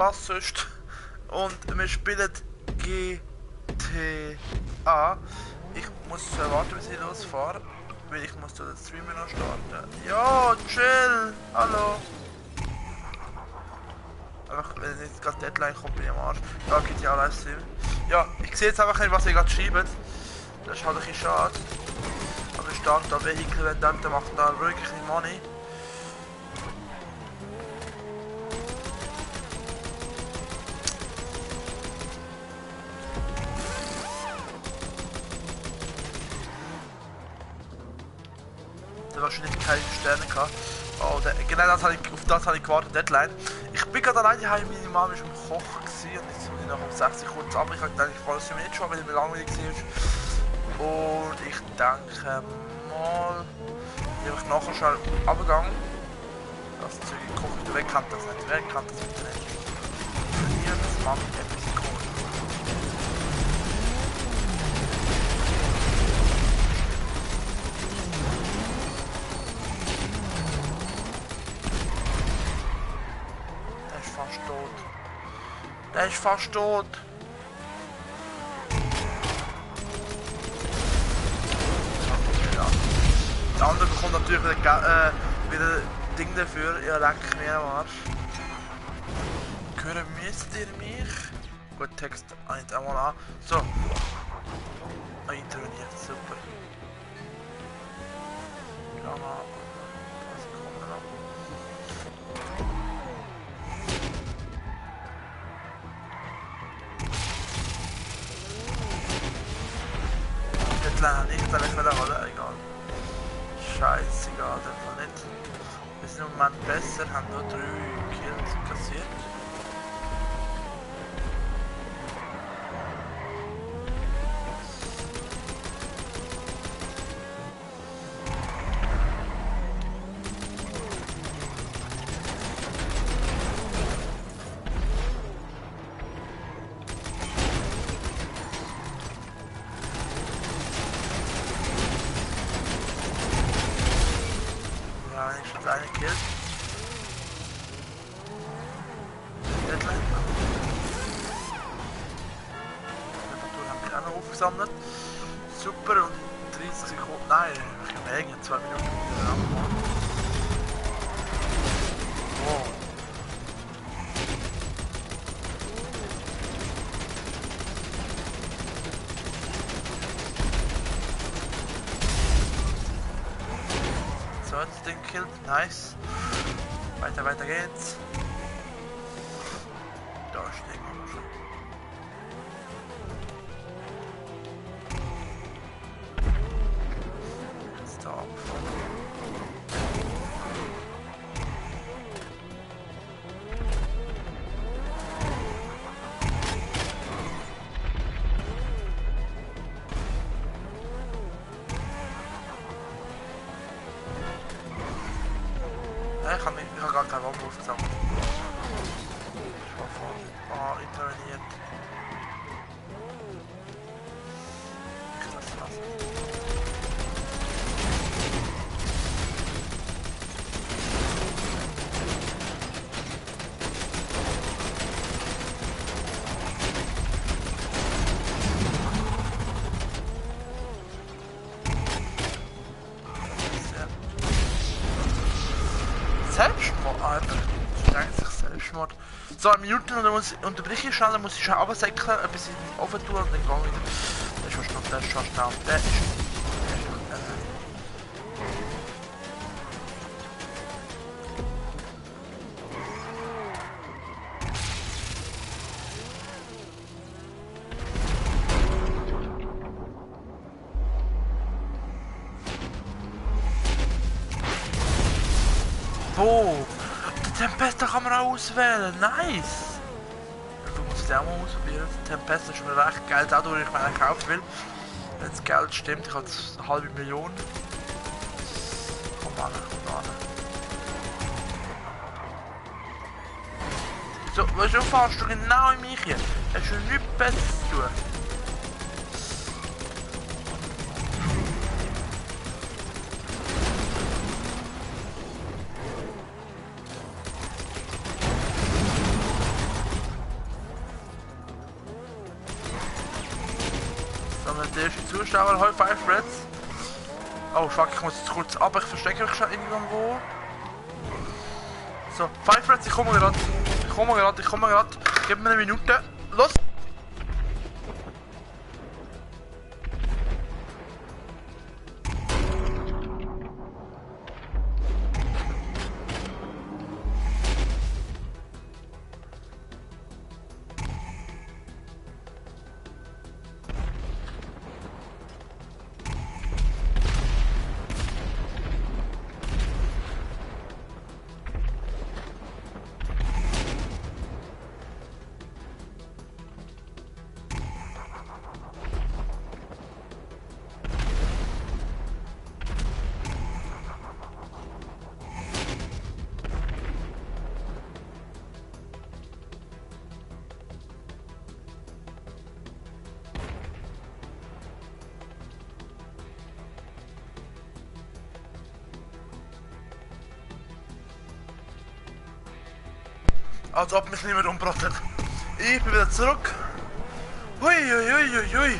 was sonst. Und wir spielen GTA. Ich muss warten, bis ich losfahre, weil ich muss den Streamer noch starten. Ja, chill! Hallo! Einfach, wenn jetzt gerade Deadline kommt, bin ich am Arsch. Ja, GTA Livestream. Ja, ich sehe jetzt einfach nicht, was ihr gerade schreibt. Das ist halt ein bisschen schade. Aber ich starte da Vehikel, wenn der macht da wirklich Money. Der wahrscheinlich keine Sterne gehabt. Oh, genau das habe ich, auf das habe ich gewartet, Deadline. Ich bin gerade alleine heim, meine Mama war am Kochen und jetzt muss ich noch um 6 Uhr kurz ab. Ich habe gedacht, ich fahre es nicht schon, weil es mir langweilig war. Und ich denke mal, ich nachher schnell runtergegangen. Das Zeug kocht, wer kennt das nicht? Wer kennt das bitte nicht? Hier, das mache ich etwas kochen. Der ist fast tot. Ja. Der andere bekommt natürlich wieder Ding dafür. Ja, leck mir am Arsch. Hören müsst ihr mich? Gut, Text nicht einmal an. So. Interveniert, super. Ja, nicht, dann ist wieder alle egal. Scheißegal, der nicht. Wir sind im Moment besser, haben nur 3 Kills kassiert. Eine Kill. Deadline. Temperaturen haben wir auch noch aufgesammelt. Super, und in 30 Sekunden. Nein, ich kann mehr, 2 Minuten wieder abmachen. Wow. So, das Ding killt. Nice. Weiter geht's. Da stehen wir schon. Jetzt da abfahren. Ich habe gar keinen Wampe aufgesammelt. Ich war voll interveniert. Ich lasse das. Selbstmord, Alter. Das ist eigentlich Selbstmord. So, eine Minute und dann unterbreche ich schnell, dann muss ich schon runtersäckeln, ein bisschen in den Ofen tun und dann gehen wir wieder. Der ist schon schnell. Der ist Wo? Den Tempesta kann man auch auswählen, nice! Du musst es auch mal ausprobieren. Tempesta ist mir recht Geld auch durch, ich meine, kaufen will. Wenn das Geld stimmt, ich habe eine halbe Million. Komm an. So, weißt du, fahrst du genau in mich hier. Hast du nichts Besseres zu tun. haben wir den ersten Zuschauer. High Five Reds. Oh fuck, ich muss jetzt kurz ab, ich verstecke mich schon irgendwo. So, Five Reds, ich komme gerade. Gib mir eine Minute. Los! Als ob mich niemand umgebracht hat. Ich bin wieder zurück. Hui, hui, hui, hui, hui.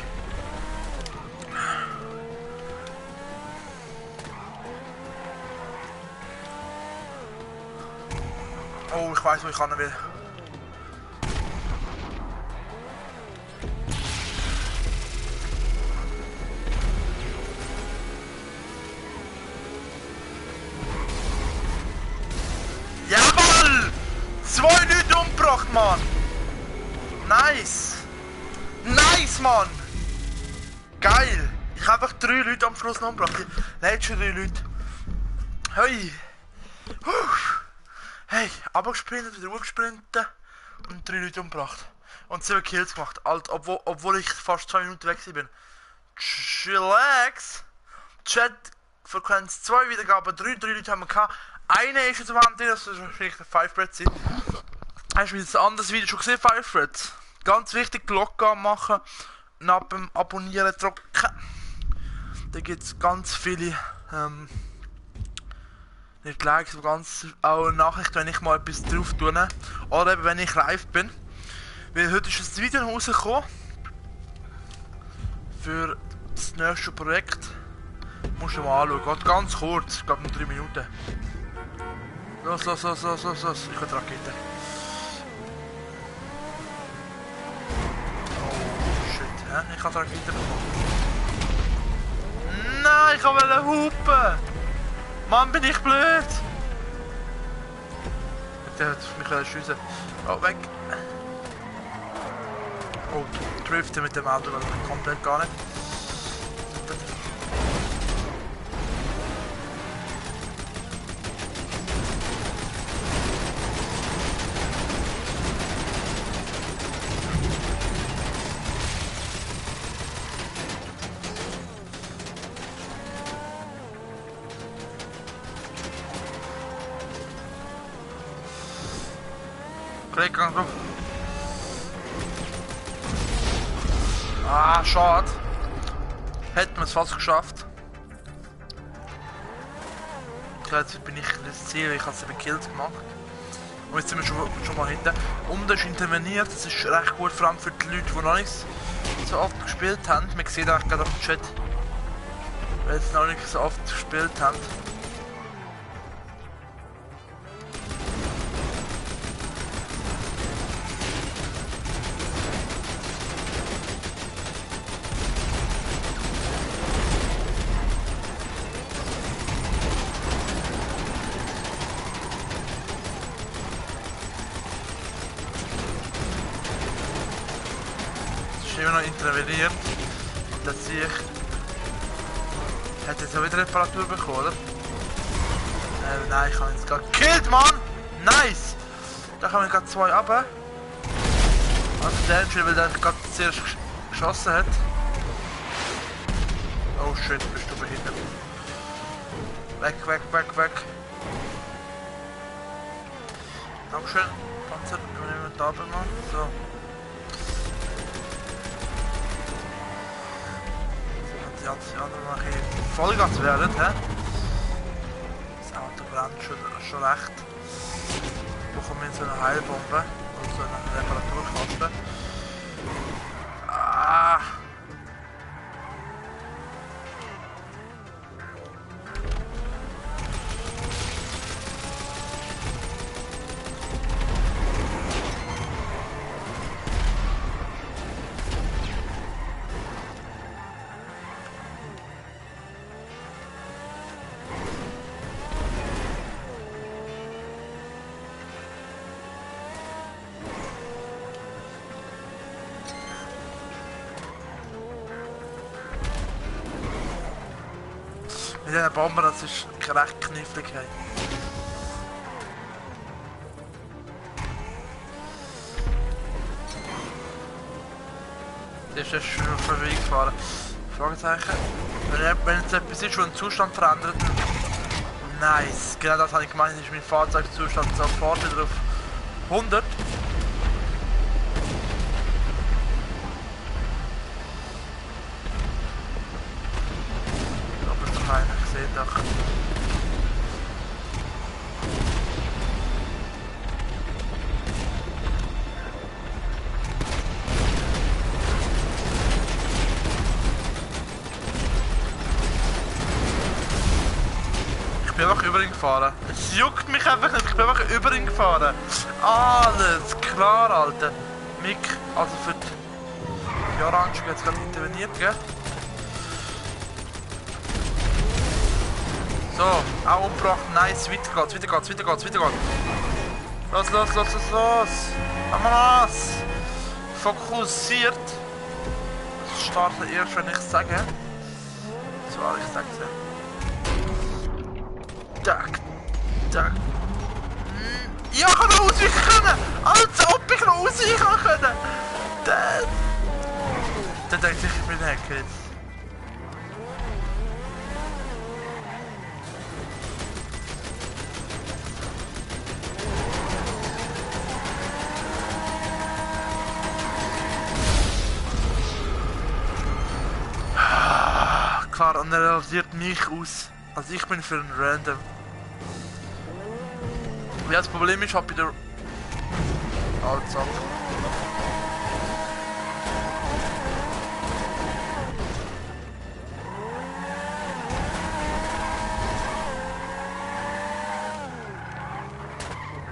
Oh, ich weiß, wo ich ran will. Jawohl! 2 Leute umgebracht, Mann! Nice! Nice, Mann! Geil! Ich habe einfach 3 Leute am Schluss noch umgebracht. Die letzten 3 Leute. Hey! Hey, abgesprintet, wieder hochgesprintet und 3 Leute umgebracht. Und 7 Kills gemacht. Alt, obwohl ich fast 2 Minuten weg bin. Chillax! Chat, Frequenz 2 Wiedergaben, 3 Leute haben wir gehabt. Eine ist jetzt am Ende, das ist wahrscheinlich der 5 Threads sein. Hast du ein anderes Video schon gesehen, 5 Threads? Ganz wichtig, Glocke anmachen, nach dem Abonnieren drücken. Da gibt es ganz viele, nicht Likes, aber ganz auch Nachrichten, wenn ich mal etwas drauf tue. Oder eben, wenn ich live bin. Weil heute ist ein Video rausgekommen für das nächste Projekt. Musst du mal anschauen, geht ganz kurz, ich glaube nur 3 Minuten. Los. Ich will die Rakete. Oh shit, hä? Ich kann die Rakete bekommen. Nein, ich wollte hupen! Mann, bin ich blöd! Der hat mich schiessen. Oh, weg! Oh, driften mit dem Auto, das komplett gar nicht. Kollege, drauf. Ah, schade. Hätten wir es fast geschafft. Jetzt bin ich das Ziel, ich habe 7 Kills gemacht. Und jetzt sind wir schon mal hinten. Und das ist interveniert, das ist recht gut, vor allem für die Leute, die noch nicht so oft gespielt haben. Man sieht eigentlich gerade auf dem Chat, weil sie noch nicht so oft gespielt haben. Immer noch interveniert, dass ich hätte jetzt auch wieder Reparatur bekommen, oder? Nein, ich habe jetzt gerade gekillt, Mann! Nice! Da kommen gerade 2 runter. Also der, weil der gerade zuerst geschossen hat. Oh shit, bist du behindert. Weg. Dankeschön, Panzer, übernehmen wir da mal. So. Die anderen noch ein Vollgas werden, hä? Das Auto brennt schon recht. Bekommen wir so eine Heilbombe und so eine Reparaturkaste. Ah! Mit diesen Bomben, das ist recht knifflig. Hey. Das ist schon vorbeigefahren. Fragezeichen. Wenn jetzt etwas ist, das den Zustand verändert. Nice. Genau das habe ich gemeint, ist mein Fahrzeugzustand sofort wieder auf 100. Da ist doch einer, ich sehe doch. Ich bin einfach über ihn gefahren. Es juckt mich einfach nicht, ich bin einfach über ihn gefahren. Alles klar, Alter. Mick, also für die Orange jetzt gerade interveniert, gell? So, auch umgebracht, nice, weiter geht's, weiter geht's, weiter geht's, weiter geht's. Los, los, los, los, los. Vamos! Fokussiert. Das startet erst, wenn ich es sage. Zwar, ich sag's ja. Tack, tack. Ja, ich kann noch ausweichen können! Als ob ich noch ausweichen können! Der denkt sich, ich bin ein Hacker jetzt. Klar, und er realisiert mich aus. Also ich bin für ein Random. Ja, das Problem ist, halt bei der... Alles ab.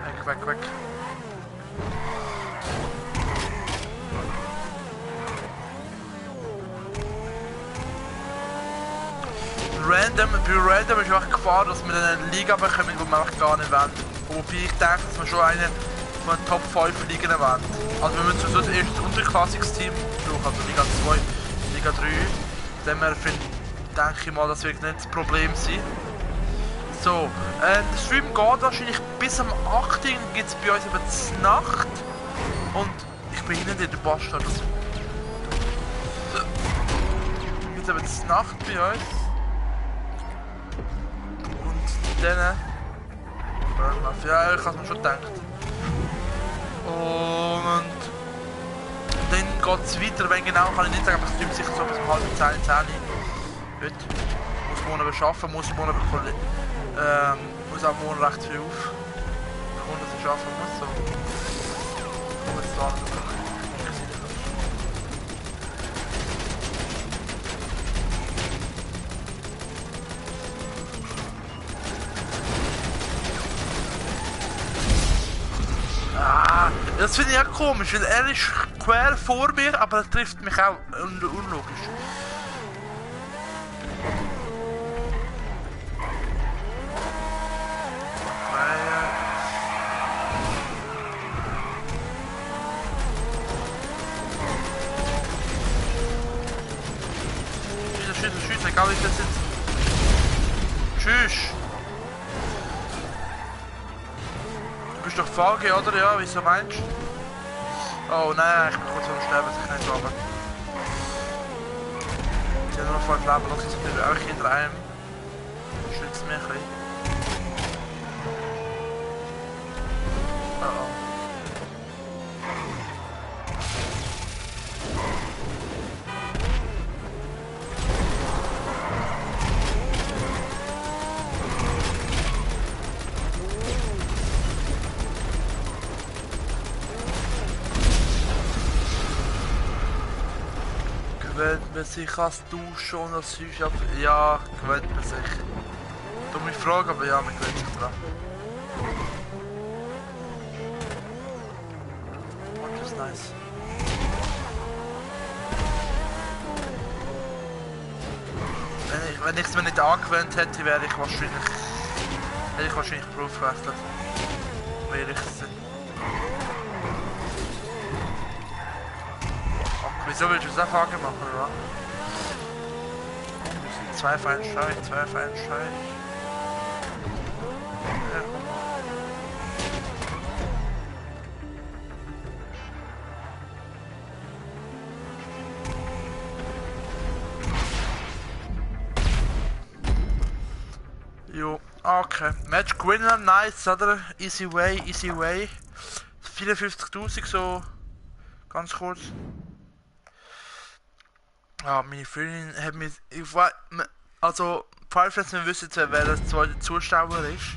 Weg, weg, weg. Bei Random ist auch Gefahr, dass wir eine Liga bekommen, die wir einfach gar nicht wollen. Wobei ich denke, dass wir schon eine von den Top 5 Ligen wollen. Also wir müssen so erst ein unterklassiges Team brauchen, also Liga 2, Liga 3. Dann denke ich mal, das wird nicht das Problem sein. So, der Stream geht wahrscheinlich bis am 8. Gibt es bei uns eben die Nacht. Und ich bin hinten in der Bastard. Gibt es eben die Nacht bei uns. Dann... Ja, ich habe es mir schon gedacht. Und... Dann geht es weiter, wenn genau, kann ich nicht sagen, aber es stimmt sicher so bis um halb 10, Heute muss morgen beschaffen, muss morgen muss auch morgen recht viel auf. Und dass ich arbeiten muss, so. Ich muss jetzt da nicht. Das finde ich ja komisch, weil er ist quer vor mir, aber er trifft mich auch unlogisch. Schießen, egal wie ich das jetzt. Tschüss! Du bist doch VG, oder? Ja, wieso meinst du? Oh nein, ich bin kurz vor dem Sterben, ich kann nicht runter. Ich habe nur noch 5 Leben, lass uns bitte auch hinter einem. Schützt mich ein bisschen. Oh oh. Gewöhnt man sich als Duschen und als Süß ab? Ja, gewöhnt man sich. Dumme Frage, aber ja, man gewöhnt sich dran. Oh, das ist nice. Wenn ich es mir nicht angewöhnt hätte, hätte ich wahrscheinlich Beruf gewechselt. Wäre ich es. Wieso willst du das auch machen, oder? Zwei auf einen Streich, zwei auf einen Streich. Ja, komm mal. Jo, okay. Match Winner, nice, oder? Easy way, easy way. 54.000 so, ganz kurz. Ah, meine Freundin hat mich. Ich weiß. Also, falls wir nicht wissen, wer der zweite Zuschauer ist.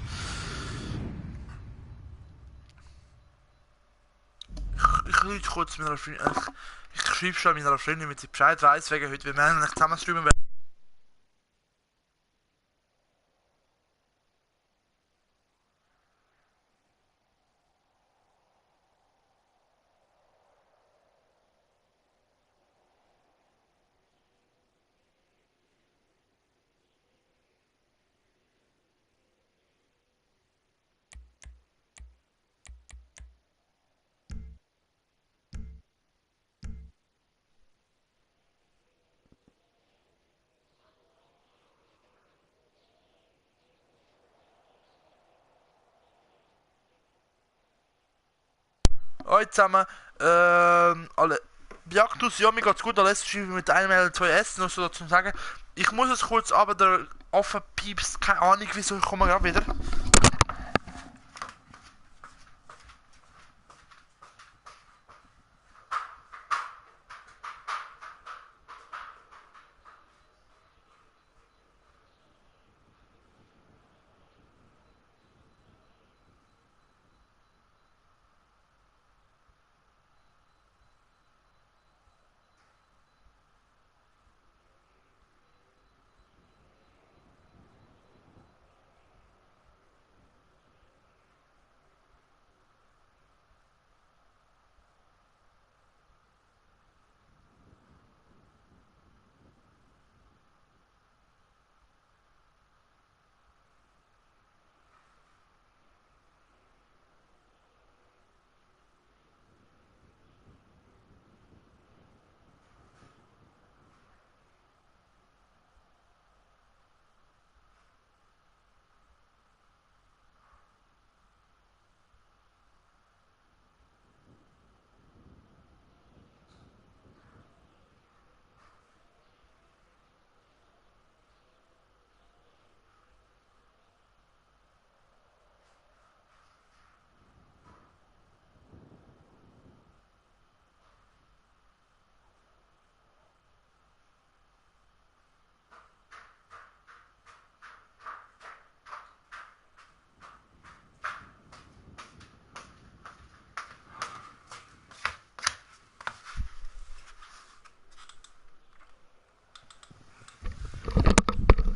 Ich rufe kurz meiner Freundin. Ich schreibe schon meiner Freundin, damit sie Bescheid weiß, wegen heute. Wir werden nicht zusammen streamen. Hallo zusammen. Alle. Biaktus, ja, mir geht's gut. Alles schreibe mit einem oder zwei S, noch so dazu sagen. Ich muss es kurz, aber der offen piepst. Keine Ahnung, wieso ich komme gerade wieder.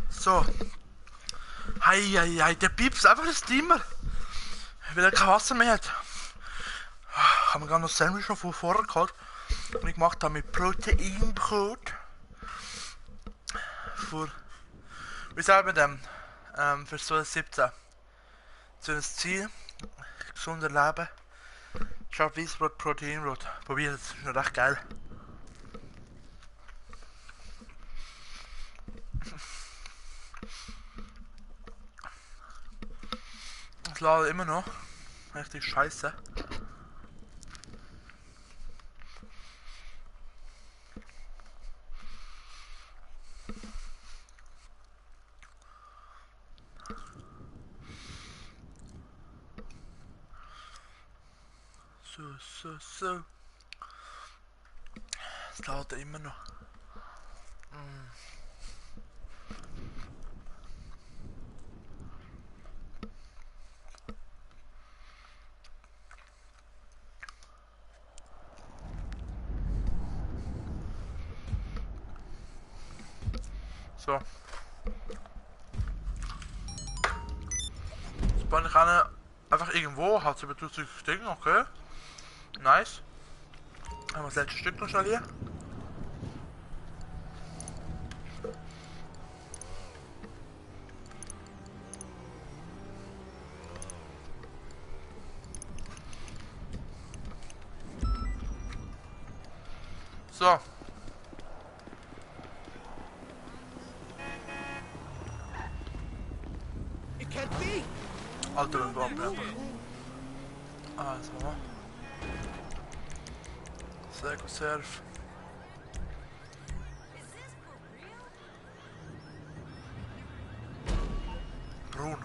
So. Hei, der piepst einfach das Dimmer. Weil er kein Wasser mehr hat. Haben wir gerade noch Sandwich noch von vorher gehabt. Und ich gemacht habe mit Proteinbrot. Für. Wie sagen wir dem? Für so ein 17. So ein Ziel. Gesunder Leben. Scharf Weißbrot, Proteinbrot. Probiert es, ist noch recht geil. Es ladet immer noch. Richtig scheiße. So. Es ladet immer noch. So. Spawn ich einfach irgendwo, hat über 1000 Stück, okay. Nice. Haben wir das letzte Stück noch schnell hier. So. Alter, wir warten einfach. Also. Sehr gut, Surf. Braun.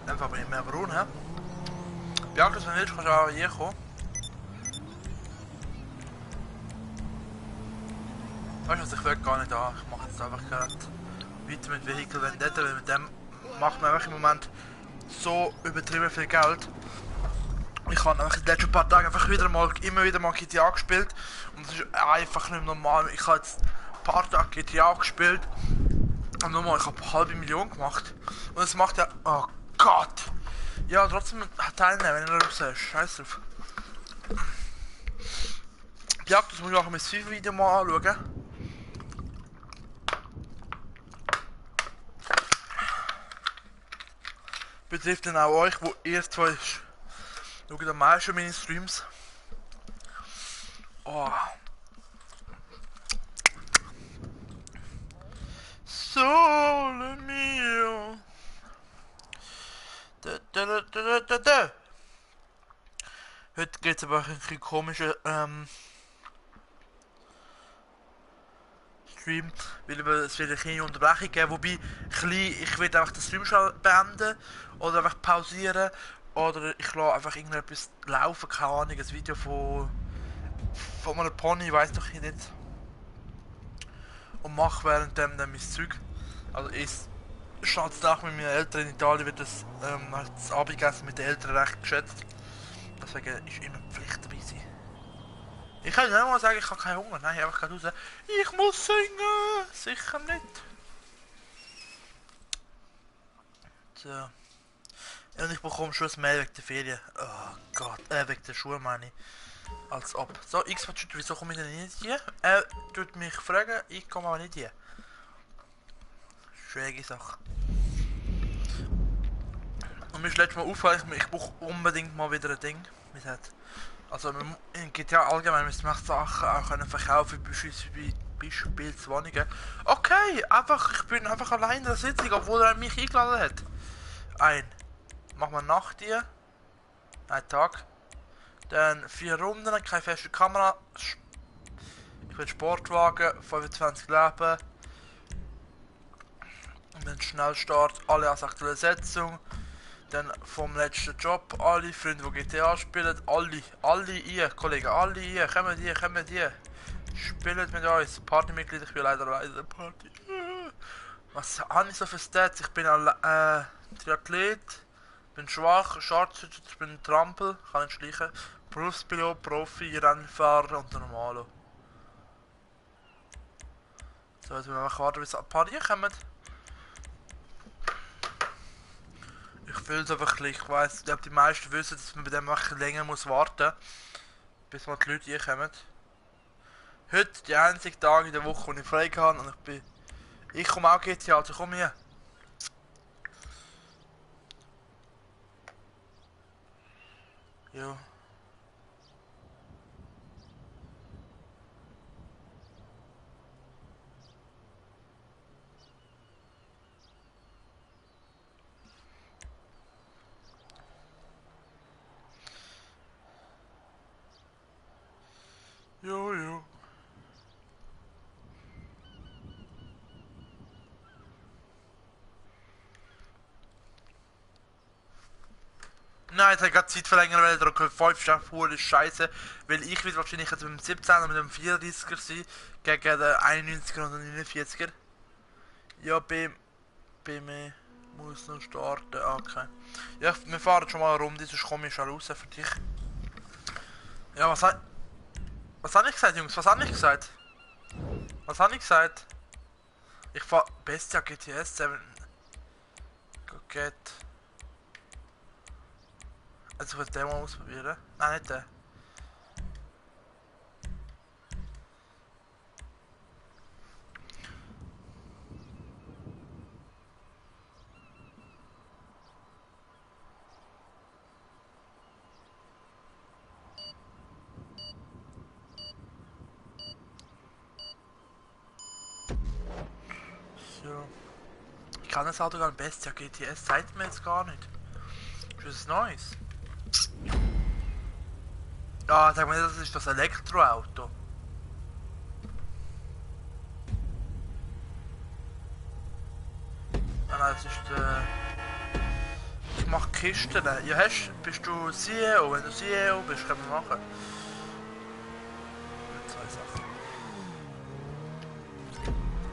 Einfach bin ich mehr braun, hä? Beachtest, wenn du willst, kannst du auch hier kommen. Weißt du was, ich will gar nicht an. Ich mache jetzt einfach gerade weiter mit Vehicle Vendetta, weil mit dem macht man einfach im Moment so übertrieben viel Geld. Ich habe in den letzten paar Tagen einfach immer wieder mal GTA gespielt und es ist einfach nicht normal. Ich habe jetzt ein paar Tage GTA gespielt und nochmal, ich habe eine halbe Million gemacht und es macht ja, oh Gott! Ja, trotzdem teilnehmen, wenn du das siehst. Scheiß drauf. Die Jagd, das muss ich auch mein Video mal anschauen. Betrifft dann auch euch, wo ihr zwei schaut am meisten meine Streams. Oh. Sole mio. Heute geht es aber ein bisschen komischer Stream, weil es wird eine kleine Unterbrechung geben, wobei ich werde einfach den Stream schon beenden oder einfach pausieren oder ich lasse einfach irgendetwas laufen, keine Ahnung, ein Video von einem Pony, weiß doch nicht, und mache währenddem dann mein Zeug. Also ist Schatztag mit meinen Eltern in Italien wird das Abendessen mit den Eltern recht geschätzt, deswegen ist immer Pflicht dabei sein. Ich kann nicht mal sagen, ich habe keinen Hunger. Nein, einfach gerade raus. Ich muss singen! Sicher nicht. So. Ja, und ich bekomme schon ein Mail wegen der Ferien. Oh Gott, wegen der Schuhe meine ich. Als ob. So, X-Watch, wieso komme ich denn nicht hier? Er tut mich fragen, ich komme aber nicht hier. Schwierige Sache. Und mir ist letztes Mal aufgefallen, ich brauche unbedingt mal wieder ein Ding. Also in GTA allgemein müssen wir Sachen auch können verkaufen, beispielsweise Wohnungen. Okay, ich bin einfach allein in der Sitzung, obwohl er mich eingeladen hat. Machen wir Nacht hier. Ein Tag. Dann 4 Runden, keine feste Kamera. Ich will Sportwagen, 25 Leben. Und dann Schnellstart, alle als aktuelle Setzung. Dann vom letzten Job, alle Freunde, die GTA spielen, alle ihr, Kollegen, alle ihr, kommt hier, spielt mit uns, Partymitglied, ich bin leider der Party. Was habe ich so für Stats? Ich bin Triathlet, bin schwach, Scharfschütze, ich bin Trampel, kann nicht schleichen, Berufspilot, Profi, Rennfahrer und Normalo. So, jetzt müssen wir warten, bis ein paar hier kommen. Ich fühle es einfach ein bisschen. Ich weiss, ich glaube, die meisten wissen, dass man bei dem einfach länger muss warten, bis mal die Leute hier kommen. Heute die einzige Tag in der Woche, wo ich frei habe und ich komme auch GTA, also komm hier. Ja. Jo. Nein, jetzt habe ich gerade Zeit verlängern, weil der 5 Schaffur ist scheiße. Weil ich will wahrscheinlich jetzt mit dem 17er und mit dem 34er sein. Gegen den 91er und den 49er. Ja, BM muss noch starten. Okay. Ja, wir fahren schon mal eine Runde, sonst komme ich schon raus für dich. Ja, was habe ich gesagt, Jungs? Was habe ich gesagt? Ich fahr Bestia GTS 7. Go get. Also ich will den mal ausprobieren. Nein, nicht den. So. Ich kann das Auto gar nicht. Bestia GTS zeigt mir jetzt gar nicht. Ist das Neues? Ja, sag mal, das ist das Elektroauto. Ah nein, das ist der... Ich mach Kisten. Ja, bist du CEO? Wenn du CEO bist, können wir machen. Mit zwei Sachen.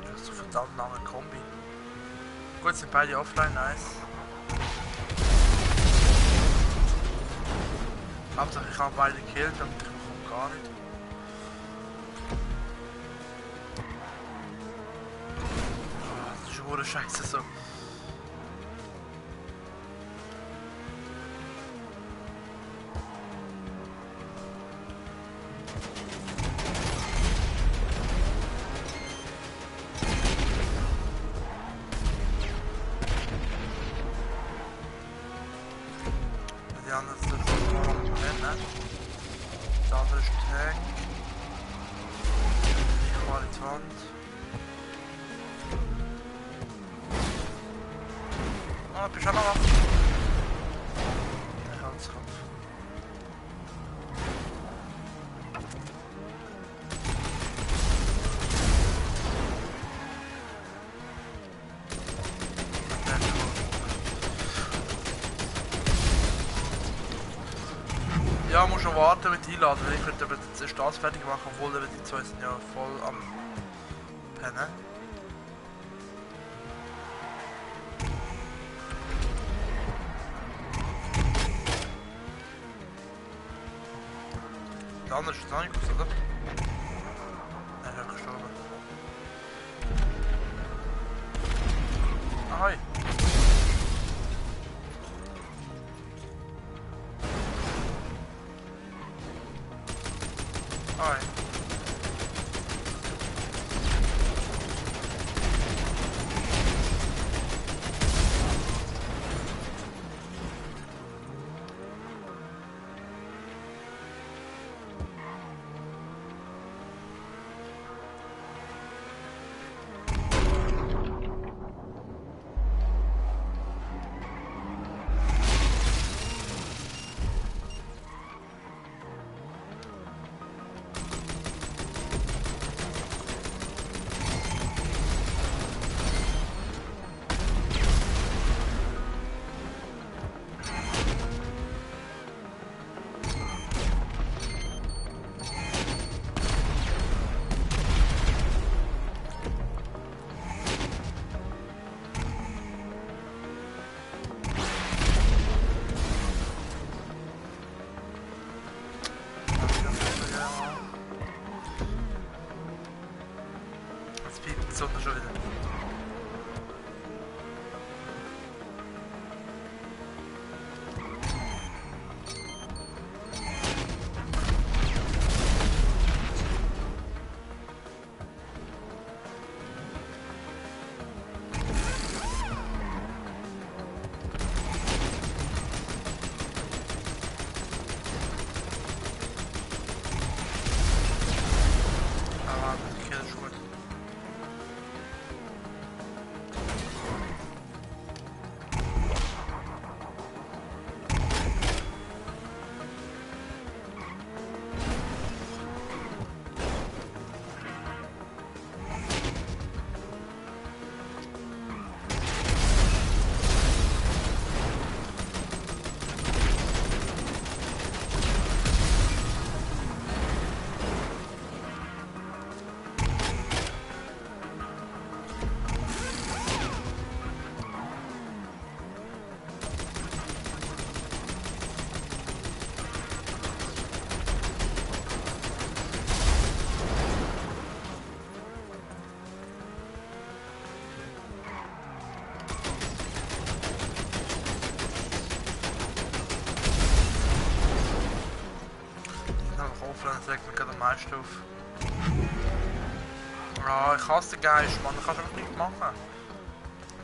Das ist so verdammt lange Kombi. Gut, sind beide offline, nice. Hauptsache ich habe beide gekillt, damit ich bekomme gar nicht. Oh, das ist wohl scheiße so. Die andere ist das Rennen. Das andere ist Tank. Ich fahre in die Wand. Ah, bist du auch noch wach? Der Herzkampf. Ja, muss schon warten mit einladen, weil ich könnte aber zuerst das fertig machen, obwohl die zwei sind ja voll am Pennen. Der andere ist jetzt auch nicht gut, oder? Er ist ja gestorben. Ahoi! Ahoi! Jetzt piept die Sonne schon wieder. Aber die Kerl ist gut. Das regt mich gerade am meisten auf. Ja, ich hasse den Geist, Mann. Du kannst einfach nichts machen.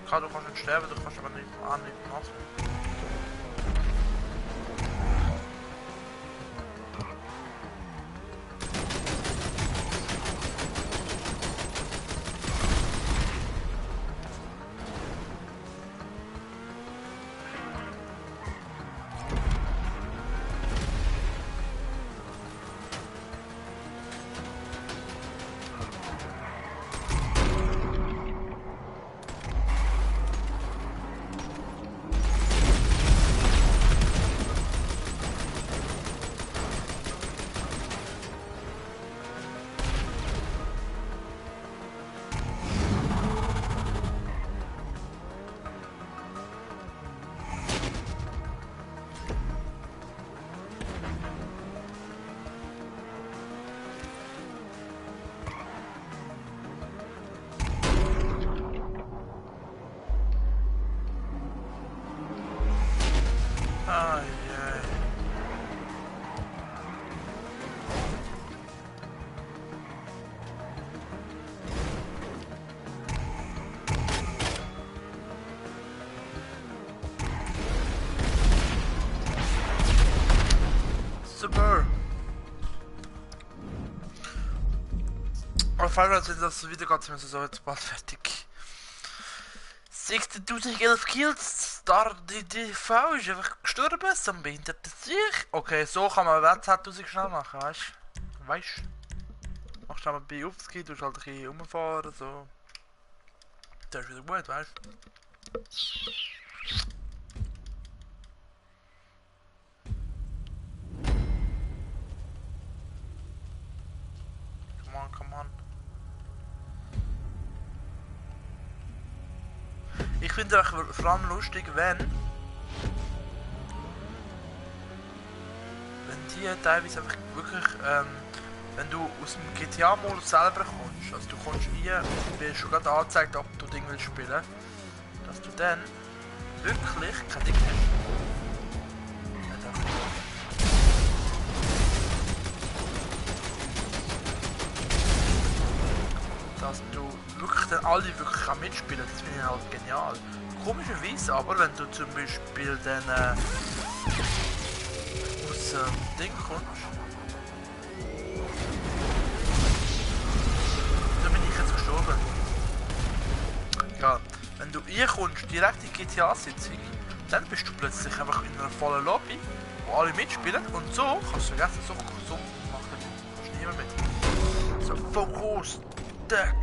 Klar, du kannst nicht sterben, du kannst aber nicht machen. Auf einmal sind das wieder ganz so jetzt bald fertig. 16.011 Kills, die DV ist einfach gestorben, so ein behinderter sich. Okay, so kann man Wert 10.000 schnell machen, weißt du? Weißt du? Machst du einmal bei Upski, du halt ein bisschen rumfahren, so. Das ist wieder gut, weißt du? Come on. Ich finde es vor allem lustig, wenn die teilweise einfach wirklich, wenn du aus dem GTA-Modus selber kommst, also du kommst rein und wirst schon gerade angezeigt, ob du Ding willst spielen, dass du dann wirklich kein Ding hast. Dass du wirklich dann alle wirklich kann mitspielen, das finde ich halt genial. Komischerweise aber, wenn du zum Beispiel dann aus Ding kommst, da bin ich jetzt gestorben. Ja, wenn du reinkommst, direkt in die GTA-Sitzung, dann bist du plötzlich einfach in einer vollen Lobby, wo alle mitspielen und so kannst du vergessen, so macht kannst niemand mit. So, Fokus! Duck.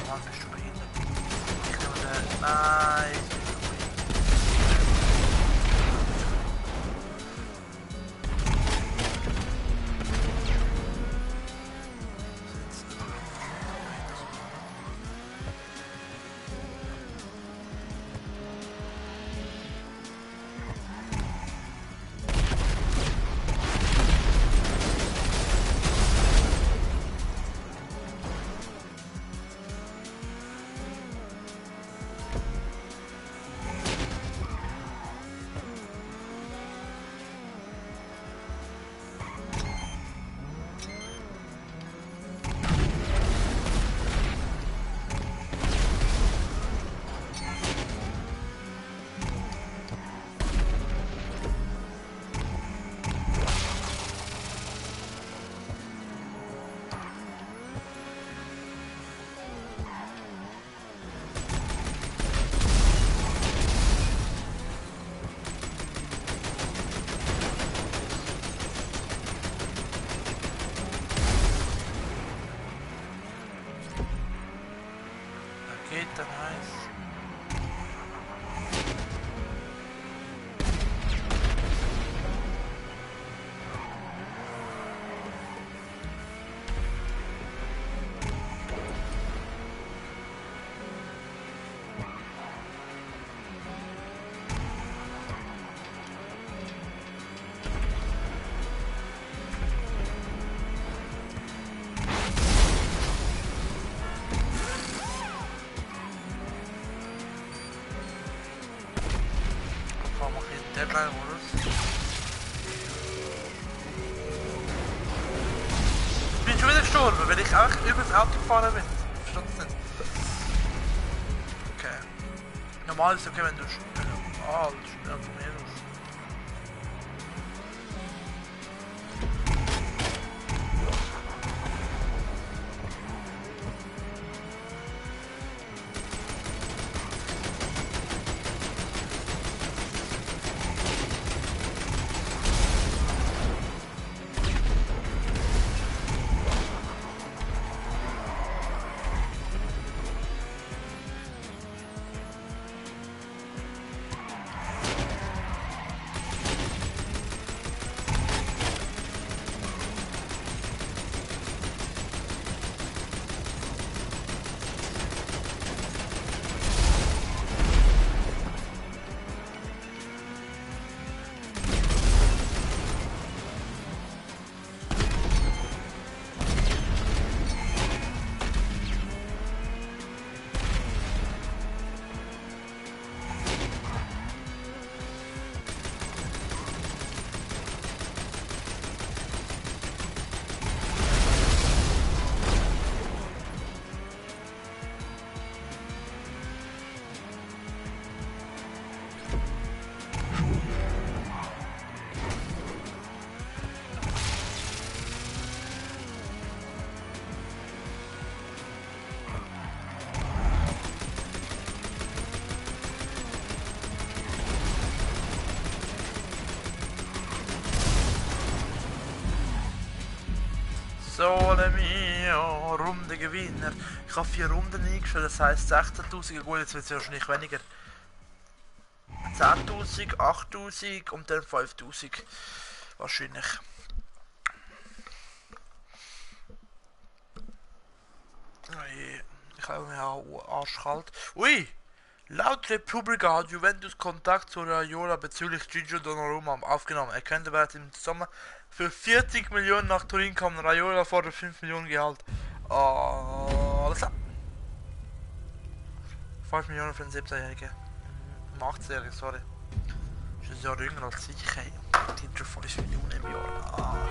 Mann, bist du behindert? Ich nehme den... Nein! Dann heißt. Deadline-Modus. Ich bin schon wieder gestorben, weil ich einfach über das Auto gefahren bin. Verstanden Sie nicht? Okay. Normal ist es okay, wenn du schnell von mir aus. Sole mio, Runde Gewinner. Ich habe 4 Runden eingestellt, das heisst 16.000, gut, jetzt wird es wahrscheinlich weniger. 10.000, 8.000 und dann 5.000. Wahrscheinlich. Ich habe mir auch arschkalt. Ui! Laut Republika hat Juventus Kontakt zu Raiola bezüglich Gigio Donnarumma aufgenommen. Er könnte bereits im Sommer für 40 Millionen nach Turin kommen. Raiola fordert 5 Millionen Gehalt. Alles klar. 5 Millionen für einen 17-Jährigen. 18-Jährigen, sorry. Das ist ein Jahr jünger als ich. Hey. Die hat schon 5 Millionen im Jahr.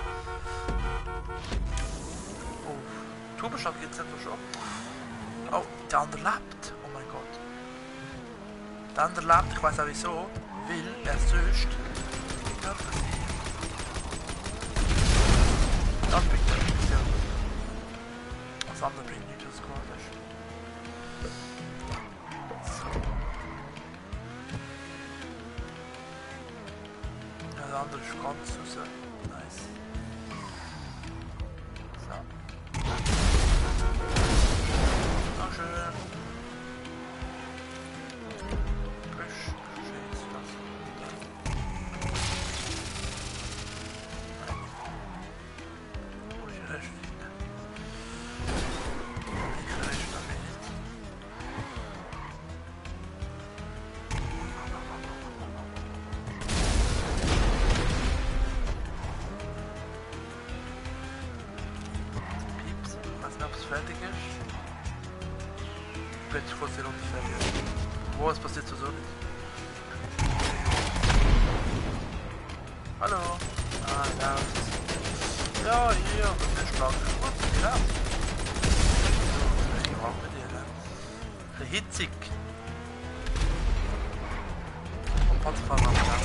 Oh. Turboschlag geht's etwa schon. Oh, der andere lebt. Oh mein Gott. Der andere lebt, ich weiß auch wieso. Weil er sonst. Das bringt ja nichts, ja. Das andere bringt nichts, was gemacht hast. So. Ja, der andere ist ganz raus. Nice. So. Dankeschön. Push. Scheiße, das. Wo ist der Rest? Ich rest noch nicht. Pieps, ich weiß nicht, ob es fertig ist. Ich kurz die Runde fertig. Wo, es passiert so nicht. Hallo. Ah, ja. Ja, hier, der Schlag. Gut, ja. Ich mach mit dir, ne? Ein bisschen hitzig. Und Panzerfahren haben wir da.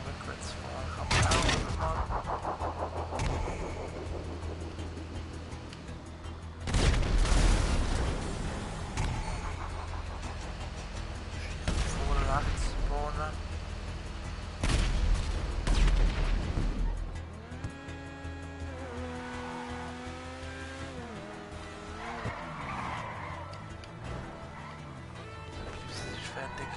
Rückwärts fahren kann man auch mal. Fertig.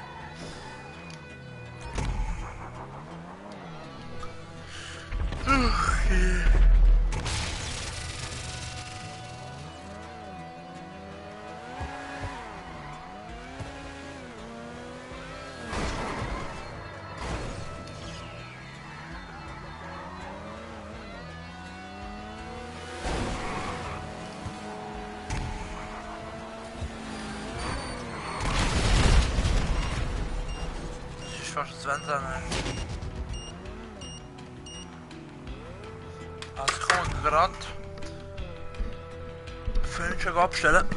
Okay. Das ist fast das Wendler, ne? Also ich kann gerade Föhnchen abstellen.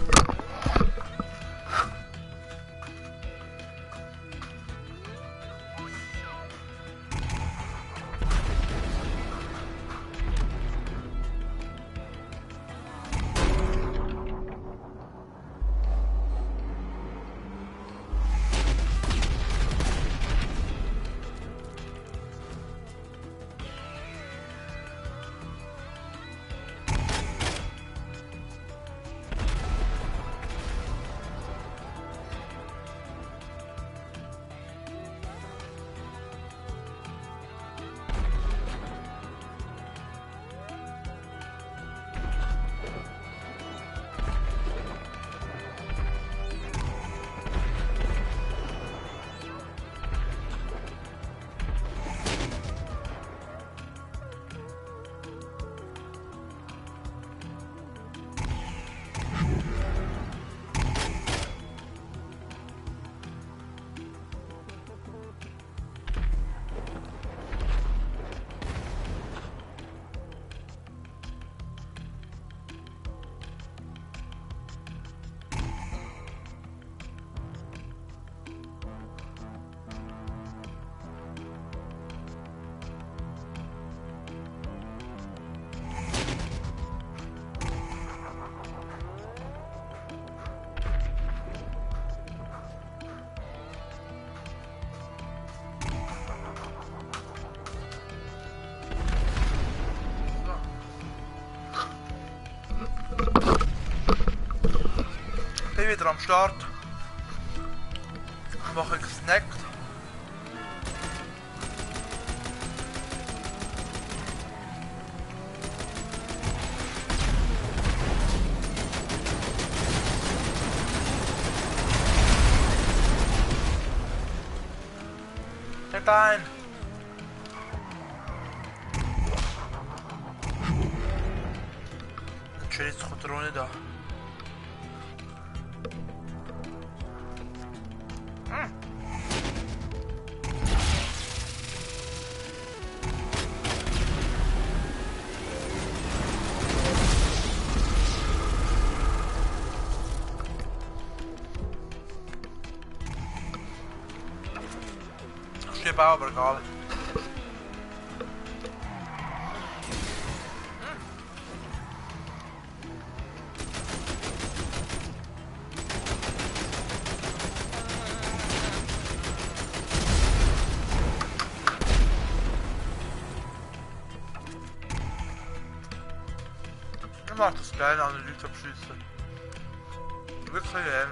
wieder am Start. Mache gesnackt. Deadline! Natürlich kommt er auch nicht da. Ich baue aber egal. Ich mach das geil an den Leuten abschießen. Wirklich geil.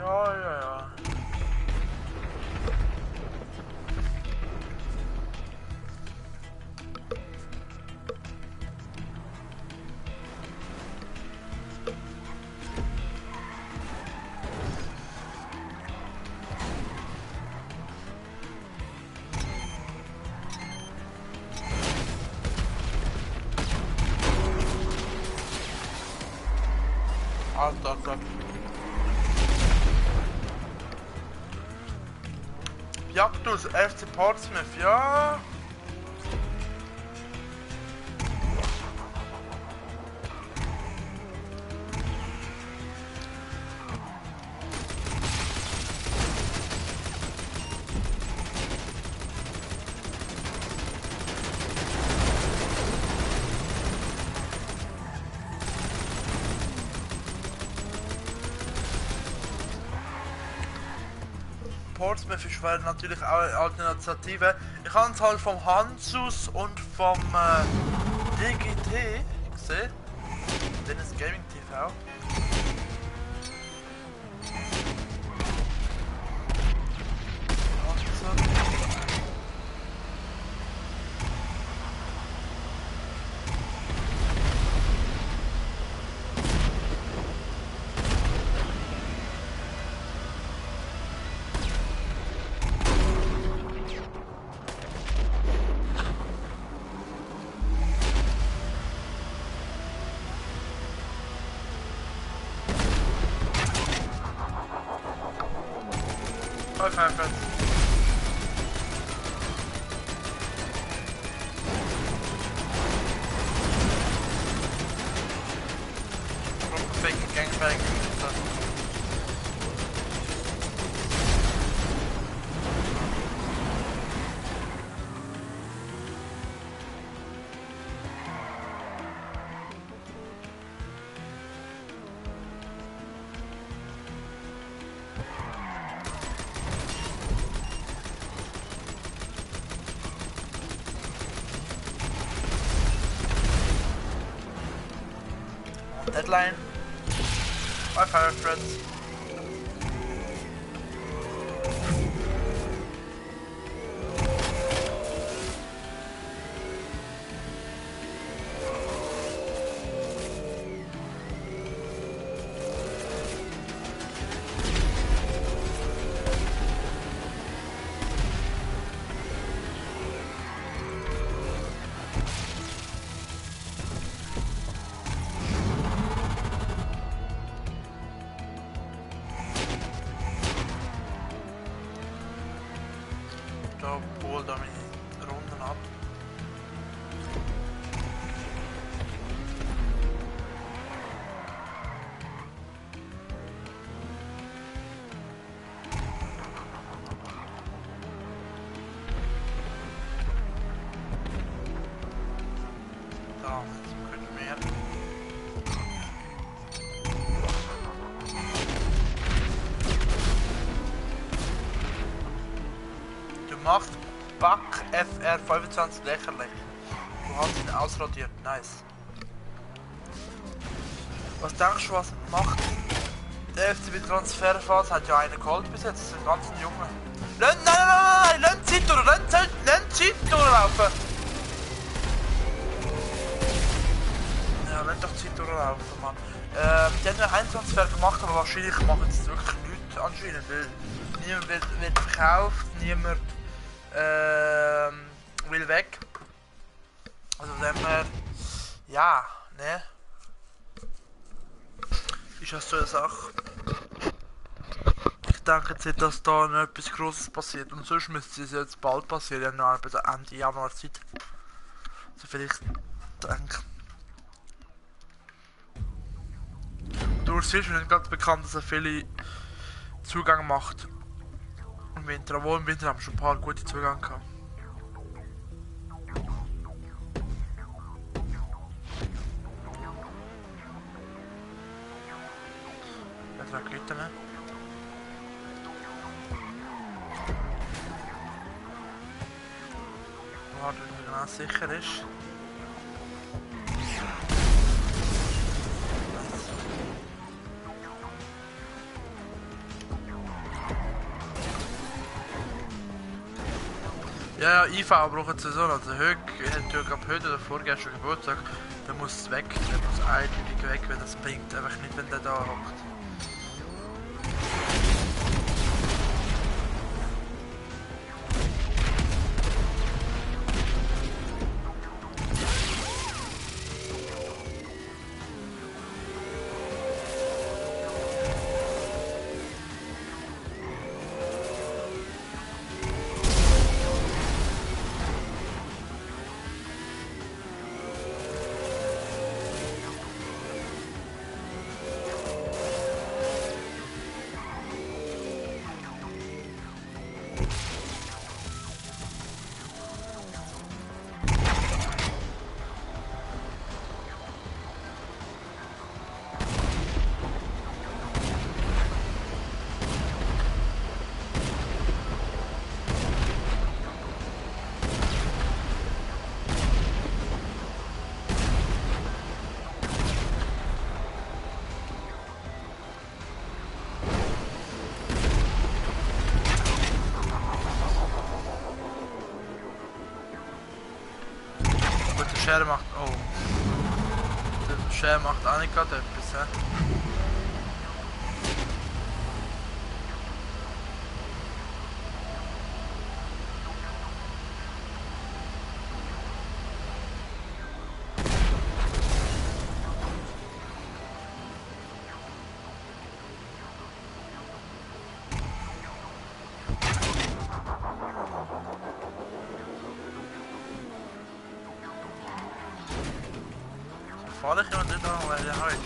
Ja. Alter Gott. Jagdus FC Portsmouth, ja. Portsmouth ist natürlich auch eine Alternative. Ich habe es halt vom Hansus und vom DGT gesehen. Dennis Gaming TV. Okay, friends. Fake gangbang. Deadline. Bye, fire friends. Da holt er meine Runden ab. Da, jetzt könnte mehr. Du machst Back FR25 lächerlich. Du hast ihn ausradiert, nice. Was denkst du, was macht der FCB Transferphase? Hat ja einen geholt bis jetzt, das sind ganz junge. Nein, lass Zeit durchlaufen! Ja, lass doch Zeit durchlaufen, Mann. Die haben ja einen Transfer gemacht, aber wahrscheinlich machen sie es wirklich nichts anscheinend, weil niemand wird verkauft, niemand will weg. Also wenn wir ja, ne? Ist das so eine Sache? Ich denke jetzt nicht, dass da noch etwas Grosses passiert und sonst müsste es jetzt bald passieren, ja noch bis Ende Januar Zeit. So vielleicht denke. Durch Switch ist ganz bekannt, dass er viele Zugänge macht. Im Winter, obwohl im Winter haben wir schon ein paar gute Zugänge gehabt. Raketen. Warte, wenn er genau sicher ist. Ja, IV braucht eine Saison, also Höck hat ja gerade heute oder vorgestern Geburtstag, der muss weg, der muss eindeutig weg, weil das bringt einfach nicht, wenn der da hockt. Share macht. Oh. Der Share macht auch nicht gerade etwas, hä? Fahr ich ja nicht noch, weil der halt.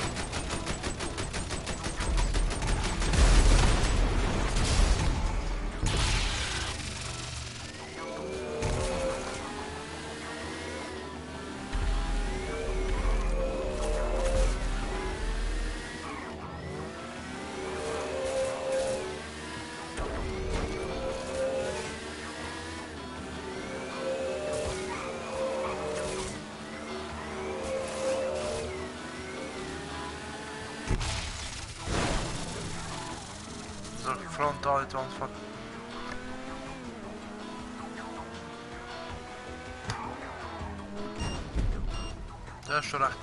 Frontal jetzt anfangen. Der ist schon recht.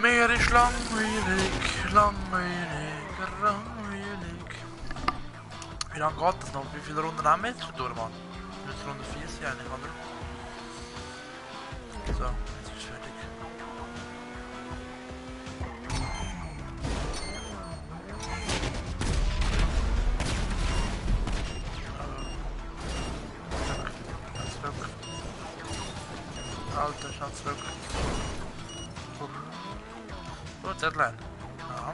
Mir ist langweilig, langweilig, langweilig. Wie lange geht das noch? Wie viele Runden haben wir jetzt schon durch, Mann? Müssen Runde 4 sein eigentlich, oder? So, jetzt ist es fertig. Zurück. Alter, schnell zurück. Gut, Deadline. Ja.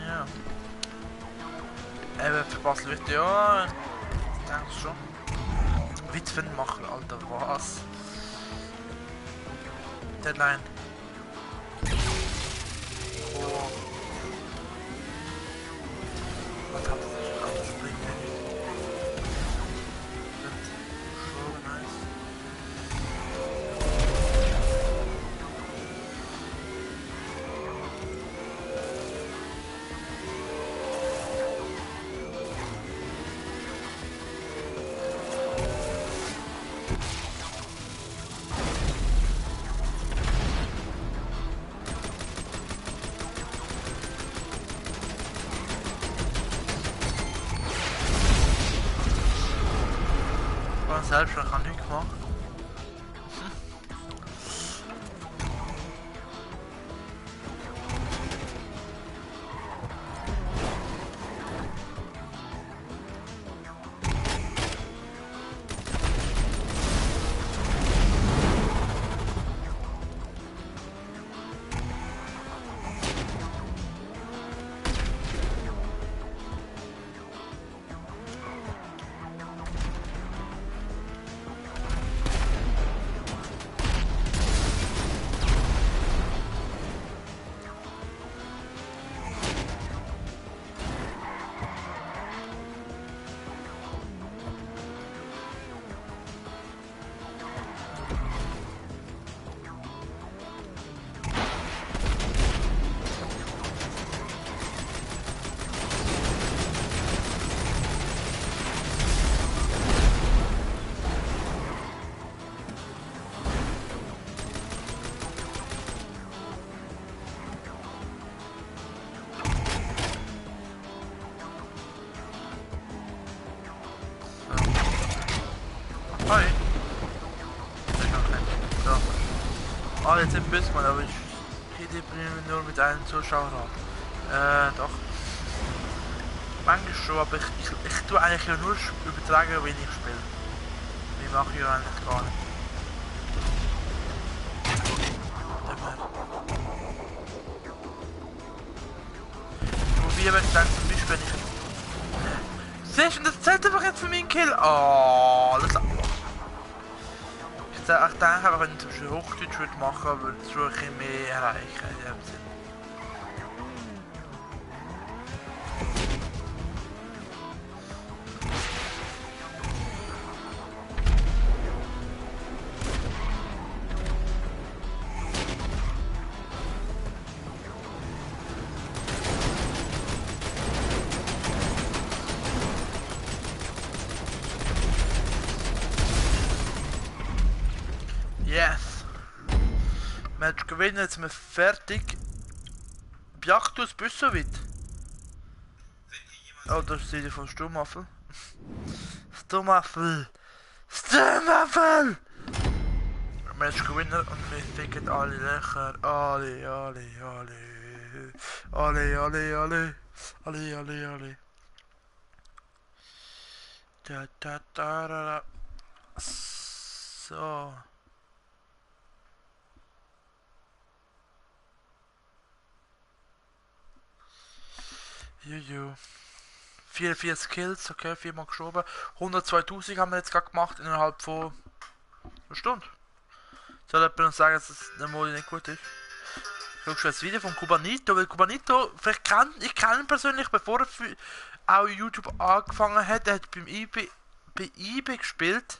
Ja. Eben, verpassen wird ja. Ich denke schon. Witwenmacher, Alter, was? Deadline. Oh. Was hat das? Alter, springt der nicht. Das ist schon nice. Selbst ich habe nichts gemacht. Hi. So. Ah, jetzt im Biss mal, aber ich rede nur mit einem Zuschauer an. Doch. Manchmal schon, aber ich tue eigentlich ja nur übertragen, wenn ich spiele. Ich mache ja eigentlich gar nicht. Wobei, wenn ich dann zum Beispiel, wenn ich... Siehst du, das zählt einfach jetzt für meinen Kill. Oh, das... Ich denke einfach, wenn ich zum Beispiel Hochdeutsch würde machen, würde ich schon ein bisschen mehr erreichen in dem Sinn. Match gewinnen, jetzt sind wir fertig. Bjachtus, bist du so weit? Oh, das ist die von Sturmaffel. Sturmaffel! Sturmaffel! Match gewinnen und wir ficken alle Löcher. Alle, alle, alle. Alle, alle, alle. Alle, alle, alle. Da, da, da, da, da. So. Juju. 44 Kills, okay, 4 mal geschoben. 102.000 haben wir jetzt gerade gemacht innerhalb von einer Stunde. Soll jemand uns sagen, dass das der Modi nicht gut ist? Schaust du das Video von Kubanito? Weil Kubanito, ich kenne ihn persönlich, bevor er auch YouTube angefangen hat. Er hat bei eBay gespielt.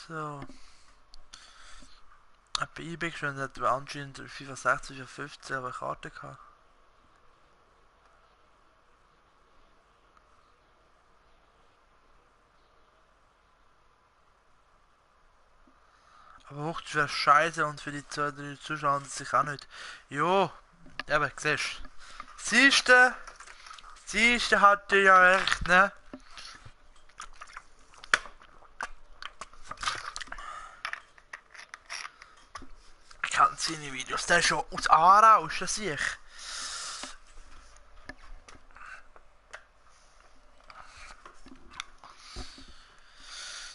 So. Hat bei eBay gespielt und hat anscheinend 65 oder 15 aber Karte gehabt. Aber hoch wäre scheiße und für die 2-3 Zuschauer sich auch nicht. Jo, eben, siehst du? Siehst du, hat ja recht, ne? Ich kann seine Videos, der ist schon aus Aarau, ist das ich?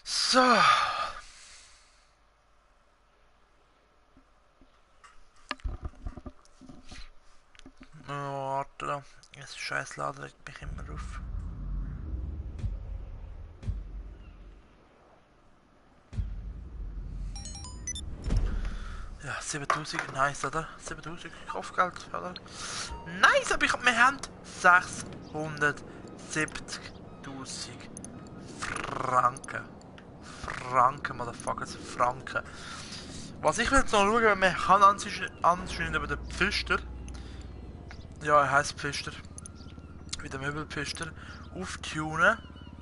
So. Oh, warte da. Das scheiß Laden regt mich immer auf. Ja, 7000, nice, oder? 7000 Kopfgeld, oder? Nice, aber wir haben 670.000 Franken. Franken, Motherfucker, Franken. Was ich will jetzt noch schauen, man kann anscheinend über den Pfister, ja, er heisst Pfister, wie der Möbelpfister, auftunen.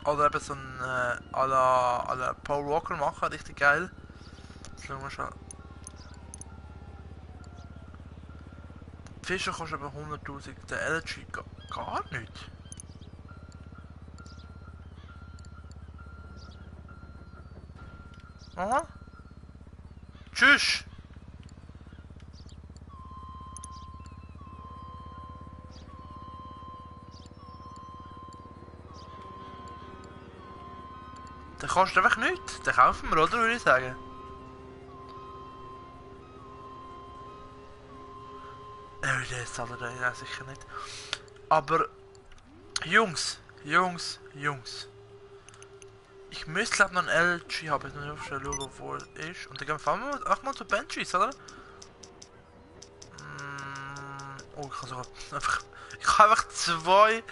Oder eben so ein à la Paul Walker machen, richtig geil. Das schauen wir schon. Der Pfister kostet aber 100.000, der LG gar nicht. Aha. Tschüss! Der kostet einfach nichts. Den kaufen wir, oder? Würde ich sagen. Der ist aber ja, sicher nicht. Aber Jungs. Ich müsste glaube noch einen LG haben. Ich muss nur schnell schauen, wo er ist. Und dann fahren wir einfach mal zu Benchies, oder? Oh, ich kann sogar einfach. Ich habe einfach 2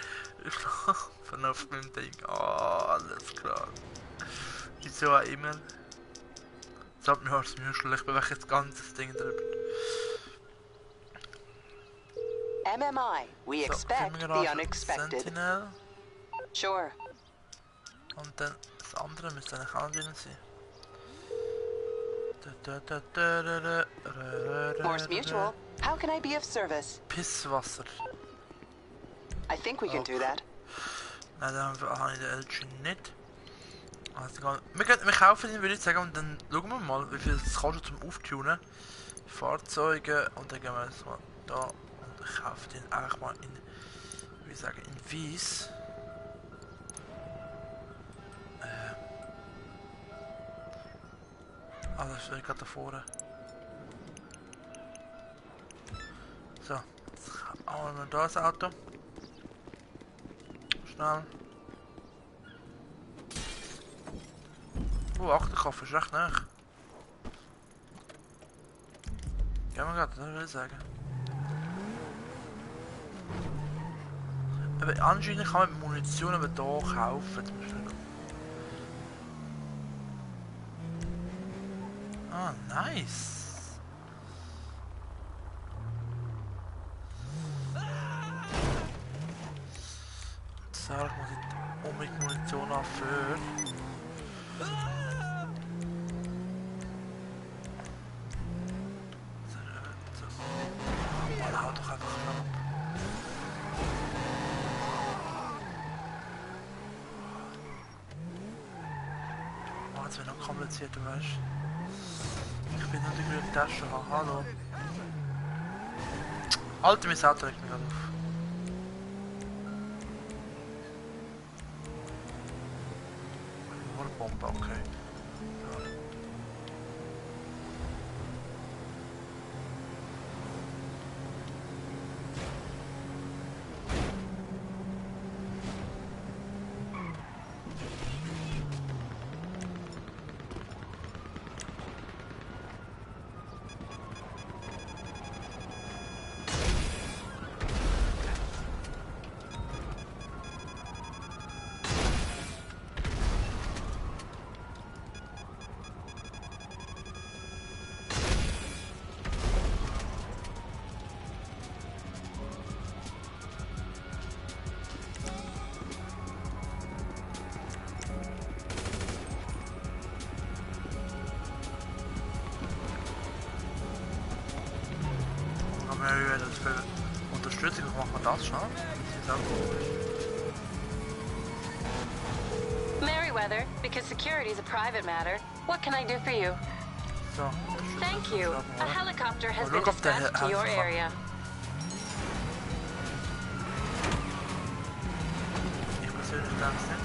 Schlafen auf meinem Ding. Oh, alles klar. Wieso auch immer. Das hat mir als Müschel. Ich bewege jetzt das ganze Ding drüber. MMI, we expect the unexpected. Sentinel. Sure. Und dann das andere müsste eigentlich auch drin sein. Morse Mutual, how can I be of service? Pisswasser. I think we can do that. Nein, dann habe ich den LG nicht. Also, wir kaufen ihn, würde ich sagen, und dann schauen wir mal, wie viel es kostet zum Auftunen. Fahrzeuge, und dann gehen wir jetzt mal da und kaufen den einfach mal in, wie sagen, in Wies. Das ist gerade da vorne. So, jetzt haben wir da das Auto. Schnell. Achterkoffer ist recht nah. Gehen wir gerade, das will ich sagen. Aber anscheinend kann man Munition aber hier kaufen. Ah, nice. So, ich muss jetzt unbedingt Munition anführen. Mann, hau doch einfach ab. Oh, jetzt wird noch kompliziert, du weißt. Ich bin nur die grüne Tasche. Hallo. Alter, mein Auto regt mich gerade auf. Bombe, okay. Unterstützung, machen wir das schon? Meriwether, because security is a private matter, what can I do for you? So, Thank you. A helicopter has been dispatched to your area. Ich persönlich darf es nicht.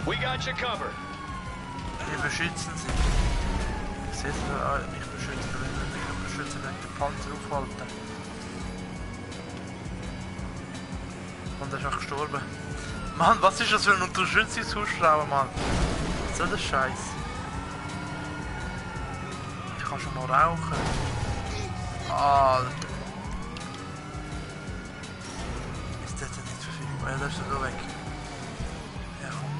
We got you covered. Wir beschützen sie. Ich sehe sie nicht beschützen, wenn wir nicht beschützen, wenn der Panzer aufhalten. Und er ist auch gestorben. Mann, was ist das für ein Unterstützungshuschrauber, Mann? Was soll das Scheiß? Ich kann schon mal rauchen. Alter. Ist das denn nicht verfügbar? Ja, der ist ja so weg. Ja, komm.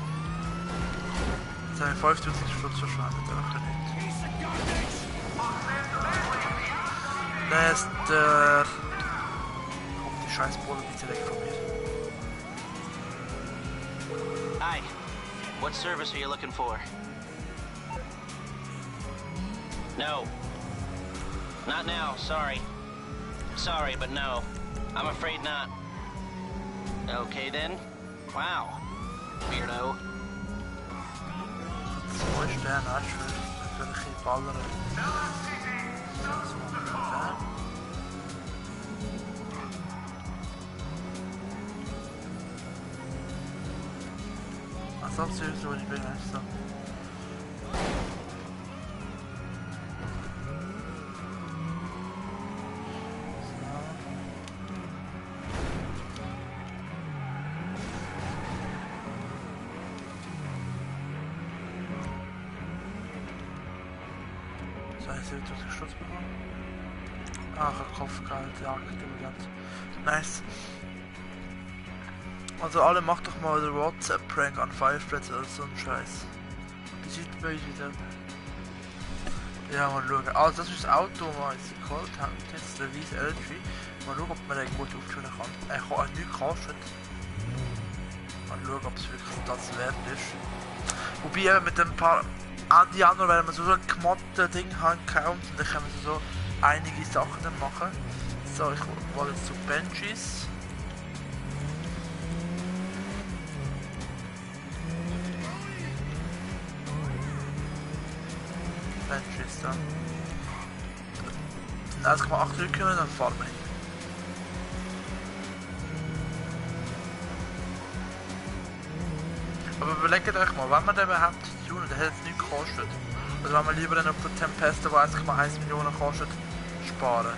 Jetzt habe ich 5000 Stutz verschwendet, einfach nicht. Lester! Komm, die scheiß Bolle bitte weg von mir. Hi. What service are you looking for? No. Not now, sorry. Sorry, but no. I'm afraid not. Okay then. Wow. Weirdo. 2 Sterne, welche Ballern. Seriously, what do you think of stuff? So, jetzt wird das Schutz bekommen. Ach, Kopfgeld, ja, nice. Also alle macht doch mal den WhatsApp-Prank an Firesplatz oder so ein Scheiß. Wie sieht man wieder? Ja, mal schauen. Also das ist das Auto, was ich geholt habe. Jetzt der Wies LG. Mal schauen, ob man den gut auftun kann. Er hat nichts gekostet. Mal schauen, ob es wirklich das wert ist. Wobei eben mit ein paar Ende Januar werden wir so ein gemoddete Ding haben gekauft und dann können wir so einige Sachen dann machen. So, ich wollte jetzt zu Benjis. Benjis da. 1,8 Lücken und dann fahren wir hin. Aber überlegt euch mal, wenn man den überhaupt tun, der hätte es nichts gekostet. Also wenn man lieber dann auf der Tempesta, die 1,1 Millionen kostet, sparen.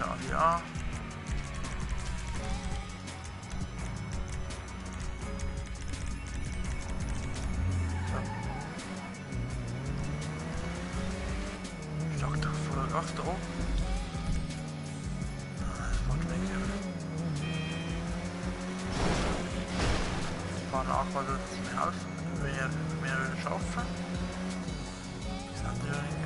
Charlie an. Schlag doch voller Kraft drauf. Das macht weg. Ich fahre nach, weil das mir helfen. Wir schaffen. Das sind ja nichts.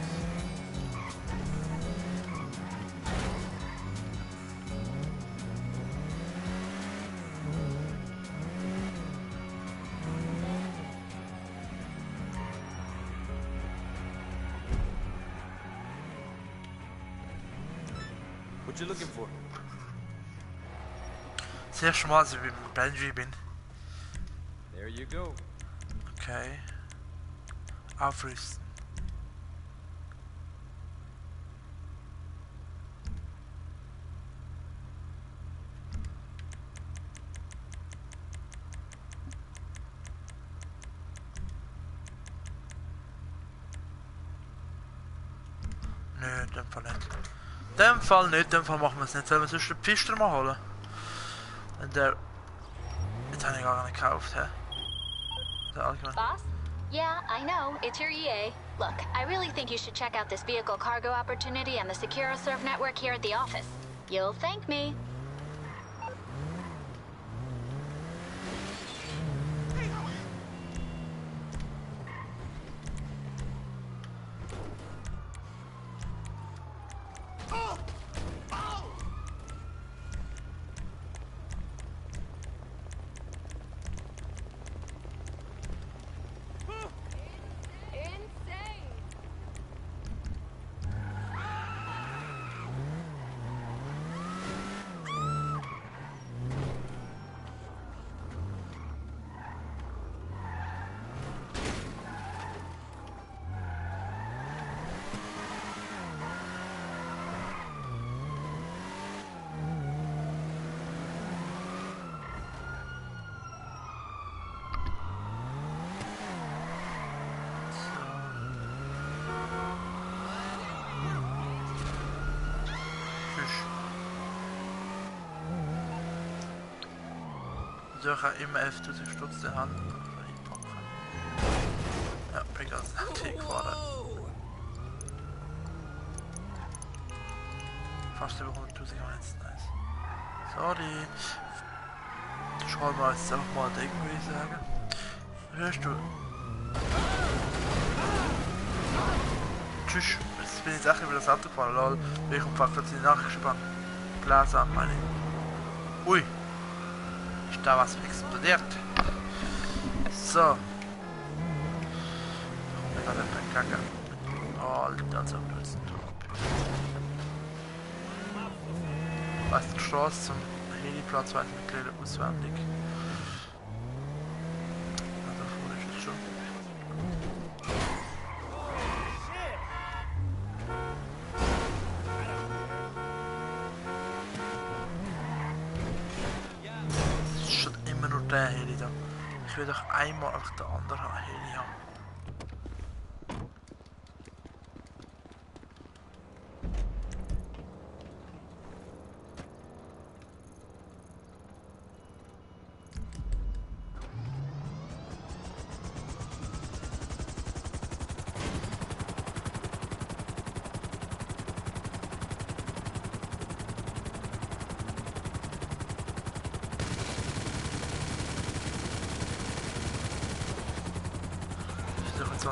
What you looking for? Das erste Mal, dass ich mit Benji bin. There you go. Okay. Aufrüsten. Nö, in dem Fall nicht. In dem Fall nicht, in dem Fall machen wir es nicht. Sollen wir sonst den Pfister mal holen? Wenn der... Jetzt habe ich gar nicht gekauft, hä? Der allgemein. Boss? Yeah, I know. It's your EA. Look, I really think you should check out this vehicle cargo opportunity and the SecuroServe network here at the office. You'll thank me. Also ich habe immer 11.000 Stutz in der Hand einpacken. Ja, bin ganz nett gefahren. Fast über 100.000 Eins, nice. Sorry. Schauen wir jetzt einfach mal Ding, würde ich sagen. Hörst du? Tschüss. Jetzt bin ich jetzt echt über das Auto gefahren, lol. Ich habe einfach die Nachricht gelesen, meine ich. Ui. Ist da was explodiert? So. Da kommt mir gerade ein Kacke. Oh, Alter, als ob du jetzt ein Tor bist. Weißt du, die Straße zum Heliplatz weiß ich mittlerweile auswendig. Also, vorne ist es schon. Der Heli da. Ich will doch einmal auf den anderen Heli haben.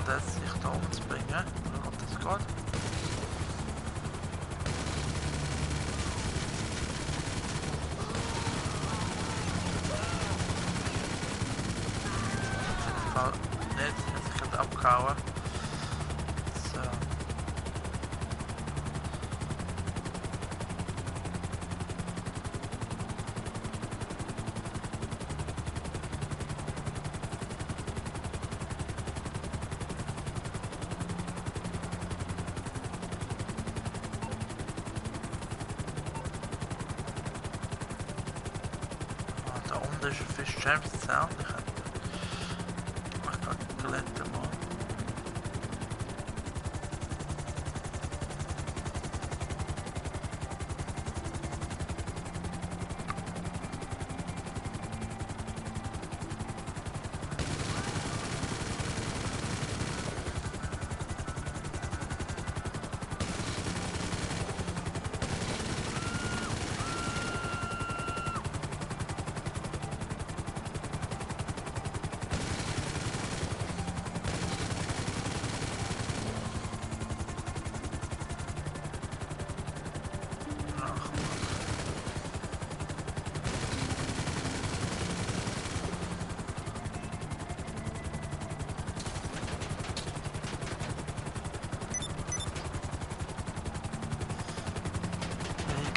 Das sich da oben zu bringen, oder ob das geht. Fall nicht, jetzt ich gerade abgehauen. So. Da ist ein Fisch James Sound. Ich mach grad die Toilette mal.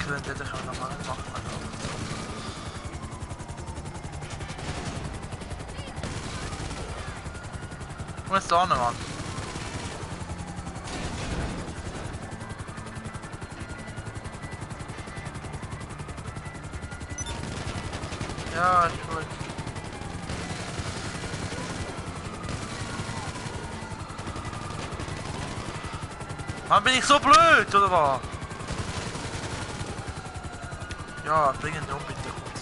Vendetta können wir nochmal machen. Wo ist da Mann? Ja, ist gut. Mann, bin ich so blöd, oder was? Ja, bring ihn um bitte kurz.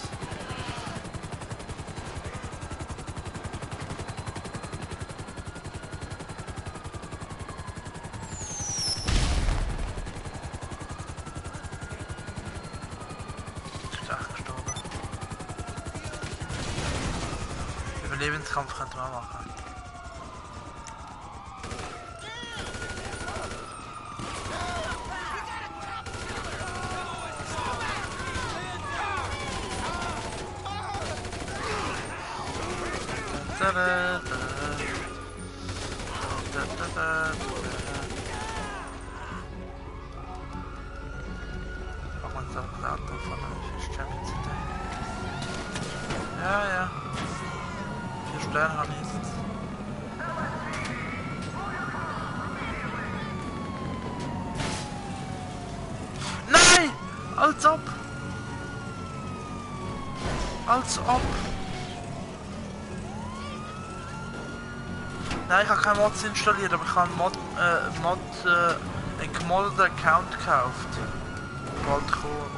Ist echt gestorben. Überlebenskampf könnte man machen. Auch man sagt, der Auto von der Champions City. Ja, ja. 4 Sterne habe ich jetzt. Nein! Als ob! Als ob! Nein, ich habe keine Mods installiert, aber ich habe einen gemoddeten Account gekauft. Bald kommt.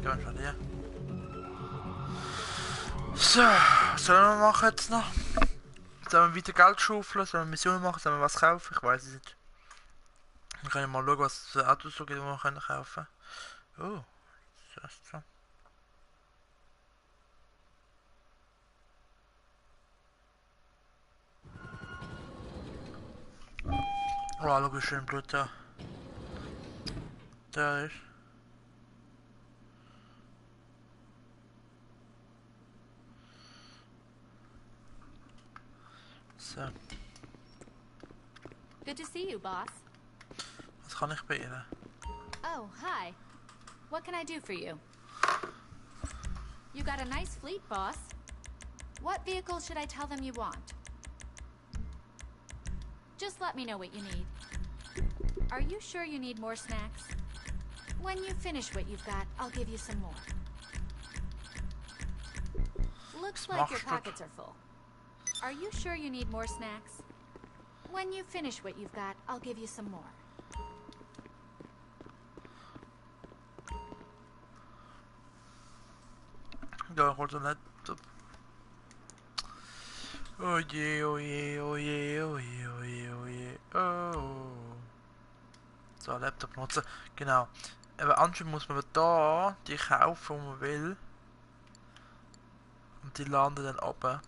Gehen wir von dir. So, was sollen wir machen jetzt noch? Sollen wir weiter Geld schaufeln? Sollen wir Missionen machen? Sollen wir was kaufen? Ich weiß es nicht. Wir können mal schauen, was es für Autos so gibt, die wir kaufen können. Oh, das ist schon. Oh, schau, wie schön Blut da. Da ist. So. Good to see you, boss. Was kann ich bei ihr? Oh, hi. What can I do for you? You got a nice fleet, boss. What vehicle should I tell them you want? Just let me know what you need. Are you sure you need more snacks? When you finish what you've got, I'll give you some more. Looks like your pockets are full. Are you sure you need more snacks? When you finish what you've got, I'll give you some more. Ja, ich wollte nicht. Oh je, oh je, oh je, oh je, oh je, oh je, oh. So, Laptop nutzen. Genau. Aber anscheinend muss man da die kaufen, die man will. Und die landen dann oben.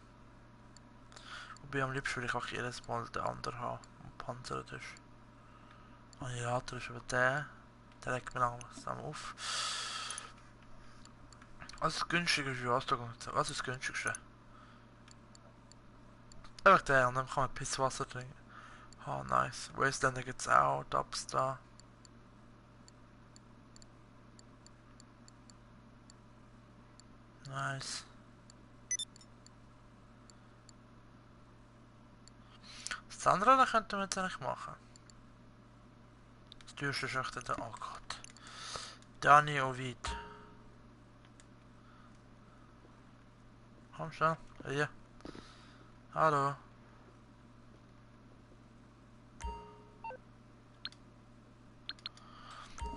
Wobei am liebsten will ich auch jedes Mal den anderen haben, und panzert ist. Annihilator ist aber der legt mir langsam auf. Was ist das günstigste? Was ist das günstigste? Einfach der, und dann kann man Pisswasser trinken. Ah, oh, nice. Wasteländer gibt's auch, Dubs da. Nice. Das andere da könnten wir jetzt eigentlich machen. Das teuerste ist echt der. Oh Gott. Dani Ovid. Komm schon. Hier. Hallo.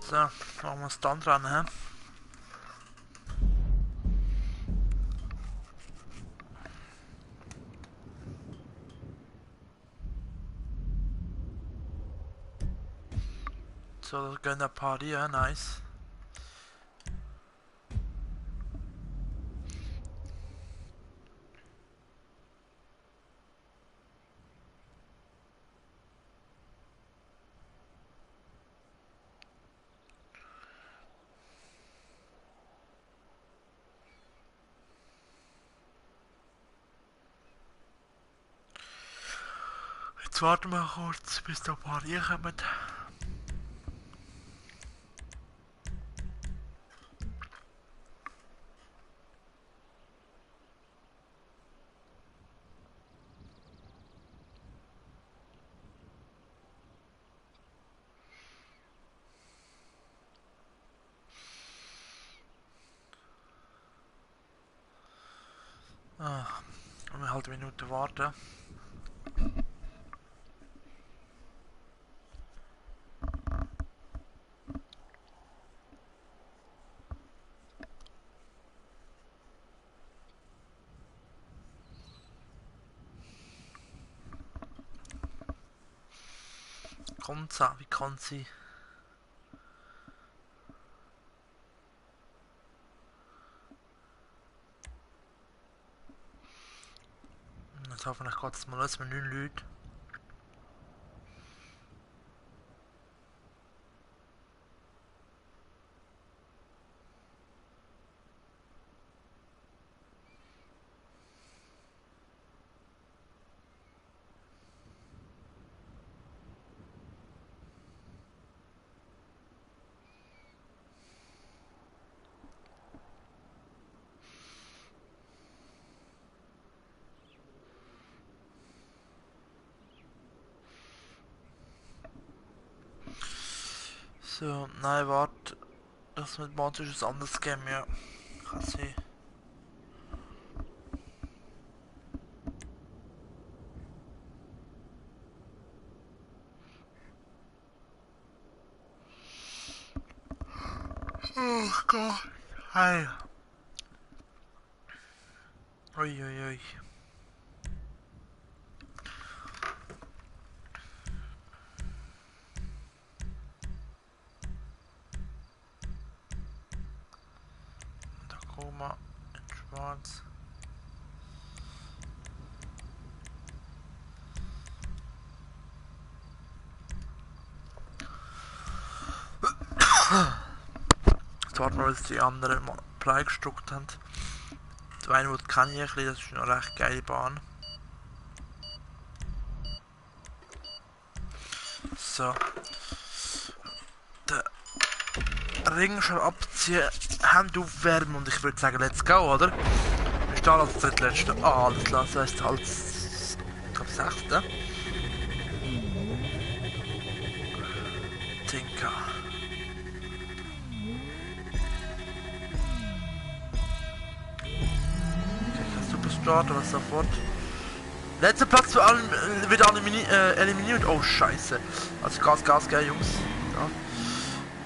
So, machen wir das dann dran, hä? So, da gehen ein paar hier, nice. Jetzt warten wir kurz, bis da ein paar hier kommen. Und wir halt eine Minute warten. Kommt sie? Wie kann sie? Jetzt hoffentlich geht es mal los mit 9 Leuten. So, nein, warte. Das mit Monster ist ein anderes Game, ja. Kann sein. Oh Gott. Hey. Ui, ui, ui. Tacoma in Schwarz. Jetzt warten wir, bis die anderen Play gestruckt haben. Die Weinwood kenne ich ein bisschen, das ist eine recht geile Bahn. So. Den Ring schon abziehen, Hände aufwärmen und ich würde sagen, let's go, oder? Wir stehen als drittletzte. Ah, das heisst als... ich glaube, 6. Tinka. Superstart oder sofort. Letzter Platz für allen wird eliminiert. Oh Scheiße. Also Gas, gell, Jungs. Ja.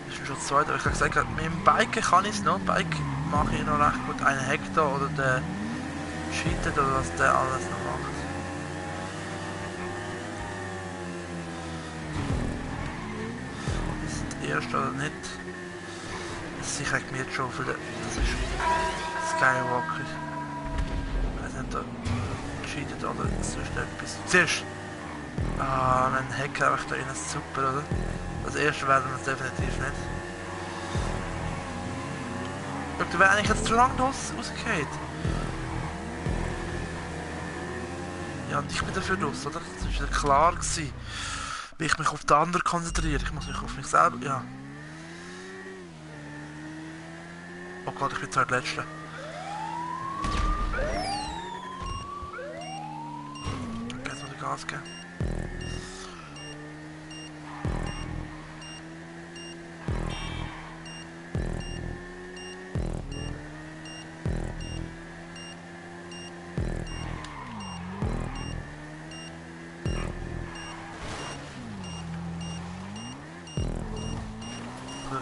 Ich bin schon zweit, aber ich habe gesagt, mit dem Bike kann ich es noch. Bike mache ich noch recht gut. Einen Hektar oder der cheatet oder was der alles noch macht. Ist der erste oder nicht? Ich kriege mir jetzt schon für den. Das ist Skywalker. Cheatet oder sonst etwas. Zuerst! Ah, ein Hacker einfach da rein, ist super, oder? Das erste werden wir es definitiv nicht. Schau, da wäre eigentlich jetzt zu lang rausgefallen. Ja, und ich bin dafür raus, oder? Das war wieder klar gewesen. Wie ich mich auf den anderen konzentriere. Ich muss mich auf mich selber. Ja. Oh Gott, ich bin zwar der Letzte. Gas geben.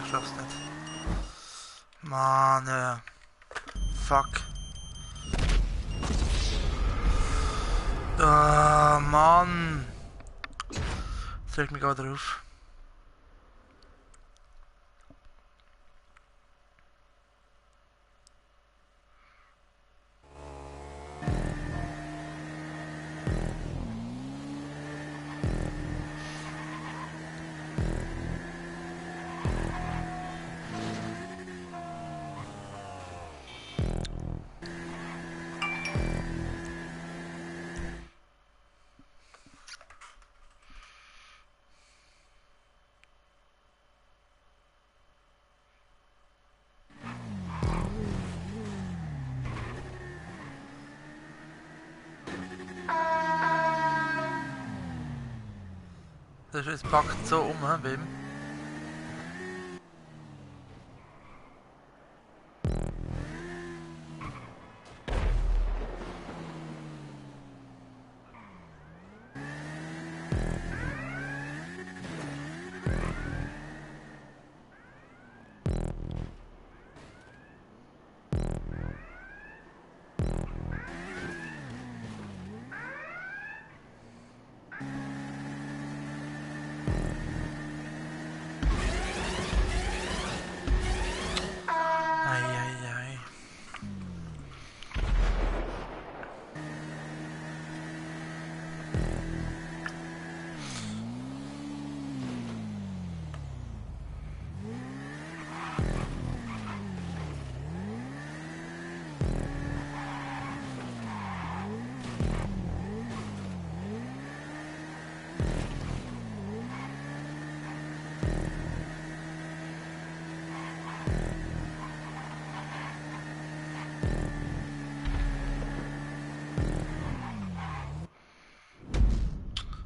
Ich schaff's nicht. Mann, fuck. Mann! Das regt mich gerade drauf. Es packt so um, hä, Wim?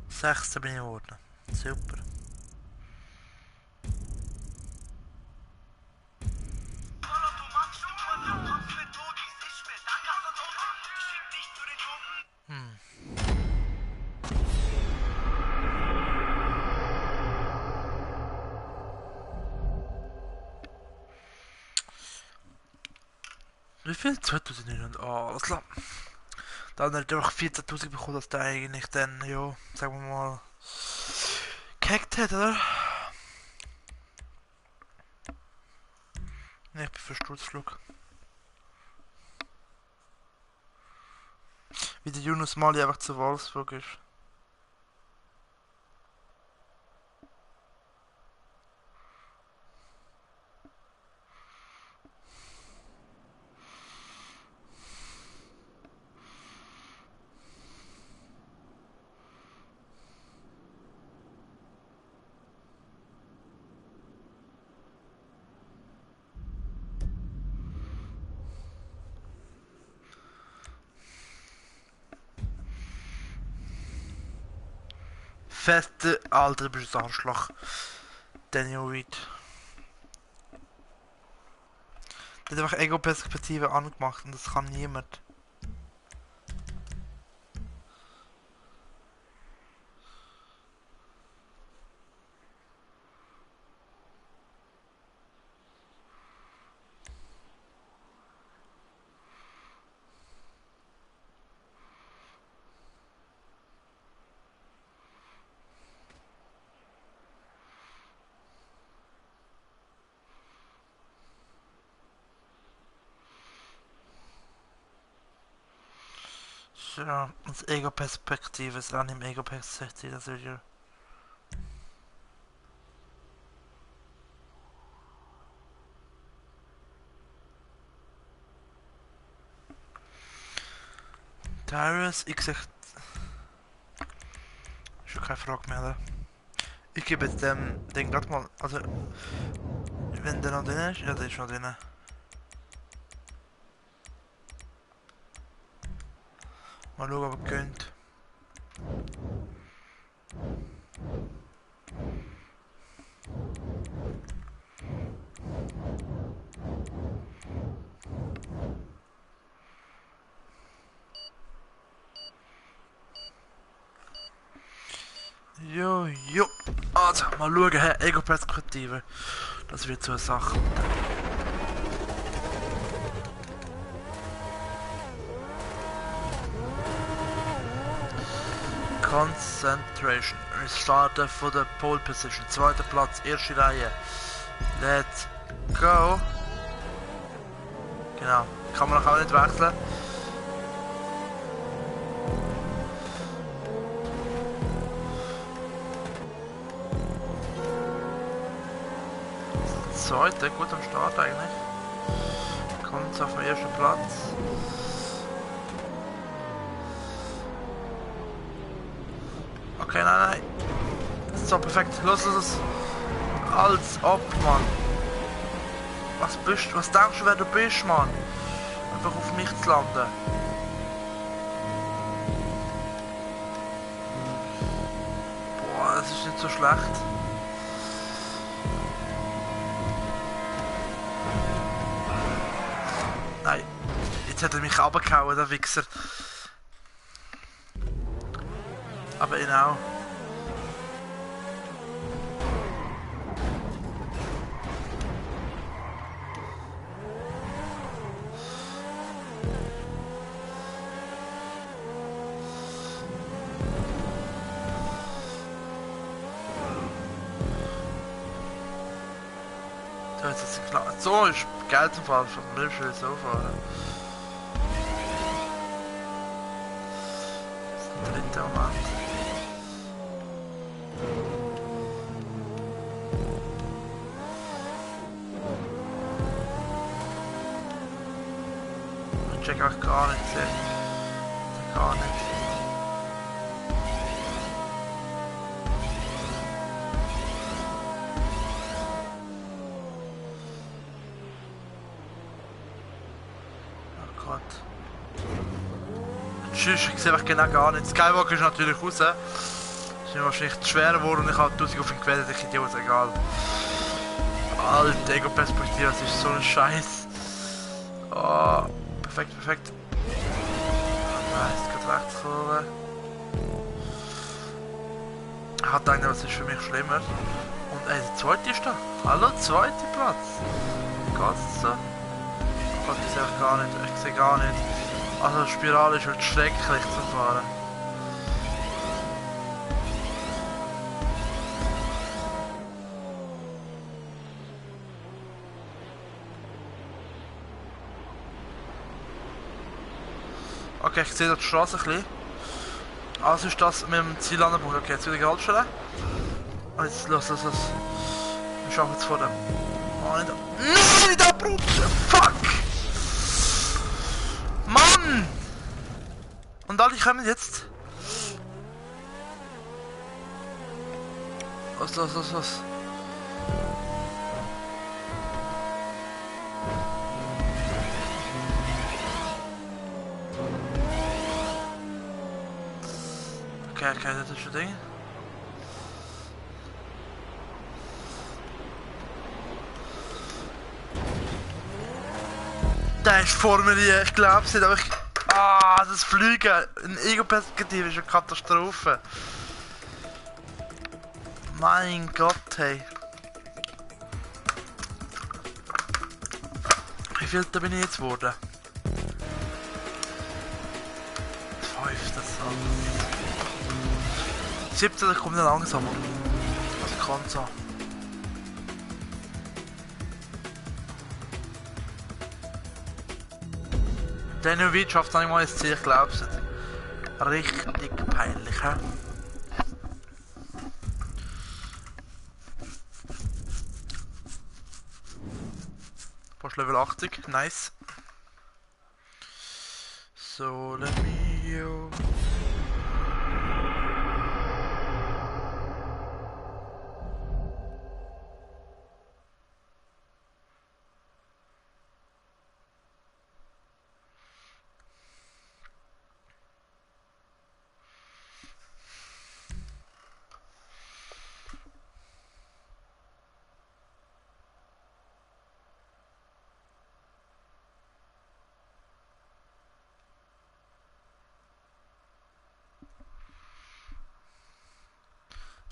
Sechste bin ich geworden. Super. Wie viel? 2009? Oh, alles klar. Dann hat er einfach 14.000 bekommen, dass der eigentlich dann, ja, sagen wir mal, gehackt hat, oder? Ne, ich bin für Sturzflug. Wie der Yunus Mali einfach zu Wolfsburg ist. Feste, Alter, du bist ein Arschloch. Daniel Reed. Der hat einfach Ego-Perspektive angemacht und das kann niemand. Ja, das Ego-Perspektive ist an dem Ego-Perspektive, das Video. Tyrus, ich sag. Schon keine Frage mehr, oder? Ich gebe jetzt dem Ding grad mal. Also. Wenn der noch drin ist? Ja, der ist noch drin. Mal schauen, ob er könnt. Jo. Also, mal schauen, Herr Ego-Perspektive. Das wird so eine Sache. Concentration. Wir starten von der Pole Position. Zweiter Platz, erste Reihe. Let's go. Genau. Kann man auch nicht wechseln. Zweiter, gut am Start eigentlich. Kommt auf den ersten Platz. Okay, nein. So, perfekt. Los. Als ob, Mann. Was denkst du, wer du bist, Mann? Einfach auf mich zu landen. Boah, es ist nicht so schlecht. Nein, jetzt hat er mich runtergehauen, der Wichser. Aber ihn auch. So ist Geld zum Fahren, von mir will ich so fahren. Das ist ein dritter Moment. Ich check auch gar nicht, gar nicht. Tschüss, ich sehe einfach genau gar nicht. Skywalker ist natürlich raus. Das ist mir wahrscheinlich zu schwer geworden und ich habe 1000 auf ihn gewählt, ich Idiot, egal. Alter, Ego-Perspektive, das ist so ein Scheiß. Oh, perfekt, perfekt. Nice, geht rechts rüber. Ich hatte gedacht, was ist für mich schlimmer. Und ey, der zweite ist da. Hallo, zweiter Platz. Wie geht's so? Ich sehe gar nicht, ich sehe gar nicht. Also die Spirale ist halt schrecklich zu fahren. Okay, ich sehe da die Straße ein bisschen. Also ist das mit dem Ziel angebracht. Okay, jetzt wieder die Haltestelle. Und jetzt los. Wir schauen jetzt vor dem. Oh, nicht da. Nein, nicht abrutschen! Fuck! Mann! Und alle kommen jetzt. Was? Okay, das ist ein Ding. Der ist vor mir hier, ich glaub's nicht, aber ich... Ah, das Fliegen in Ego-Perspektive ist eine Katastrophe. Mein Gott, hey. Wie viel da bin ich jetzt geworden? 5, das alles. 17, da kommt nicht langsamer. Das kann so. Danovic schafft nicht mal ins Ziel, ich glaub's nicht. Richtig peinlich, hä? Fast Level 80, nice. So, let me...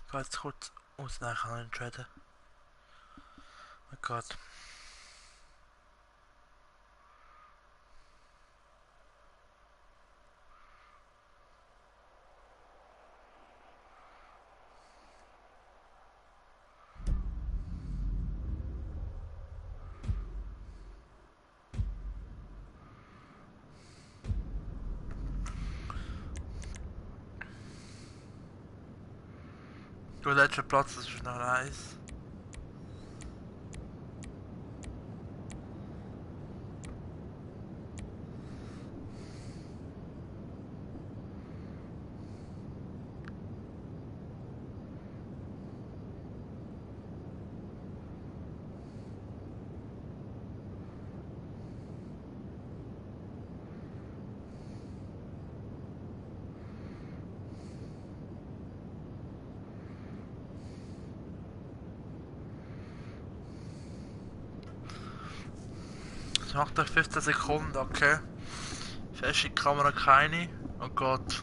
Ich gehe jetzt kurz aus nachher entscheiden. Oh Gott. Der letzte Platz, das ist noch nice. Das macht er 15 Sekunden, okay. Feste Kamera keine. Oh Gott.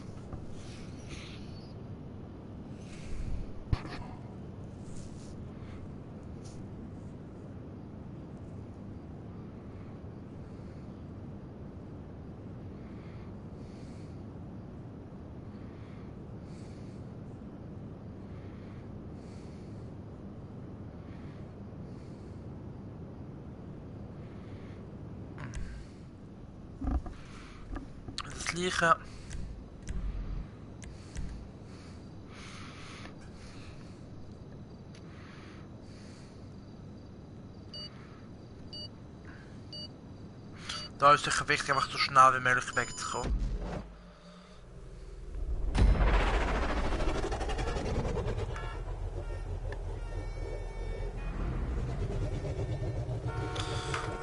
Das Gleiche. Da ist sicher wichtig, einfach so schnell wie möglich wegzukommen.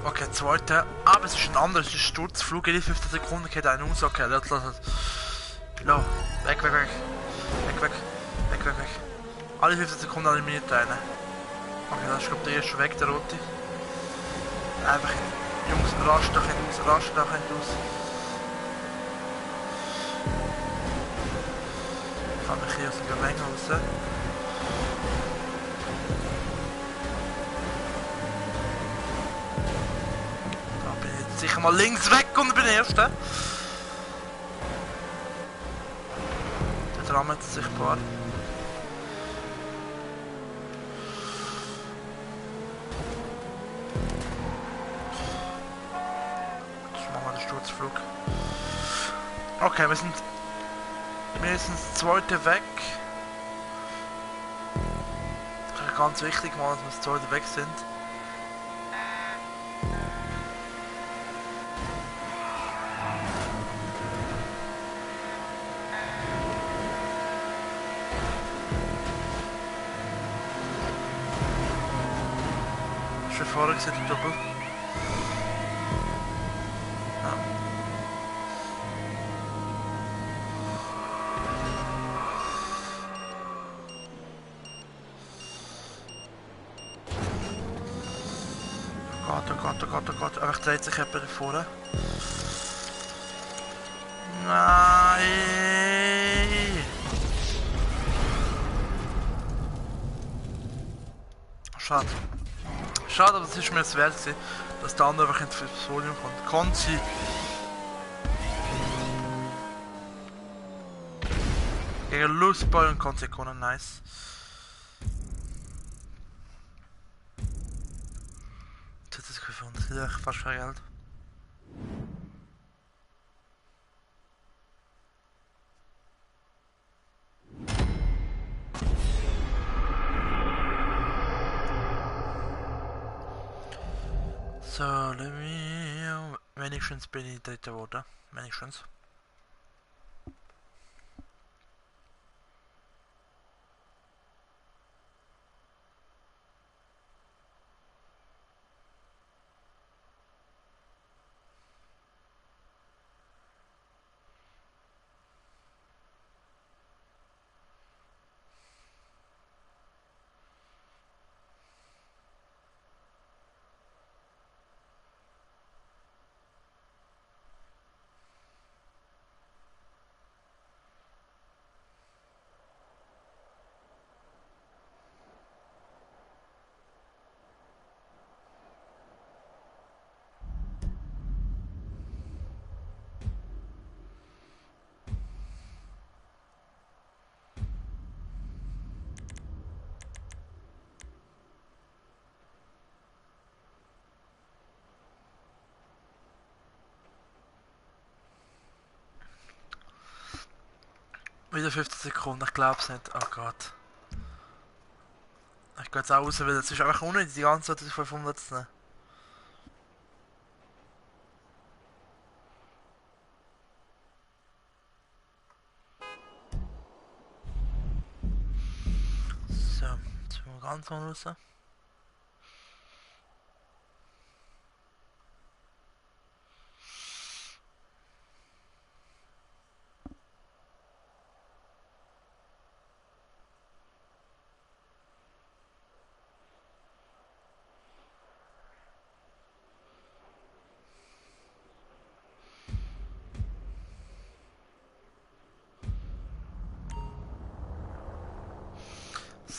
Okay, zweite. Aber es ist ein anderes, es ist Sturzflug. Jede 15 Sekunden geht einen aus. Okay, lass es. No. Weg, weg, weg. Weg, weg. Weg, weg, weg. Alle 15 Sekunden eliminiert einen. Okay, das ist glaube ich der erste weg, der rote. Einfach Jungs, rasch da hinten aus, rasch da hinten aus. Ich kann mich hier aus dem Gemenge raus. Da bin ich jetzt sicher mal links weg und bin der Erste. Der Rahmen ist sichtbar. Sturzflug. Okay, wir sind mindestens das zweite weg. Das ist ganz wichtig, mal, dass wir das zweite weg sind. Schon vorher gesehen, die Doppel. Oh Gott, aber dreht sich jemand da vorne. Nein! Schade. Schade, aber es ist mir jetzt wert gewesen, dass der andere einfach ins Podium kommt. Konzi! Gegen Lustball und Konzi können, nice. Ja, fast viel Geld. So, wenigstens bin ich dritter geworden. Wenigstens. Wieder 15 Sekunden, ich glaub's nicht. Oh Gott. Ich gehe jetzt auch raus, weil es ist einfach unnötig, die ganze Zeit 500 zu nehmen. So, jetzt sind wir ganz mal raus.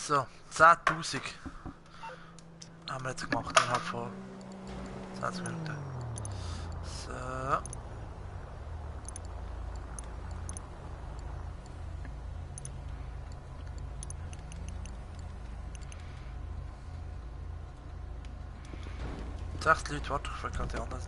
So, 10.000 haben wir jetzt gemacht innerhalb von 20 Minuten. So. Sechs Leute, warte, ich verkehrt die anderen.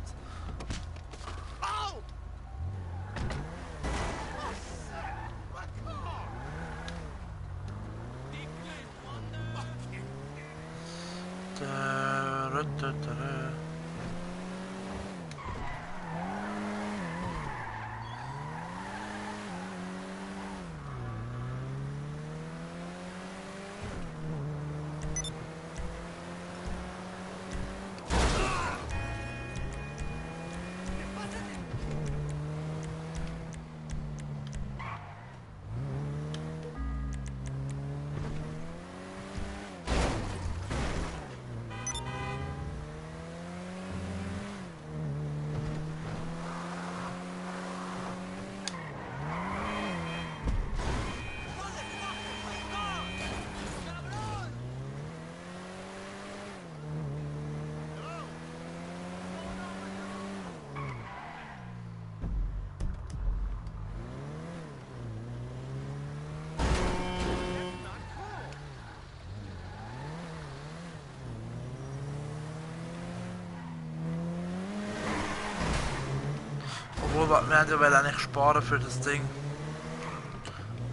Obwohl, wir haben ja eigentlich sparen für das Ding.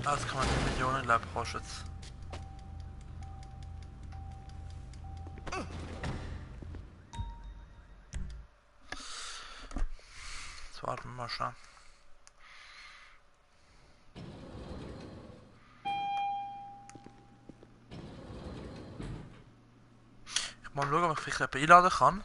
Das kann man die Millionen, glaube ich, kostet. Jetzt warten wir mal schnell. Ich muss mal schauen, ob ich vielleicht jemanden einladen kann.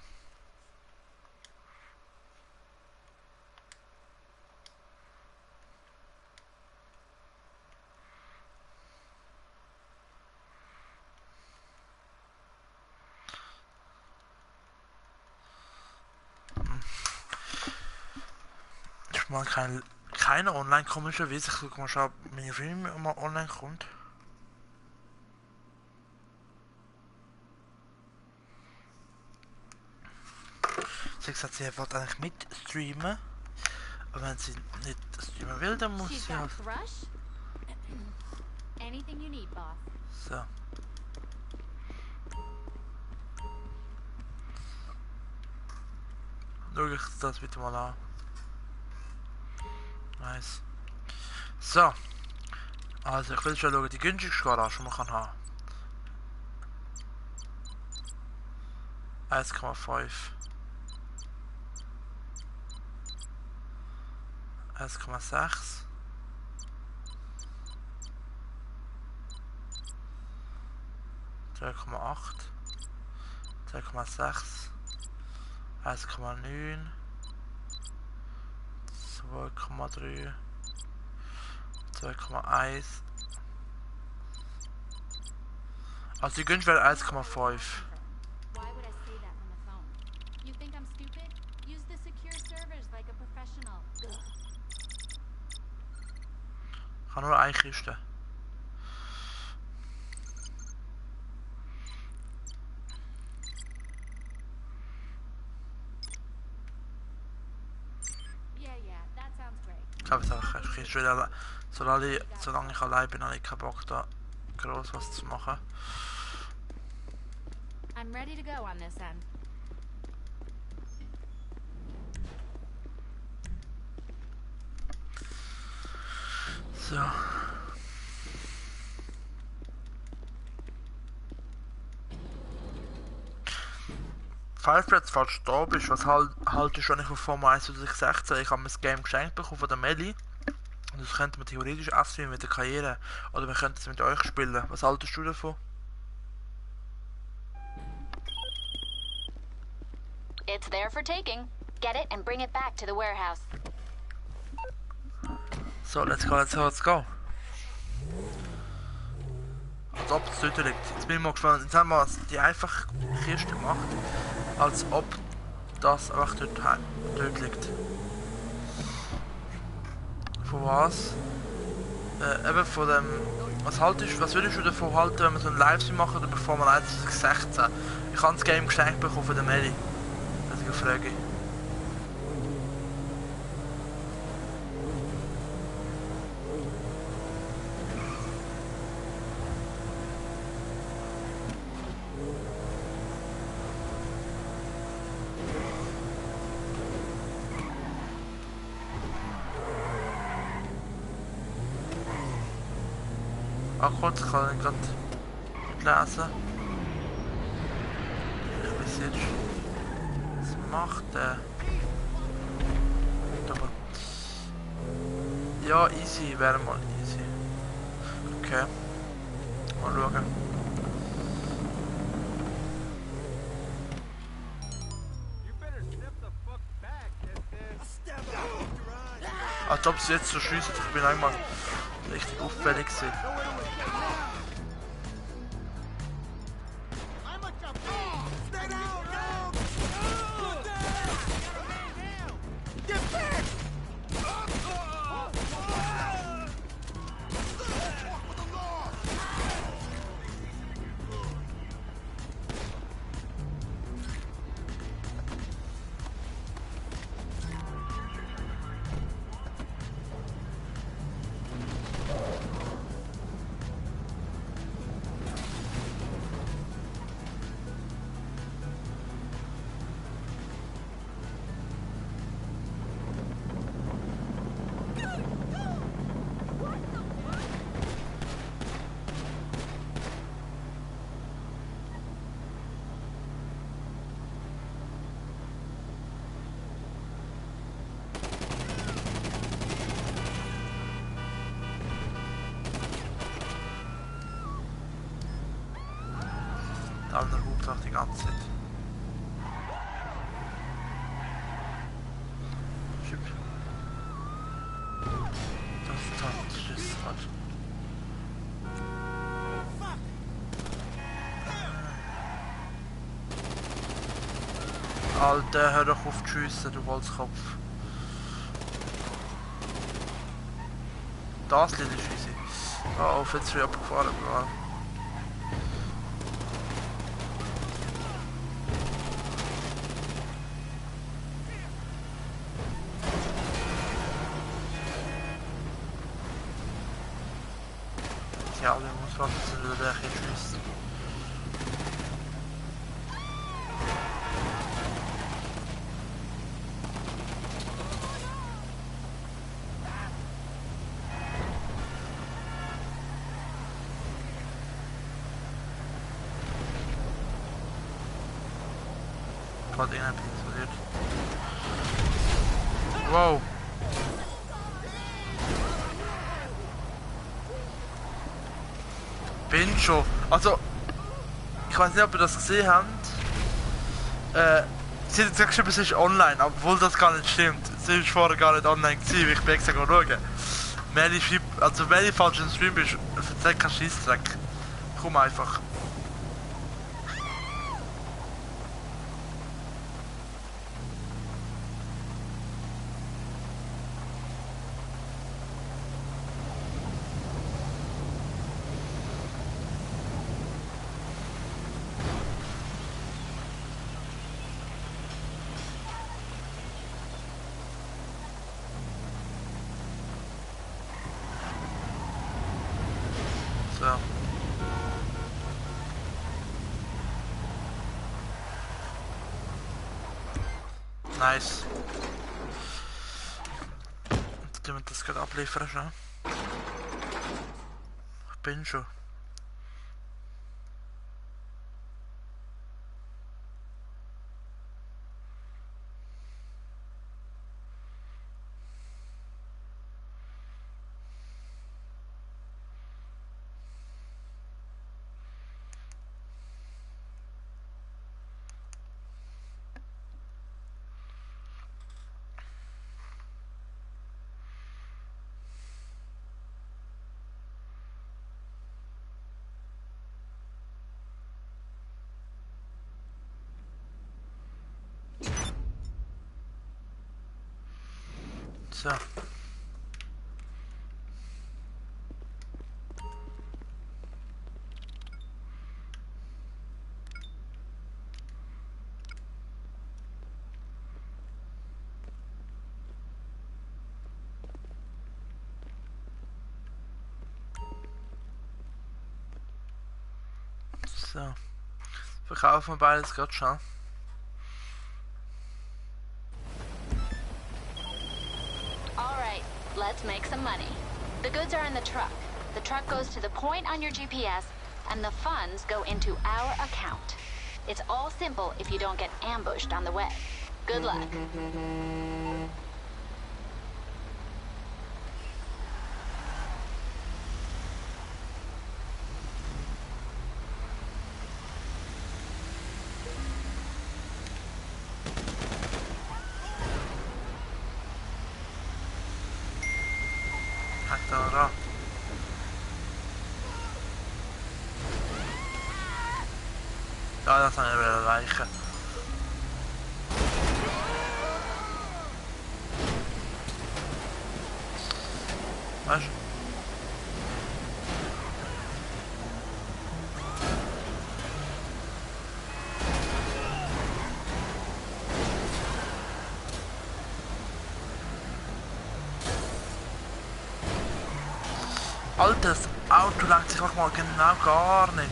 Man keine online komischerweise. Ich guck mal schauen, ob meine Filme immer online kommt. Sie hat gesagt, sie wollte eigentlich mit streamen. Aber wenn sie nicht streamen will, dann muss sie halt. Anything you need, boss. So. Schau ich das bitte mal an. Nice. So. Also ich will schon schauen, die günstigste Garage, die man kann haben. 1,5. 1,6. 2,8. 2,6. 1,9. 2,3, 2,1. Also die günstig wäre 1,5. Why would I say that on the phone? You think I'm stupid? Use the secure servers like a professional. Ich kann nur eine Kiste. Ich habe jetzt Kiste wieder, solange ich allein bin, habe ich keinen Bock da groß was zu machen. I'm ready to go on this end. So. Falls du jetzt falsch da bist, was haltest du eigentlich von Formel 1 2016? Ich habe mir das Game geschenkt bekommen von der Melli. Und das könnte man theoretisch auch streamen mit der Karriere. Oder wir könnten es mit euch spielen. Was haltest du davon? It's there for taking. Get it and bring it back to the warehouse. So, let's go. Als ob es dort liegt. Jetzt bin ich mal gespannt. Jetzt haben wir die einfache Kiste gemacht. Als ob das einfach dort liegt. Von was? Eben von dem... Was würdest du davon halten, wenn wir so einen Livestream machen oder bevor wir 2016? Ich habe das Game geschenkt bekommen von der Meli. Das ist eine Frage. Ah, kurz, ich kann ihn gerade nicht lesen. Ich weiß jetzt. Was macht der? Aber. Ja, easy wäre mal easy. Okay. Mal schauen. Als ob sie jetzt so schiessen, ich bin einmal richtig auffällig gewesen. Der andere hupt auch die ganze Zeit. Schipp. Das ist halt. Alter, hör doch auf zu schiessen, du Holzkopf. Das Lied ist easy. Oh, auf jetzt wieder abgefahren. Ja, der muss warten, dass er hier schießt. Gerade irgendein explodiert. Wow. Bin schon. Also, ich weiß nicht, ob ihr das gesehen habt. Sie hat jetzt geschrieben, es ist online, obwohl das gar nicht stimmt. Sie ist vorher gar nicht online gewesen, wie ich bin extra schauen. Meli schreibt, also wenn ich falsch im Stream bist, erzähl keinen Scheissdreck. Komm einfach. So. Nice. Jetzt tun wir das gerade abliefern schon. Ich bin schon. So. So. Verkaufen wir beides gerade schon. All right, let's make some money. The goods are in the truck. The truck goes to the point on your GPS, and the funds go into our account. It's all simple if you don't get ambushed on the way. Good luck. Da. Ja, das haben wir wieder erreichen. Weißt du? Alter, das Auto lenkt sich auch mal genau gar nicht.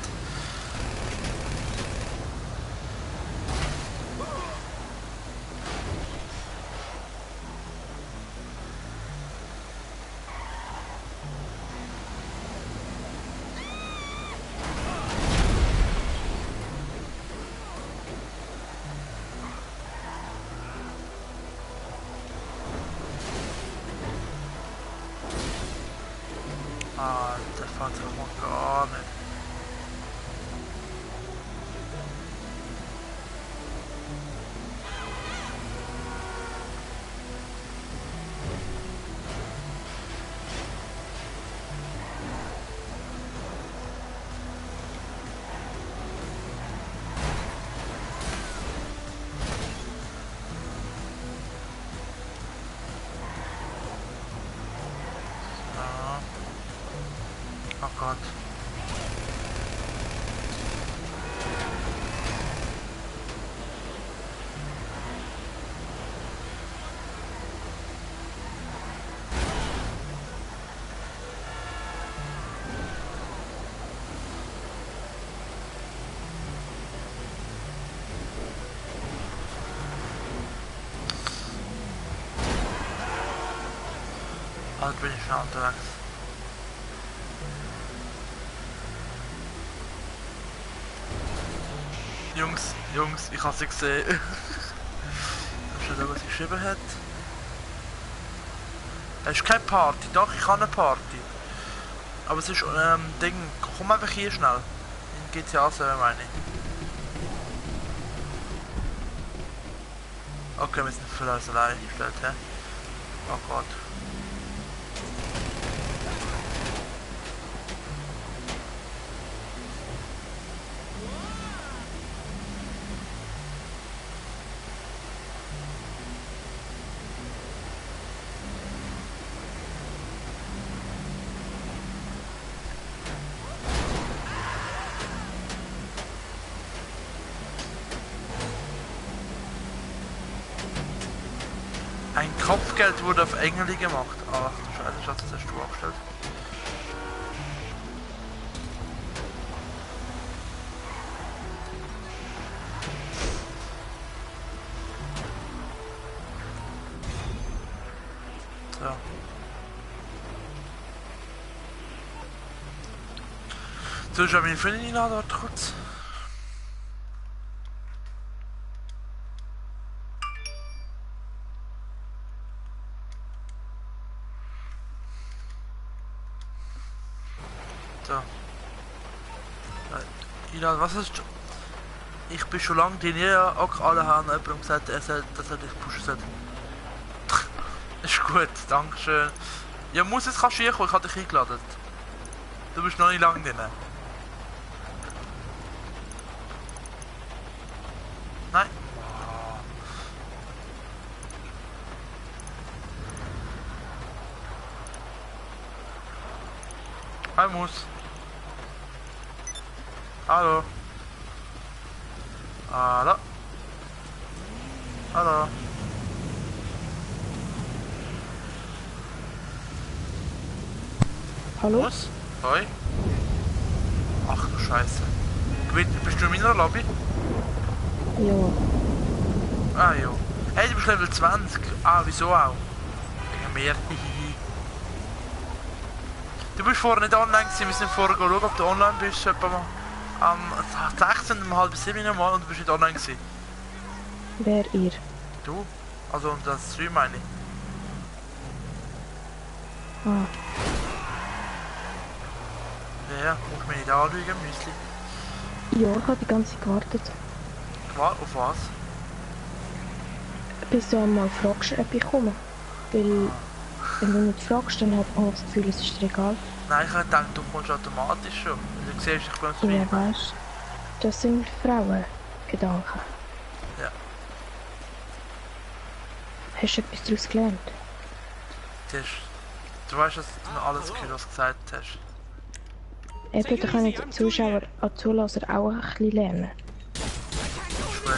Alter, fährt sich auch mal gar nicht. Oh Gott. Also bin ich schon unterwegs. Jungs, ich habe sie gesehen. Ich weiß nicht, was sie geschrieben hat. Es ist keine Party, doch, ich habe eine Party. Aber es ist Ding, komm einfach hier schnell. In GTA 7 meine ich. Okay, wir sind für uns allein gestellt, hä? Oh Gott. Ein Kopfgeld wurde auf Engel gemacht. Ach du Scheiße, Schatz, das hast du aufgestellt. So. So, ich habe meine Freundin einladen, warte kurz. So. Ilan, was ist... Ich bin schon lange trainiert, auch alle haben jemandem gesagt, dass er dich pushen sollte. Ist gut, dankeschön. Ja, muss jetzt kannst du hier kommen, ich habe dich eingeladen. Du bist noch nicht lange drin. Nein. Hi Mus. Hallo. Hallo. Hallo. Hallo? Mus? Hoi. Ach du Scheiße. Bist du in meiner Lobby? Ja. Ah ja. Hey, du bist Level 20. Ah, wieso auch? Gegen mehr. Du bist vorher nicht online gewesen, wir sind vorher schauen, ob du online bist. Etwa am 16. um halb 7 nochmal und du bist nicht online gewesen. Wer ihr? Du? Also und das Stream meine ich. Ah. Ja, muss mich nicht anlügen, Müsli. Ja, ich habe die ganze Zeit gewartet. Auf was? Bis du einmal fragst, ob ich komme. Weil, wenn du nicht fragst, dann habe ich das Gefühl, es ist dir egal. Nein, ich habe gedacht, du kommst automatisch schon. Du siehst, ich bin am Stream. Ja, weißt, das sind Frauengedanken. Ja. Hast du etwas daraus gelernt? Du weißt, dass du noch alles gehört, was du gesagt hast. Eben, da können die Zuschauer und Zuhörer auch ein bisschen lernen. Das ist gut.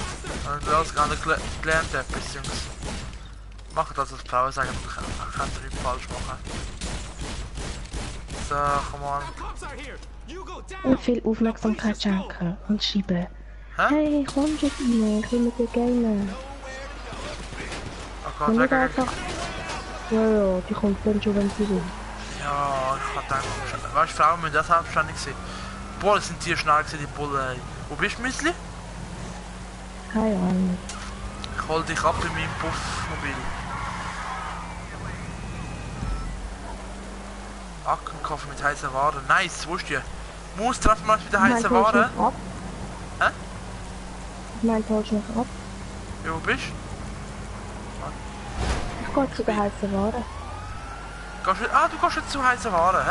Wenn du alles gar nicht gelernt etwas, Jungs. Macht das, was die Frauen sagen, man kann nichts falsch machen. So, komm an. Und viel Aufmerksamkeit schenken und schreiben. Hä? Hey, komm schon rein, ich will mit dir gamen. Oh Gott, Und nicht weg. einfach... Ja, die kommt dann schon, wenn sie will. Ja, ich hab gedacht, weißt du, Frauen müssen das selbstständig sein. Boah, das sind die schnell gewesen, die Bullen. Wo bist du, Müsli? Keine Ahnung. Ich hol dich ab in meinem Puffmobil. Akkenkoffer mit heißen Waren. Nice, wo ist die? Muss treffen wir mit der heißen Waren. Ab? Hä? Ich meine, holst du mich ab? Ja, wo bist Ich gehe zu der heißen Ware. du? Du gehst jetzt zu heißen Waren, hä?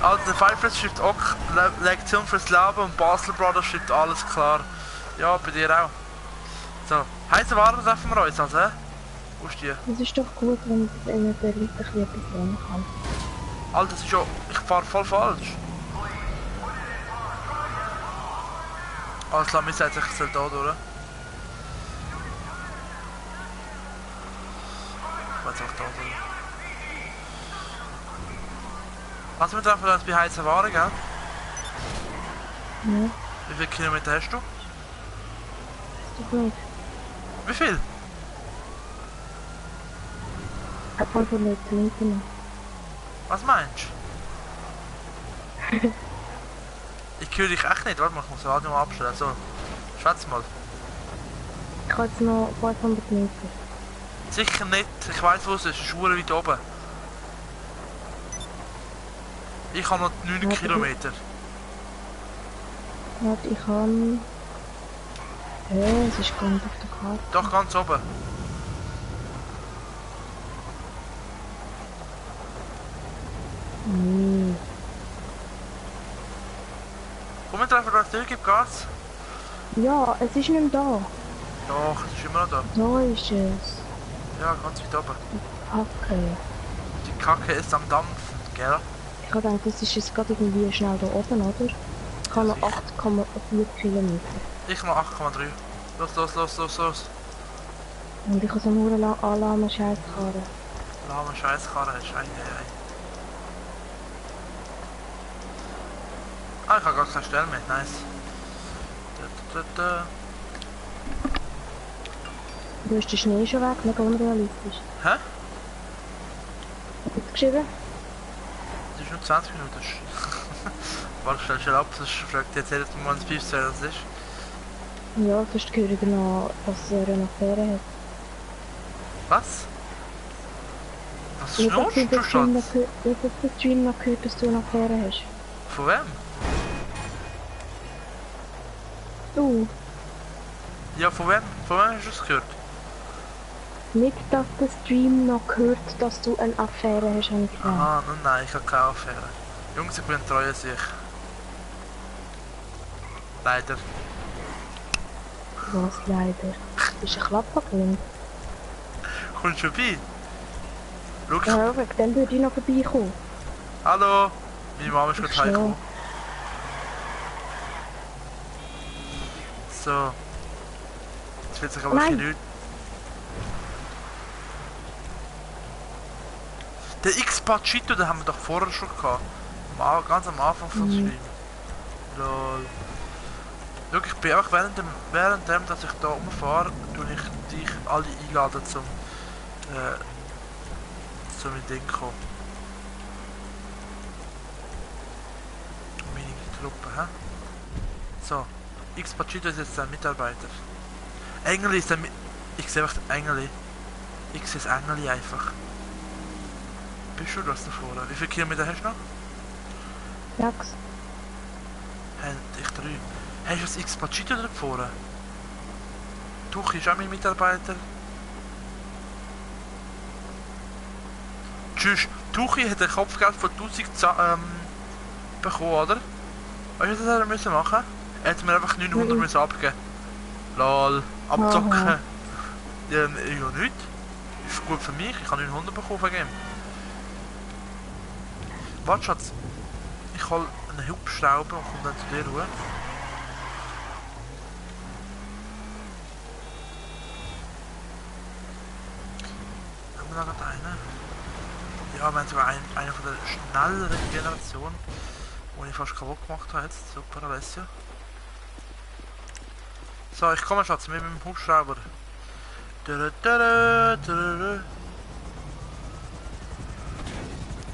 Ja. Also der Firefest schreibt auch Lektion fürs Leben und Basel Brothers schreibt alles klar. Ja, bei dir auch. So, heiße Waren treffen wir uns also, hä? Wo ist die? Es ist doch gut, wenn der Leute ein bisschen etwas lernen kann. Alter, das ist ja... Ich fahr voll falsch. Alles klar, mir sagt sich, ich soll da durch. Ich weiß auch da durch. Was wir treffen uns bei heißen Waren, gell? Ja. Wie viele Kilometer hast du? Ist doch nicht. Wie viel? Einfach nicht linken. Was meinst du? Ich höre dich echt nicht. Warte mal, ich muss das Radio mal abstellen. So, schwätz mal. Ich habe jetzt noch 500 Meter. Sicher nicht. Ich weiss, wo es ist. Es ist verdammt weit oben. Ich habe noch 9 Ja, Kilometer. Warte, ich kann... es ist gar nicht auf der Karte. Doch, ganz oben. Nee. Komm, wir treffen uns durch, gib Gas. Ja, es ist nicht mehr da. Doch, es ist immer noch da. Da ist es. Ja, ganz weit oben. Kacke. Die Kacke ist am Dampfen, gell? Ich habe gedacht, das ist jetzt gerade irgendwie schnell da oben, oder? Ich habe noch 8,4 Kilometer. Ich noch 8,3. Los. Und ich habe so nur eine lahme Scheisskarre. Lahme Scheißkarre hast. Ei. Ah, ich habe gar keine Stelle mehr. Nice. Du hast den Schnee schon weg, mega unrealistisch. Hä? Hast du geschrieben? Das ist nur 20 Minuten. Warte, stell schnell ab, sonst fragt jetzt jedes Mal ins Piepser, was das ist. Ja, sonst höre ich noch, dass er eine Affäre hat. Was? Was Ich habe schnurst du, Schatz? auf dem Stream noch gehört, dass du eine Affäre hast. Von wem? Du? Ja, von wem? Von wem hast du es gehört? Nicht, dass der Stream noch hört, dass du eine Affäre hast, habe ich gesagt. Ah, nein, ich habe keine Affäre. Jungs, ich bin treu an sich. Leider. Was leider? Du bist ein Klapperkind. Kommst du vorbei? Schau, Ja, wegen dem würde ich noch vorbeikommen. hallo! Meine Mama ist gerade heimgekommen. So. Jetzt wird sich aber Nein. nichts. Der X-Pachito, den haben wir doch vorher schon gehabt. Ganz am Anfang vom Stream. Lol. Schau, ich bin einfach währenddem, dass ich da rumfahre, tue ich dich alle einladen zum in Ding kommen. Meine Truppe, hä? So. X-Pachito ist jetzt ein Mitarbeiter. Engeli ist ein Ich sehe einfach Engeli. Ich sehe das Engeli einfach. Bist du das da vorne? Wie viele Kilometer hast du noch? 6. Ich 3. Hast du das X-Pachito da vorne? Tuchi ist auch mein Mitarbeiter. Tschüss. Tuchi hat ein Kopfgeld von 1000 bekommen, oder? Weißt du, was er müssen machen? Er hat mir einfach 900 müssen abgeben. Lol. Abzocken. Ja, nicht. Ist gut für mich. Ich habe 900 bekommen von ihm. Warte, Schatz. Ich hole einen Hubschrauber und komme dann zu dir rüber. Haben wir da gerade einen? Ja, wir haben sogar eine von der schnelleren Generation, die ich fast kaputt gemacht habe jetzt. Super, Alessio. So, ich komme, Schatz, mit dem Hubschrauber.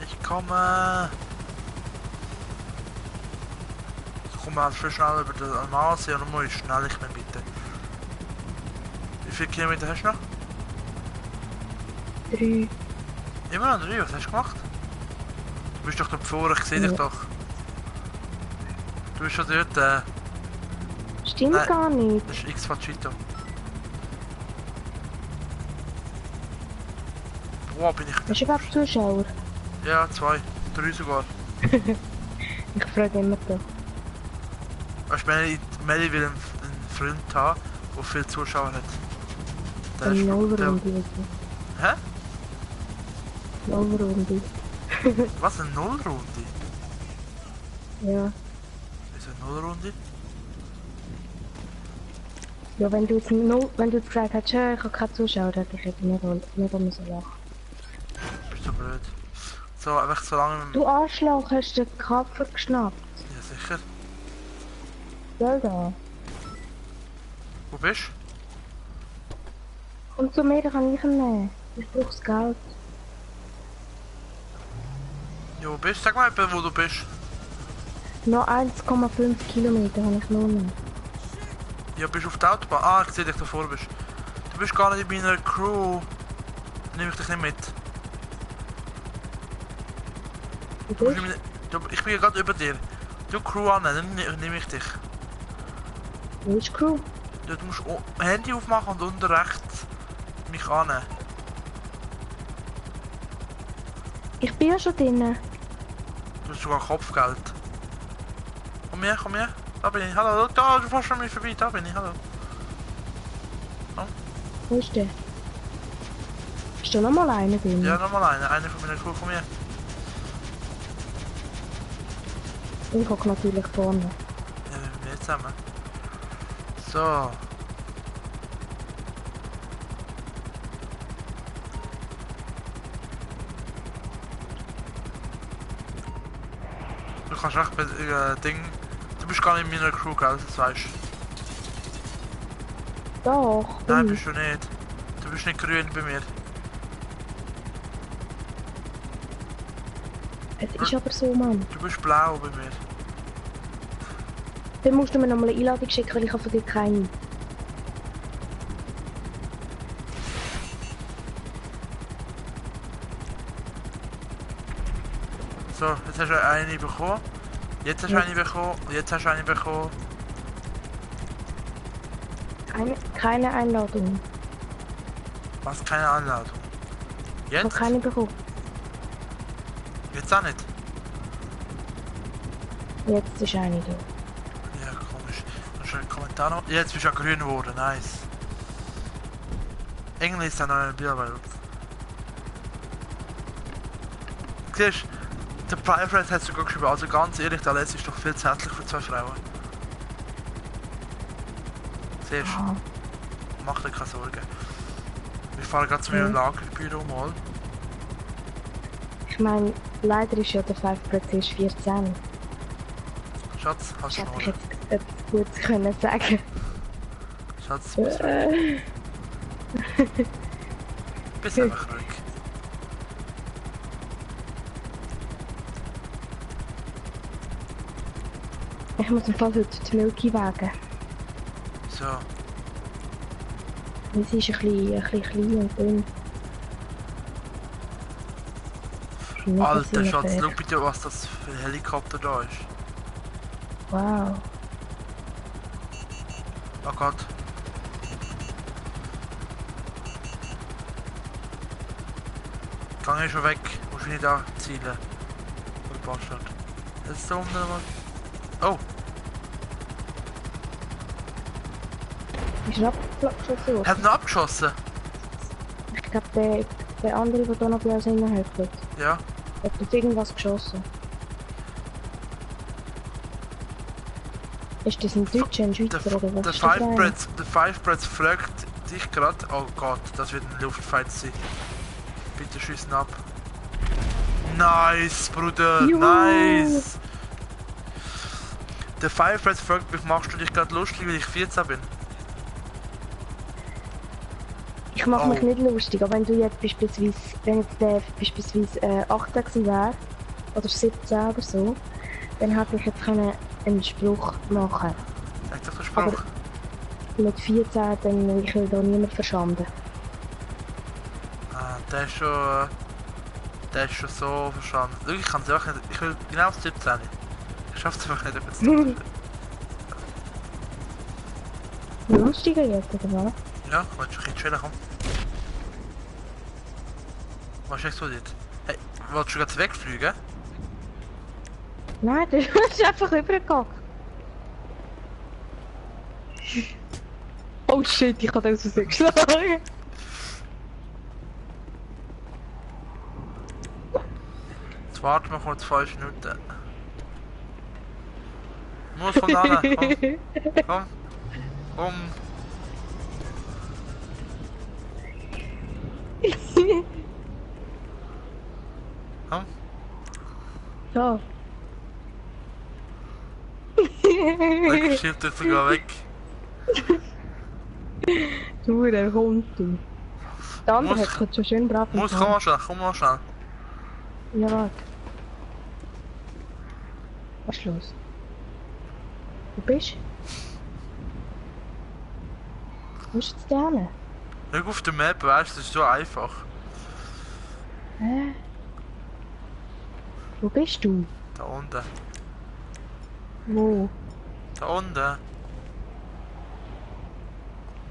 Ich komme. Ich komme halt viel schneller über den Almasee und nur wie schnell ich bin, bitte. Wie viele Kilometer hast du noch? 3. Immer noch 3, was hast du gemacht? Du bist doch dort vorne, ich sehe dich doch. Du bist schon dort, Stimmt Nein, gar nicht. das ist X-Pachito. Wo bin ich? Hast du überhaupt Zuschauer? Ja, 2, 3 sogar. Ich frage immer da. Weißt du, Melli will einen Freund haben, der viele Zuschauer hat. Der Eine ist Nullrunde. Bitte. Hä? Nullrunde. Was, eine Nullrunde? Ja. Wieso eine Nullrunde? Ja, wenn du jetzt gesagt hättest, ich habe keine Zuschauer, hätte ich eben nicht so lachen. Bist du blöd. So, einfach so lange... Du Arschloch, hast du den Kaffee geschnappt? Ja, sicher. Gell da? Wo bist du? Komm zu mir, dann kann ich ihn nehmen. Ich brauche das Geld. Ja, wo bist du? Sag mal, wo du bist. Noch 1,5 Kilometer habe ich nur noch. Ja, bist du auf der Autobahn? Ah, ich sehe dich da vor bist. Du bist gar nicht in meiner Crew. Dann nehme ich dich nicht mit. Wie Du bist bist in ich bin ja gerade über dir. Du Crew annehmen, dann nehme ich dich. du? Wo ist die Crew? Du musst Handy aufmachen und unten rechts mich annehmen. Ich bin ja schon drinnen. Du hast sogar Kopfgeld. Komm her, komm her. Da bin ich. Hallo, da, du fährst schon mir vorbei. Da bin ich, hallo. Wo ist der? Ist da nochmal einer drin? Ja, nochmal eine von meiner Crew, komm her. Ich hocke natürlich vorne. Ja, mit mir zusammen. So. Du kannst echt bei Ding. Du bist gar nicht in meiner Crew, gell? Das weißt du. Doch. Nein, bin bist du nicht. Du bist nicht grün bei mir. ich. Es ist aber so, Mann. Du bist blau bei mir. Dann musst du mir nochmal eine Einladung schicken, weil ich habe von dir keine. So, jetzt hast du eine bekommen. Jetzt hast du eine bekommen. Jetzt hast du eine bekommen. Keine Einladung. Was? Keine Anladung. Ich habe Jetzt? keine bekommen. Jetzt auch nicht. Jetzt ist eine da. Ja, komisch. Hast du einen Kommentar noch? Jetzt bist du ja grün geworden, nice. Engel ist dann noch ein Bierwelt. Siehst du, der Private hat sogar geschrieben, also ganz ehrlich, der Les ist doch viel zu hässlich für 2 Frauen. Siehst du? Ah, Mach dir keine Sorgen. Wir fahren gerade zu meinem Lagerbüro mal. ich meine, leider ist ja der 5% erst 14. Schatz, hast du Hätte ich schon. jetzt etwas Gutes können sagen. Schatz, bist einfach ruhig. Ich muss im Fall heute die Milky wägen. So, Weil sie ist ein bisschen klein und dünn. Nicht, dass Alter sie mir Schatz, fehlt. schau bitte, was das für ein Helikopter da ist. Wow. Oh Gott. Gang ich schon weg, musst du nicht da zielen. Der Bastard. Jetzt da unten mal. Oh, Ist er abgeschossen worden? hat ihn abgeschossen? Ich glaube, der andere, der da noch bei uns hinhält, Ja. hat auf irgendwas geschossen. Ist das ein Deutscher, ein Der Schweizer oder was? der ist das für einer? Five Breath fragt dich gerade. Oh Gott, das wird ein Luftfight sein. Bitte schießen ab. Nice, Bruder, Juhu. nice. Der Five Breath fragt mich, machst du dich gerade lustig, weil ich 14 bin? Ich mache mich Oh. nicht lustig, aber wenn du jetzt beispielsweise, wenn jetzt der beispielsweise 18 gewesen wäre, oder 17 oder so, dann hätte ich jetzt einen Spruch machen. Sag doch den Aber Spruch. mit 14 dann ich will da niemand verschanden. Ah, der ist schon so verstanden. Schau, ich kann es einfach nicht. Ich will genau auf 17. Ich schaff's einfach nicht, etwas zu Lustiger jetzt, oder was? Ja, willst du ein bisschen chillen, komm. Was ist explodiert? Hey, wolltest du gerade wegfliegen? Nein, der ist einfach rübergegangen. Oh shit, ich habe das aus geschlagen. Jetzt warten wir kurz 5 Minuten. Muss von da komm. Komm. Komm. Komm. So. Weg, schiebt dich sogar weg. Du, der kommt du. Der andere Muss- hat gerade so schön brav Muss, komm mal schnell, komm mal schnell. Ja, warte. Was ist los? Wo bist du? Wo ist jetzt der hin? Schau auf der Map, weißt du, das ist so einfach. Hä? Wo bist du? Da unten. Wo? Da unten.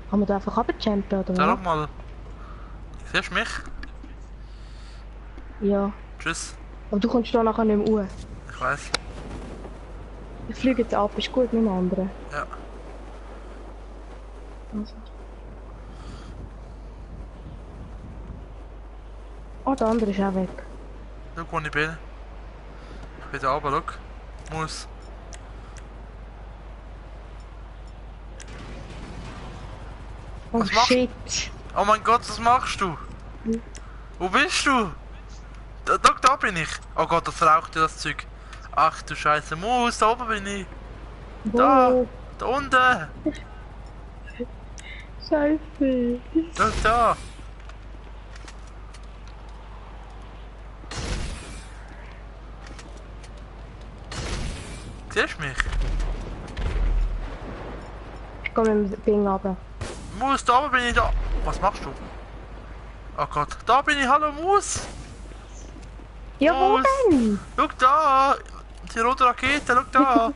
Kann man da einfach runterjumpen oder Schau was? mal. Siehst du mich? Ja. Tschüss. Aber du kommst da nachher nicht mehr raus. Ich weiß. Ich fliege jetzt ab, ist gut mit dem anderen. Ja. Also. Oh, der andere ist auch weg. Schau, wo ich bin. Ich bin da oben, schau. Muss. Oh Was machst- shit. Oh mein Gott, was machst du? Wo bist du? Da bin ich. Oh Gott, das raucht ja das Zeug. Ach du Scheiße, Maus, da oben bin ich. Da, Wo? da unten. Scheiße. Da. Siehst du mich? Ich gehe mit dem Ding runter. Maus, da oben bin ich da. Was machst du? Oh Gott, da bin ich, hallo Maus. Ja, wo Maus. denn? Schau da. Die rote Rakete, schau da.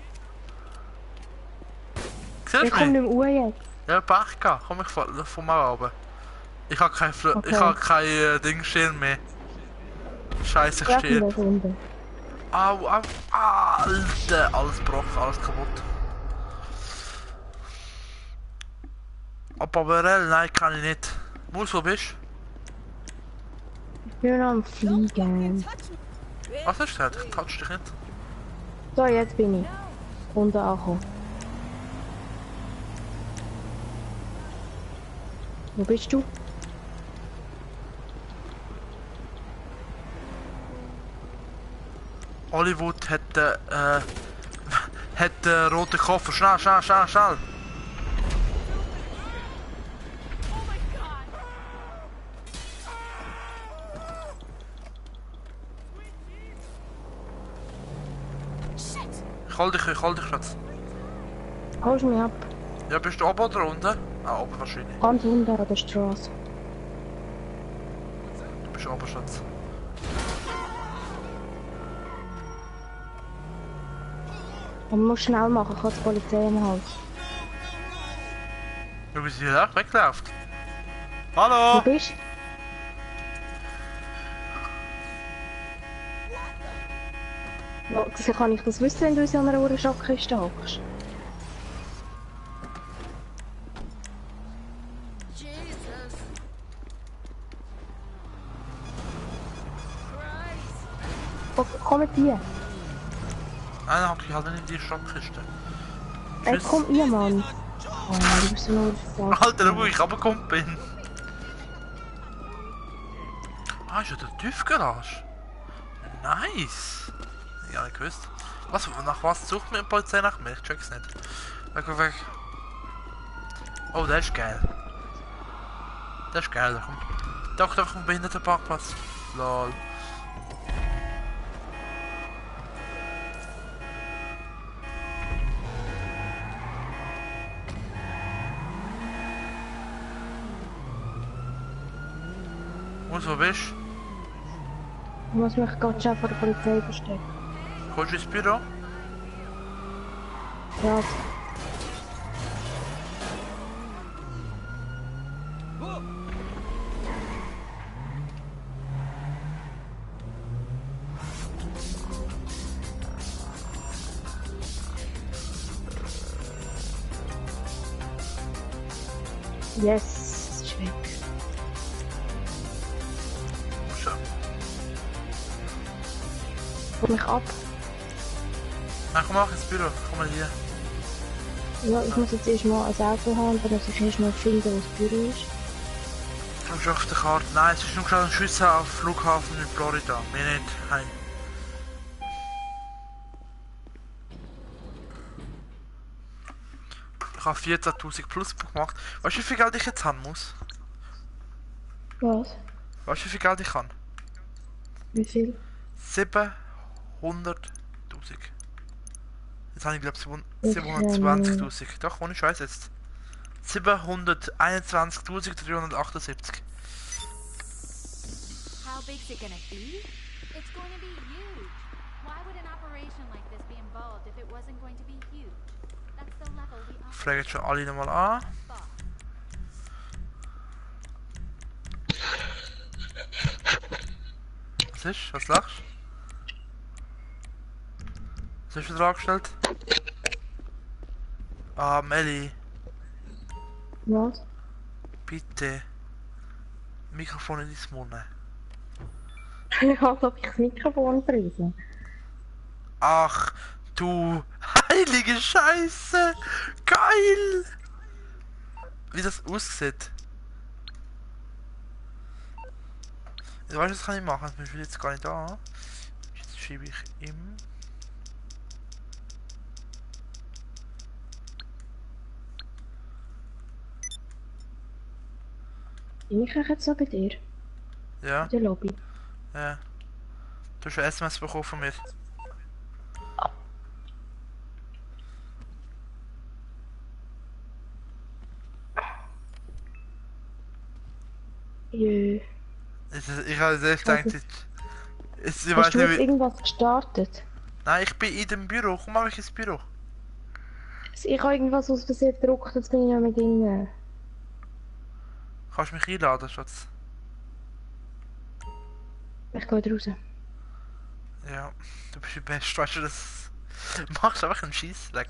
Ich Siehst du komme mich? nicht mehr raus jetzt. Ja, Pech gehabt. Komm, ich von mal runter. Ich habe kein, Okay. ich hab kein Dingschirm mehr. Scheiße, ich Ja, stehe. da unten. Au, au, Alter, alles gebrochen, alles kaputt. Aber nein, kann ich nicht. Maus, wo bist Ich bin noch am Fliegen. du? Was hast du gesagt? Ich touch dich nicht. So, jetzt bin ich. Unten angekommen. Wo bist du? Hollywood hat den roten Koffer. Schnell, schnell, schnell, schnell. Ich hol dich, Schatz. Holst du mich ab? Ja, bist du oben oder unten? Ah, oben wahrscheinlich. Ganz unten an der Straße. Du bist oben, Schatz. Und man muss schnell machen, kann die Polizei am Hals. Schau, wie sie hier wegläuft. Wo Hallo! bist du? Ja, kann ich das wissen, wenn du in so einer Uhrenschockkiste hockst? Komm mit dir. Nein, hab ich halt nicht in die Schockkiste. Ey, komm ihr, Mann. Oh, du bist so nur Alter, wo ich runtergekommen bin. Ah, ist ja der TÜV-Garage. Nice. Ich hab nicht gewusst. Was, nach was sucht mir die Polizei nach mir? Ich check's nicht. Weg, weg. Oh, der ist geil. Der ist geil, komm. Doch, einfach ein Behindertenparkplatz. Lol. Wo bist du? Ich muss mich ganz schnell vor der Polizei verstecken. Kommst du ins Büro? Ja, yes, es ist weg. Schau. Hol mich ab. Nein, komm auch ins Büro. Komm mal hier. Ja, ich muss jetzt erstmal ein Auto haben, dann muss ich erstmal finden, wo das Büro ist. Du bist auf der Karte. Nein, es ist nur gerade ein Schuss auf Flughafen in Florida. Mehr nicht. Heim. Ich habe 14.000 plus gemacht. Weißt du, wie viel Geld ich jetzt haben muss? Was? Weißt du, wie viel Geld ich kann? Wie viel? 700.000. Jetzt habe ich glaube 720.000. Doch, ohne Scheiß jetzt. 721.378. How big's it gonna be? It's going to be huge. Why would an operation like this be involved if it wasn't going to be huge? That's the level we Ich frage jetzt schon alle nochmal an. Was ist? Was lachst du? Was hast du da angestellt? Ah, Melli, Was? bitte. Mikrofon in dein Mund. Als ob ich das Mikrofon preise. Ach, du heilige Scheiße! Geil! Wie das aussieht. Weißt du, was kann ich machen? Ich bin jetzt gar nicht da. Jetzt schiebe ich ihm. Bin ich jetzt so bei dir? Ja, In der Lobby? ja. Du hast ein SMS bekommen von mir. Jö. Ich habe selbst gedacht, ich Hast weiß du nicht jetzt wie... irgendwas gestartet? Nein, ich bin in dem Büro. Komm mal ins Büro. Ich habe irgendwas aus Versehen gedruckt, jetzt bin ich nicht mehr drin. Kannst du mich einladen, Schatz? Ich gehe wieder raus. Ja, du bist die Beste, weißt du, das... Machst einfach einen Scheissleck.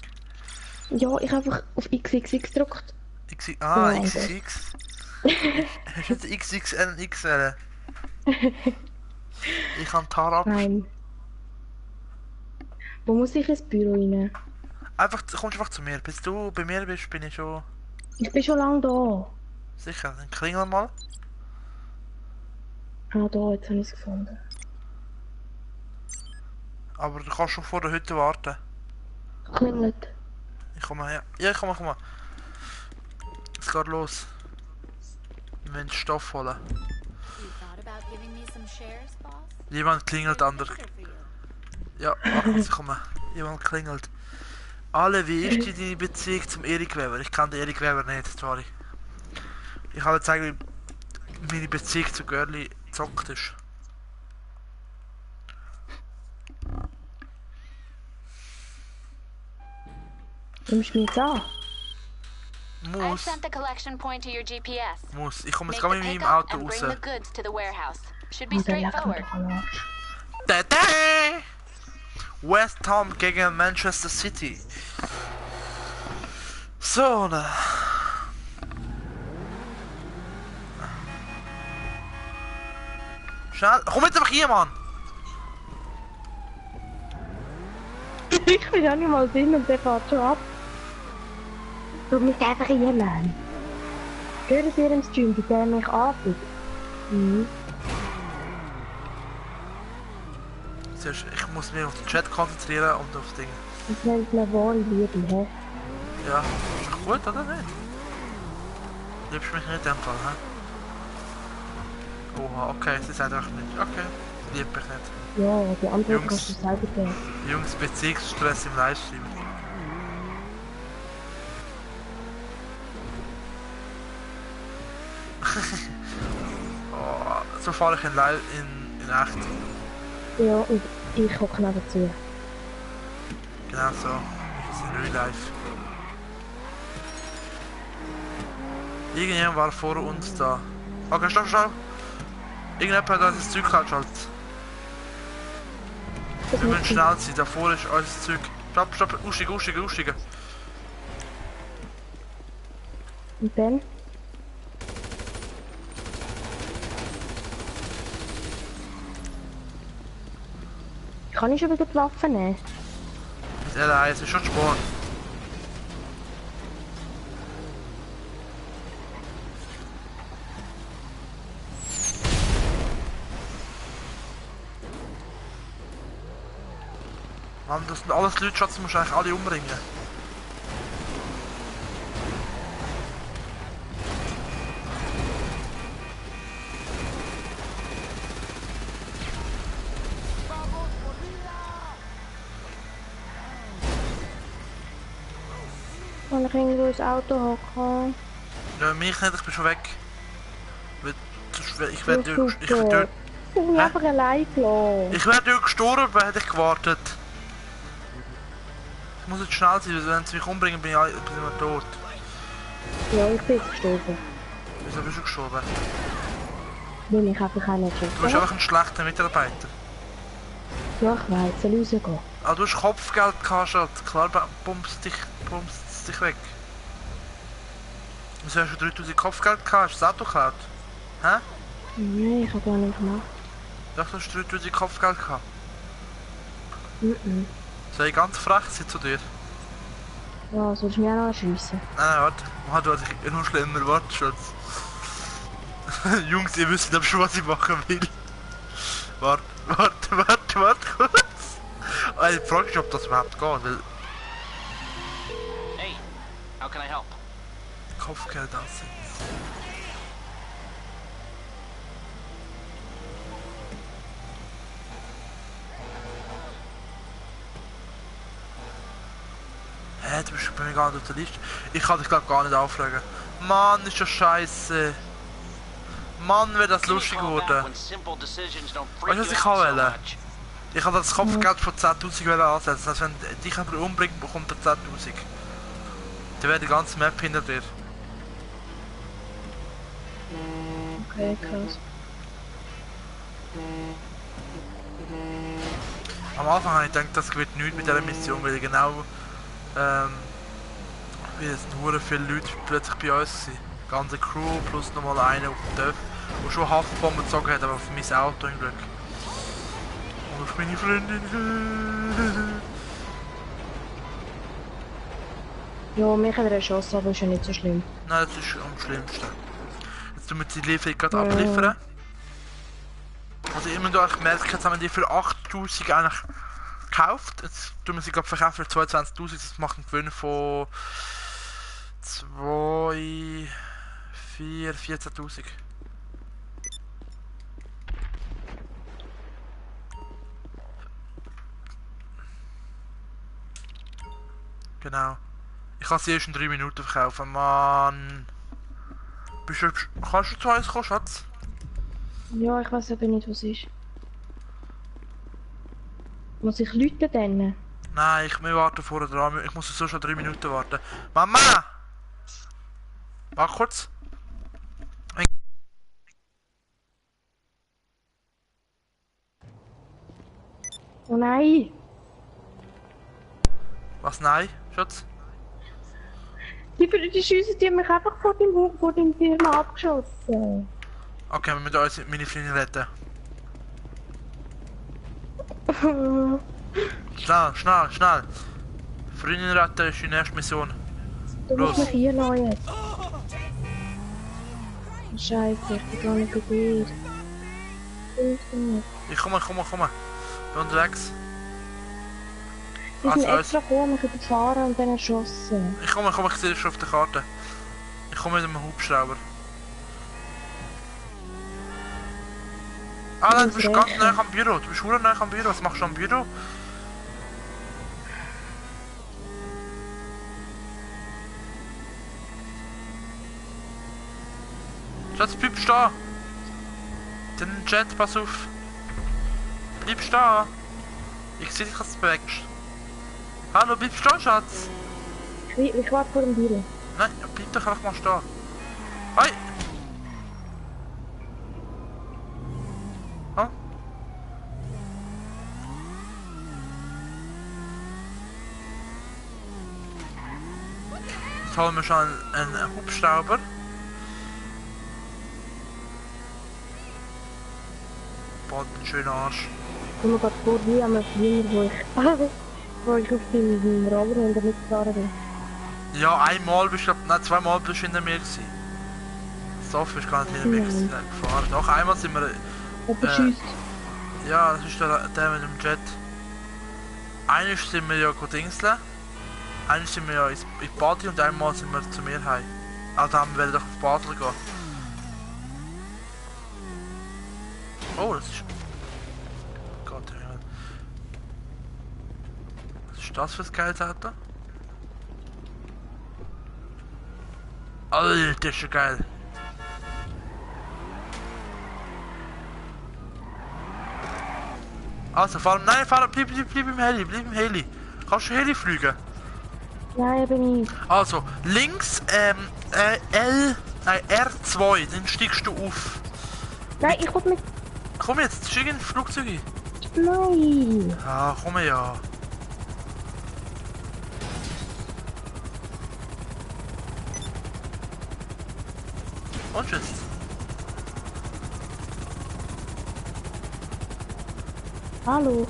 Ja, ich habe einfach auf XXX gedruckt. Ja, XXX. Hast du nicht XXL und XL? Ich kann Tara. Nein. Wo muss ich ins Büro rein? Einfach, kommst einfach zu mir. Bis du bei mir bist, bin ich schon... Ich bin schon lange da. Sicher, dann klingel mal. Ah, da, jetzt habe ich es gefunden. Aber du kannst schon vor der Hütte warten. Klingelt. Ich komme her. Ja, ich komme. Es geht los. Wir müssen Stoff holen. Jemand klingelt an der... Ja, mach was, ich komme. Jemand klingelt. Alle, wie ist deine Beziehung zum Erik Weber? Ich kann den Erik Weber nicht, sorry. Ich kann jetzt sagen, wie meine Beziehung zu Girlie gezockt ist. Nimmst du mich jetzt an? I've Muss. sent the collection point to your GPS. Muss. Ich komme jetzt Make gerade the mit meinem pickup Auto and raus. bring the goods to the warehouse. Should be Und dann leck mich straightforward. doch am Arsch. Tada! West Ham gegen Manchester City. So, ne. Schnell. Komm jetzt einfach hier, Mann! Ich bin ja nicht mal drin und der fährt schon ab. Du mich einfach reinnehmen. Hören Sie im Stream, wie der mich anfängt? Mhm. Zuerst, ich muss mich auf den Chat konzentrieren und auf Dinge. Das nennt man wahre Liebe, hä? Ja, ist doch gut, oder nicht? Liebst mich nicht in dem Fall, hä? Oha, okay, sie sagt einfach nicht. Okay, sie liebt mich nicht. Ja, die Antwort Jungs. kannst du selber geben. Jungs, Beziehungsstress im Livestream. Oh, so fahre ich in echt. Ja, und ich hocke nebenzu. Genau so. Das ist in Real Life. Irgendjemand war vor uns da. Okay, stopp, stopp. Irgendjemand hat uns das Zeug geklaut. Das Wir müssen macht schnell sein, davor ist unser Zeug. Stopp, stopp, aussteigen. Und dann? Kann ich schon wieder die Waffe nehmen? Mit L1, es ist schon Sport. Mann, das sind alles Leute, Schatz, du musst eigentlich alle umbringen. Kann ich irgendwo ins Auto hocken? Ja, mich nicht, ich bin schon weg. Ich werde Ja, dort... super. Ich bin einfach allein gelassen. Ich wäre dort gestorben, hätte ich gewartet. Ich muss jetzt schnell sein, weil wenn sie mich umbringen, bin ich immer tot. Ja, ich bin jetzt gestorben. Wieso bist du gestorben? Weil ich einfach auch nicht Du bist geschossen. einfach ein schlechter Mitarbeiter. Ja, ich weiss, soll rausgehen. Ah, du hast Kopfgeld gehabt, Schatz. Klar pumpst dich weg. Wieso hast du 3000 Kopfgeld gehabt? Hast du das Auto geklaut? Hä? Nein, ich hab gar nicht gemacht. Ich dachte, du hast 3000 Kopfgeld gehabt. Mhm. Soll ich ganz frech sein zu dir? Ja, sollst du mich auch noch erschiessen? Nein, warte. Mann, du hast dich noch schlimmer. Warte, Schatz. Jungs, ihr wisst aber schon, was ich machen will. Warte kurz. Ich frage mich, ob das überhaupt geht, weil Hey, how can I help? Kopfgeld ansetzen. Hä, du bist bei mir gar nicht auf der Liste. Ich kann dich glaub gar nicht anfragen. Mann, ist das scheiße. Mann, wäre das lustig geworden. Weißt du, was ich kann wählen? Ich habe das Kopfgeld von 10.000 ansetzen. Das heißt, wenn dich jemand umbringt, bekommt er 10.000. Dann wäre die ganze Map hinter dir. Okay, krass. Am Anfang habe ich gedacht, das wird nichts mit dieser Mission, weil genau wie es nur viele Leute plötzlich bei uns sind. Die ganze Crew plus nochmal einer auf dem Dörf, der schon Haftbomben gezogen hat, aber auf mein Auto im Glück. Und auf meine Freundin. Ja, mich hat er erschossen, aber ist ja nicht so schlimm. Nein, das ist am schlimmsten. Jetzt tun wir die Lieferung gerade abliefern. Also immer da, ich merke, jetzt haben wir die für 8.000 eigentlich gekauft. Jetzt tun wir sie gerade verkaufen für 22.000. Das macht einen Gewinn von 14.000. Genau. Ich kann sie erst in 3 Minuten verkaufen, Mann. Kannst du zu uns kommen, Schatz? Ja, ich weiß aber nicht, was ist. Muss ich Leute denn? Nein, wir warten vorne dran. Ich muss so schon 3 Minuten warten. Mama! Warte kurz. Oh nein! Was? Nein, Schatz? Die Schüsse, die haben mich einfach vor dem Firma abgeschossen. Okay, wir müssen uns meine Freundin retten. Schnell, schnell, schnell. Freundin retten ist die nächste Mission. Du musst Los. mich hier lassen jetzt. Scheiße, ich bin gar nicht bei dir. Hilf mir. Ich komme. Bin unterwegs. Sie sind Also, extra gekommen, mich überfahren und dann erschossen. Ich komme, ich sehe es schon auf der Karte. Ich komme mit einem Hubschrauber. Ah nein, du bist ganz nah am Büro. Du bist verdammt nah am Büro. Was machst du am Büro? Schatz, bleib stehen. Den Jet, pass auf. Bleib stehen. Ich sehe dich, dass du bewegst. Hallo, bleib stehen, Schatz. Ich warte vor dem Büro. Nein, bleib doch einfach mal stehen. Hey! Oh. Jetzt holen wir schon einen Hubschrauber. Boah, den schönen Arsch. Ich komme gerade vor wie am Fliegen, wo ich auf dem Roller hinter mir gefahren bin. Ja, einmal bist du, nein, zweimal bist du hinter mir gewesen. So oft bist du gar nicht hinter mir gewesen, gefahren. Doch, einmal sind wir... Jemand schiesst. Ja, das ist der mit dem Jet. Einmal sind wir ja dingseln. Einmal sind wir ja in Badi und einmal sind wir zu mir heim. Also haben wir doch auf Basel gehen. Oh, das ist... Gott, im Himmel. Was ist das für ein geiles Auto? Alter, ist schon geil. Also, nein, bleib im Heli, bleib im Heli. Kannst du Heli fliegen? Nein, bin ich. Also, links, R2, dann steigst du auf. Nein, ich komm mit. Komm jetzt, steig in das Flugzeug ein. Nein! Ja, komm ja. Und tschüss. Hallo.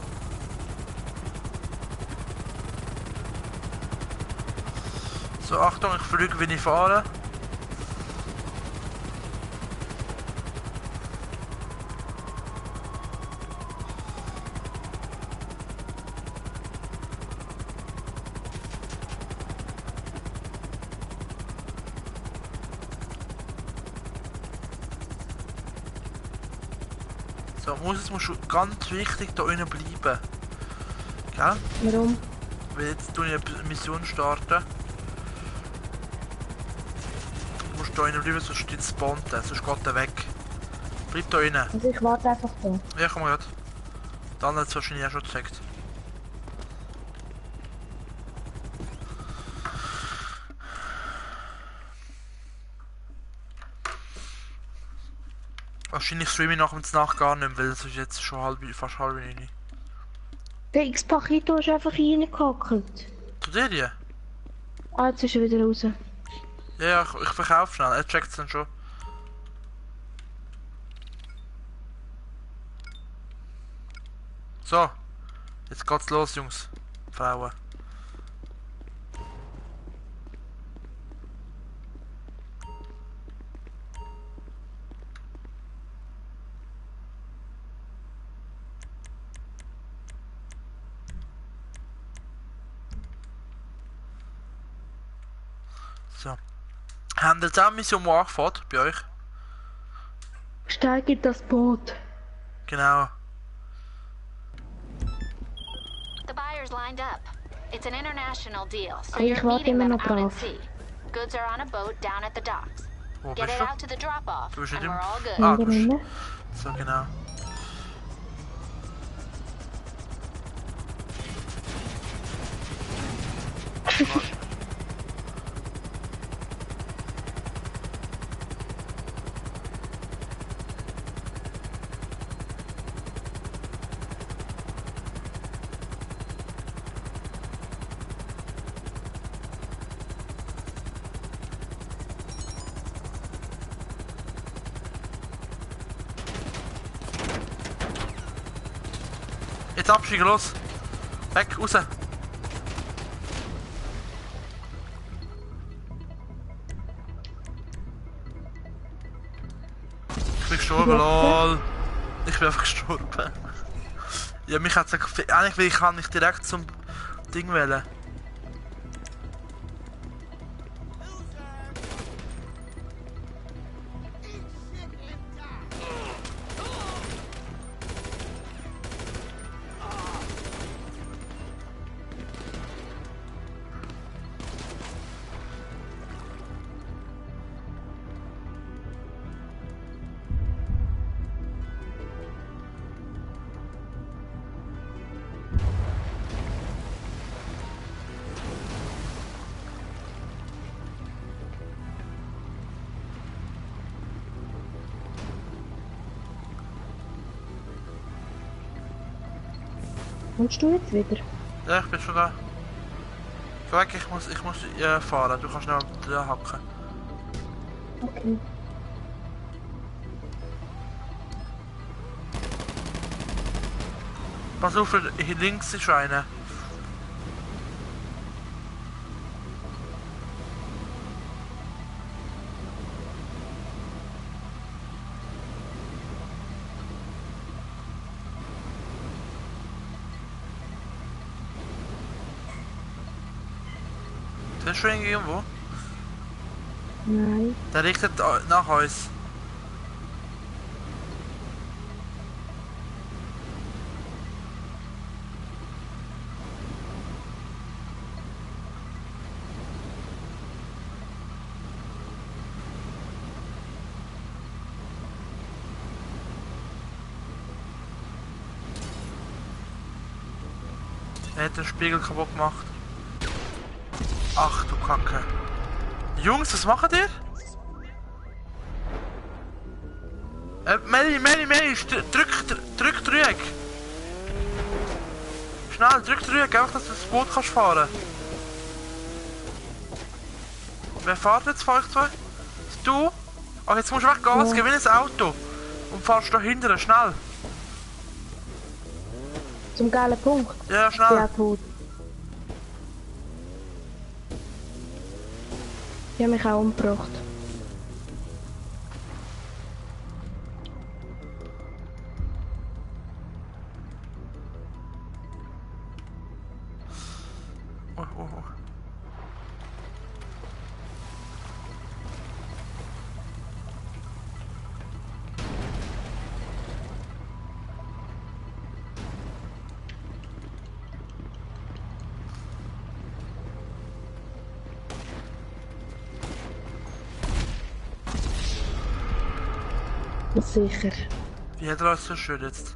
So, Achtung, ich fliege, wenn ich fahre. So, Moses, musst du ganz wichtig da unten bleiben. Gell? Warum? Weil jetzt tue ich eine Mission starten. Du musst da unten bleiben, sonst steht spawnen, sonst geht er weg. Bleib da unten. Also ich warte einfach da. Ja, komm mal grad. Dann hat es wahrscheinlich auch schon gezeigt. Wahrscheinlich streame ich nach dem Nacht gar nicht mehr, weil es ist jetzt schon fast halb 9. Der X-Pakito ist einfach reingehackt. Zu dir die? Ah, jetzt ist er wieder raus. Ja, ich verkaufe schnell, er checkt es dann schon. So, jetzt geht's los, Jungs, Frauen. So. Haben wir jetzt auch eine Mission, die angefährt bei euch? Steig in das Boot. Genau. The buyer's lined up. It's an international deal, so Ich you're warte meeting immer them noch out at drauf. sea. Goods are on a boat down at the docks. Wo Get bist it du? out to the drop-off, Du bist and nicht we're im... all good. Ah, Hinter du bist... mir. So, genau. Jetzt absteigen, los! Weg, raus! Ich bin gestorben, lol! Ich bin einfach gestorben. Ja, mich hat's eigentlich will ich kann nicht direkt zum Ding wählen. Kommst du jetzt wieder? Ja, ich bin schon da. Geh weg, ich muss fahren. Du kannst schnell da hacken. Okay. Pass auf, hier links ist einer. Ist schon irgendwo? Nein. Der richtet nach uns. Er hat den Spiegel kaputt gemacht. Ach du Kacke. Jungs, was macht ihr? Meli, drück Dreieck. Schnell, drück Dreieck, einfach, dass du das Boot kannst fahren. Wer fährt jetzt von euch zwei? Du? Ach, jetzt musst du weg Gas geben wie ein Auto. Und fahrst da hinten, schnell. Zum geilen Punkt. Ja, Ich bin schnell. auch tot. Die haben mich auch umgebracht. Oh. Sicher. Wie hat er uns so schön jetzt?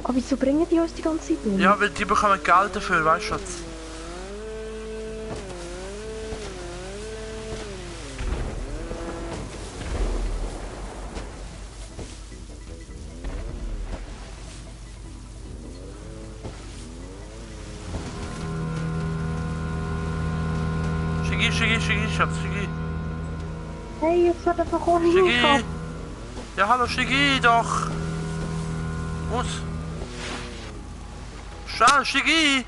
Aber wieso bringen die uns die ganze Zeit um? Ja, weil die bekommen Geld dafür, weißt du, Schatz? Schicki, Schatz, Schicki. Hey, jetzt wird einfach ohne mich Schicki! ab. Ja, hallo, Schicki, doch! Muss! Schnell, Schicki!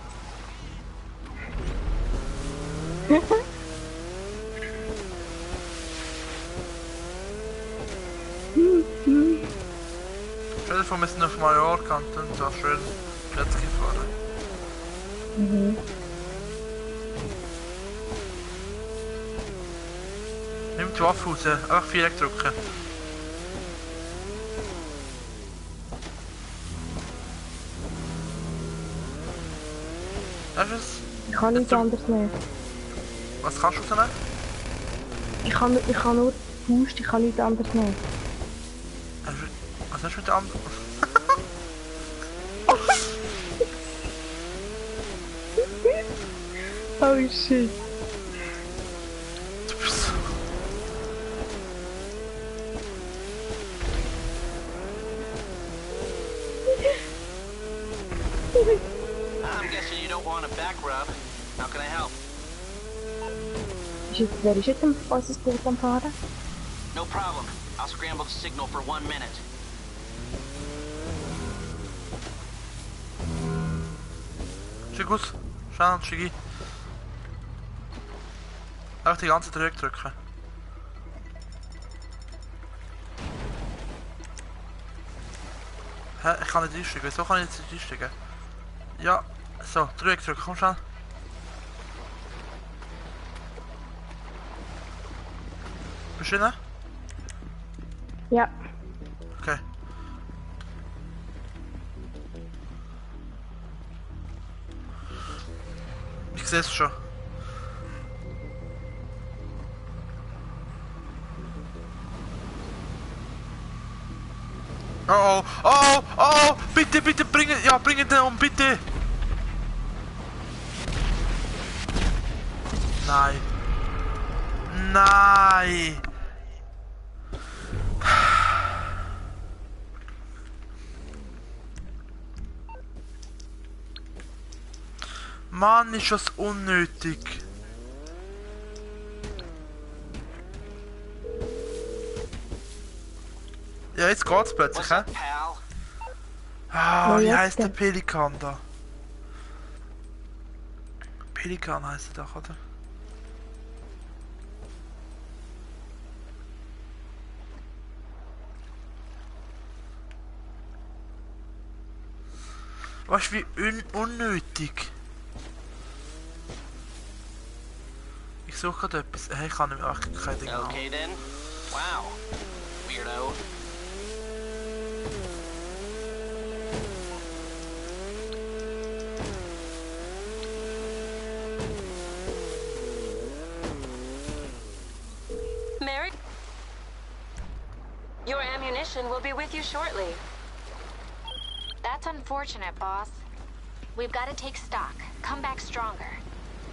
Stell dir vor, wir sind auf Mallorca und dann so schön Jetski fahren. die Waffe raus. Einfach Viereck drücken. Das ist es. Ich kann nichts anderes nehmen. Was kannst du rausnehmen? Ich kann nur Faust, ich kann nichts anderes nehmen. Was hast du mit der anderen? Oh shit. Du bist so... I'm guessing you don't want a back rub. How can I help? Wer ist jetzt unser Boot am Fahren? No problem. I'll scramble the signal for 1 minute. Schick aus. Schnell, schick ein. Einfach die ganze Zeit drücken. Hä? Ich kann nicht einsteigen. Wieso kann ich jetzt nicht einsteigen? Ja. So, drücken. Komm schnell. Bist du drin? Ja. Okay. Ich sehe es schon. Oh oh, oh oh, bitte, bitte, bring den um, bitte. Nein. Nein. Mann, ist das unnötig. Ja, jetzt geht's plötzlich, hä? Ah, wie heißt der Pelikan da? Pelikan heißt er doch, oder? Was wie unnötig. Ich suche gerade etwas. Hey, ich kann nicht mehr. Ach, kein Ding. Okay then. Wow. Weirdo. Merrick? Your ammunition will be with you shortly. That's unfortunate, boss. We've got to take stock, come back stronger.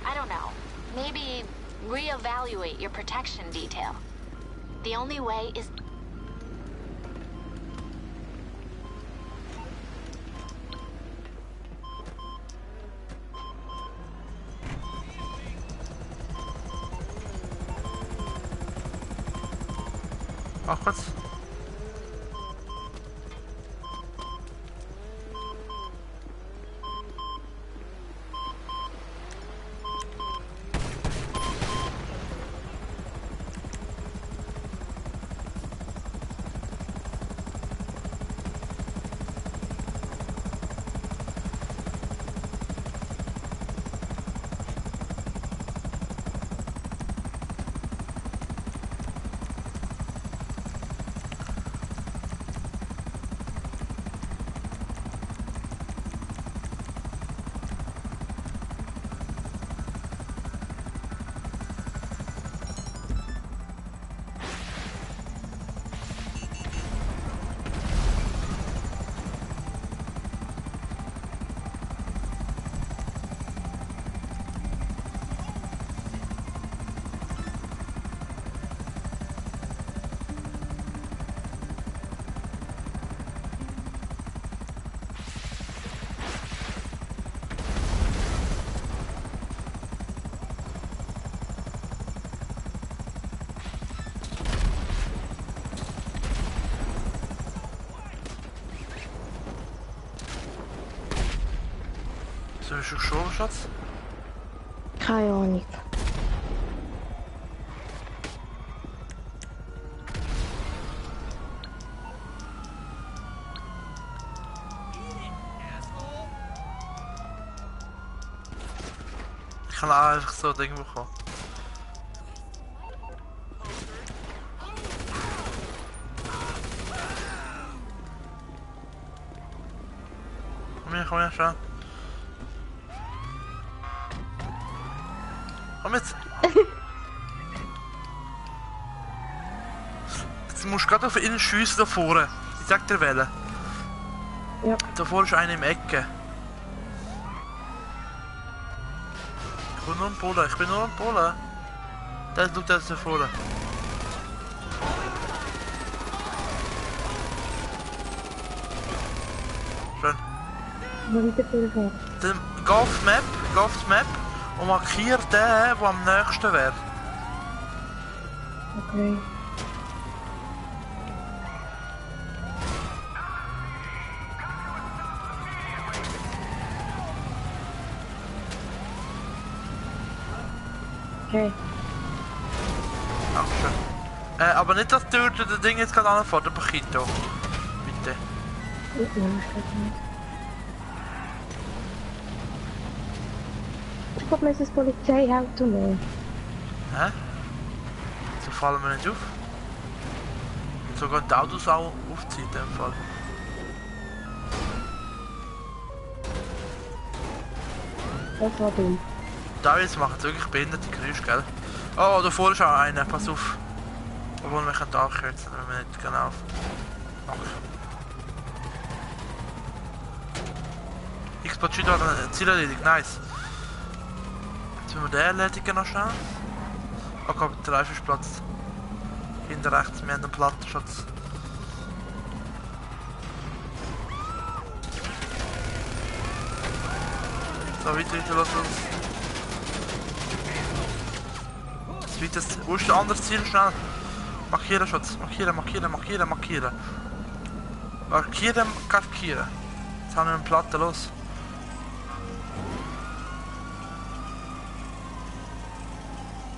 I don't know, maybe reevaluate your protection detail. The only way is... Ach, kurz. So, ist schon geschoben, Schatz? Keine Ahnung. Ich kann auch einfach so ein Ding bekommen. komm her, schau. Komm jetzt. Jetzt musst du gerade auf ihn schiessen da vorne. Ich sag dir welchen. Ja. Da vorne ist einer im Ecke. Ich bin nur am Pullen, ich bin nur am Pullen. Der schaut jetzt da vorne. Schön. Wo weiter vorher? Dann geh auf die Map und markier den, der am nächsten wäre. Okay. Okay. Dankeschön. Aber nicht, dass du das Ding jetzt gerade anfährt, der Paquito. Bitte. Ich glaube wir müssen das Polizeiauto nehmen. Hä? So fallen wir nicht auf. So gehen die Autos auch aufziehen in dem Fall. Das war dumm. Da jetzt machen sie wirklich behinderte Geräusche, gell? Oh, da vorne ist auch einer, pass auf. Obwohl wir können da abkürzen, wenn wir nicht genau auf. Okay. X-Bot hat ein Ziel erledigt, nice. Jetzt müssen wir den erledigen noch schnell. Okay, der Reifen ist platzt. Hinter rechts, wir haben einen Plattenschutz. So, weiter, los. Wo ist der andere Ziel? Schnell. Markieren, Schatz. Markieren. Markieren, markieren. Jetzt haben wir eine Platte, los.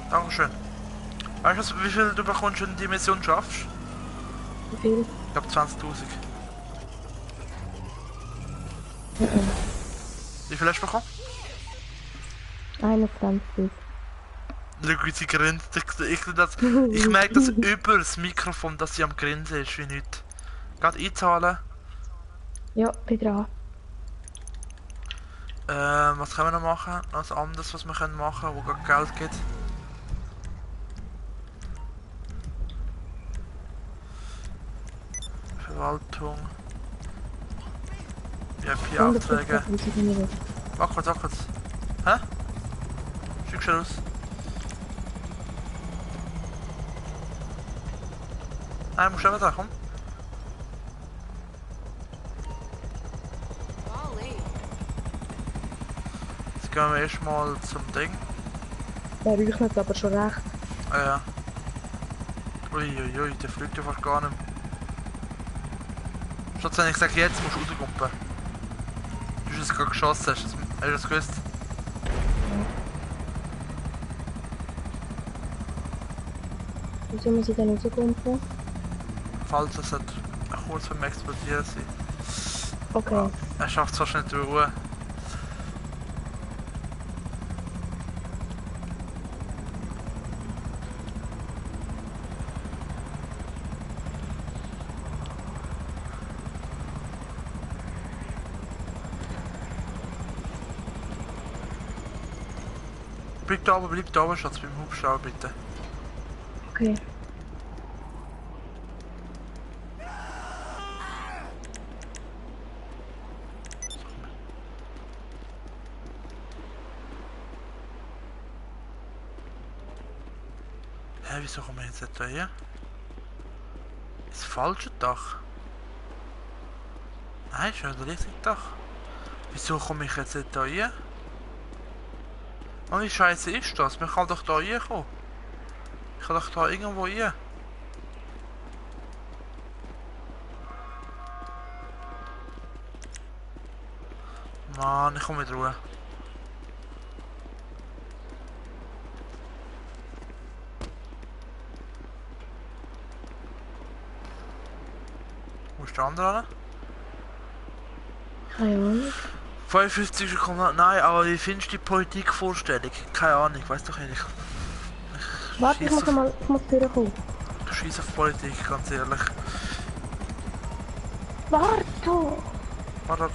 Dankeschön. Weißt du, wie viel du bekommst, wenn du die Mission schaffst? Wie viel? Ich glaube 20.000. Wie viel hast du bekommen? 21. Schau, wie sie grinst. Ich merke das über das Mikrofon, dass sie am Grinsen ist, wie nicht. Gerade einzahlen. Ja, bin dran. Was können wir noch machen? Noch was anderes, was wir können machen, wo gerade Geld gibt. Verwaltung. VIP-Aufträge. Mach kurz. Hä? Schick schon raus. Nein, musst du eben da, komm. Jetzt gehen wir erstmal zum Ding. Der räuchert aber schon recht. Ah ja. Uiuiui, der fliegt ja fast gar nicht mehr. Schatz, wenn ich sage, jetzt musst du rausgumpen. Du hast es gerade geschossen, hast du das gewusst? Wieso muss ich dann rausgumpen? Falls es kurz beim Explodieren sein. Okay. Er schafft es wahrscheinlich nicht Ruhe. Bleib da oben, Schatz, beim Hubschrauber bitte. Okay. Hä, wieso kommen wir jetzt nicht hier? Ist das falsche Dach? Nein, ist ja das richtige Dach. Wieso komme ich jetzt nicht hier? Oh, wie scheiße ist das? Man kann doch da reinkommen. Ich kann doch da irgendwo rein. Mann, ich komme mit Ruhe. Wo ist der andere an? Keine Ahnung. 55 Sekunden, nein, aber wie findest du die Politikvorstellung? Keine Ahnung, ich weiß doch nicht. Warte, ich muss durchkommen. Ich scheiße auf Politik, ganz ehrlich. Warte! Warte.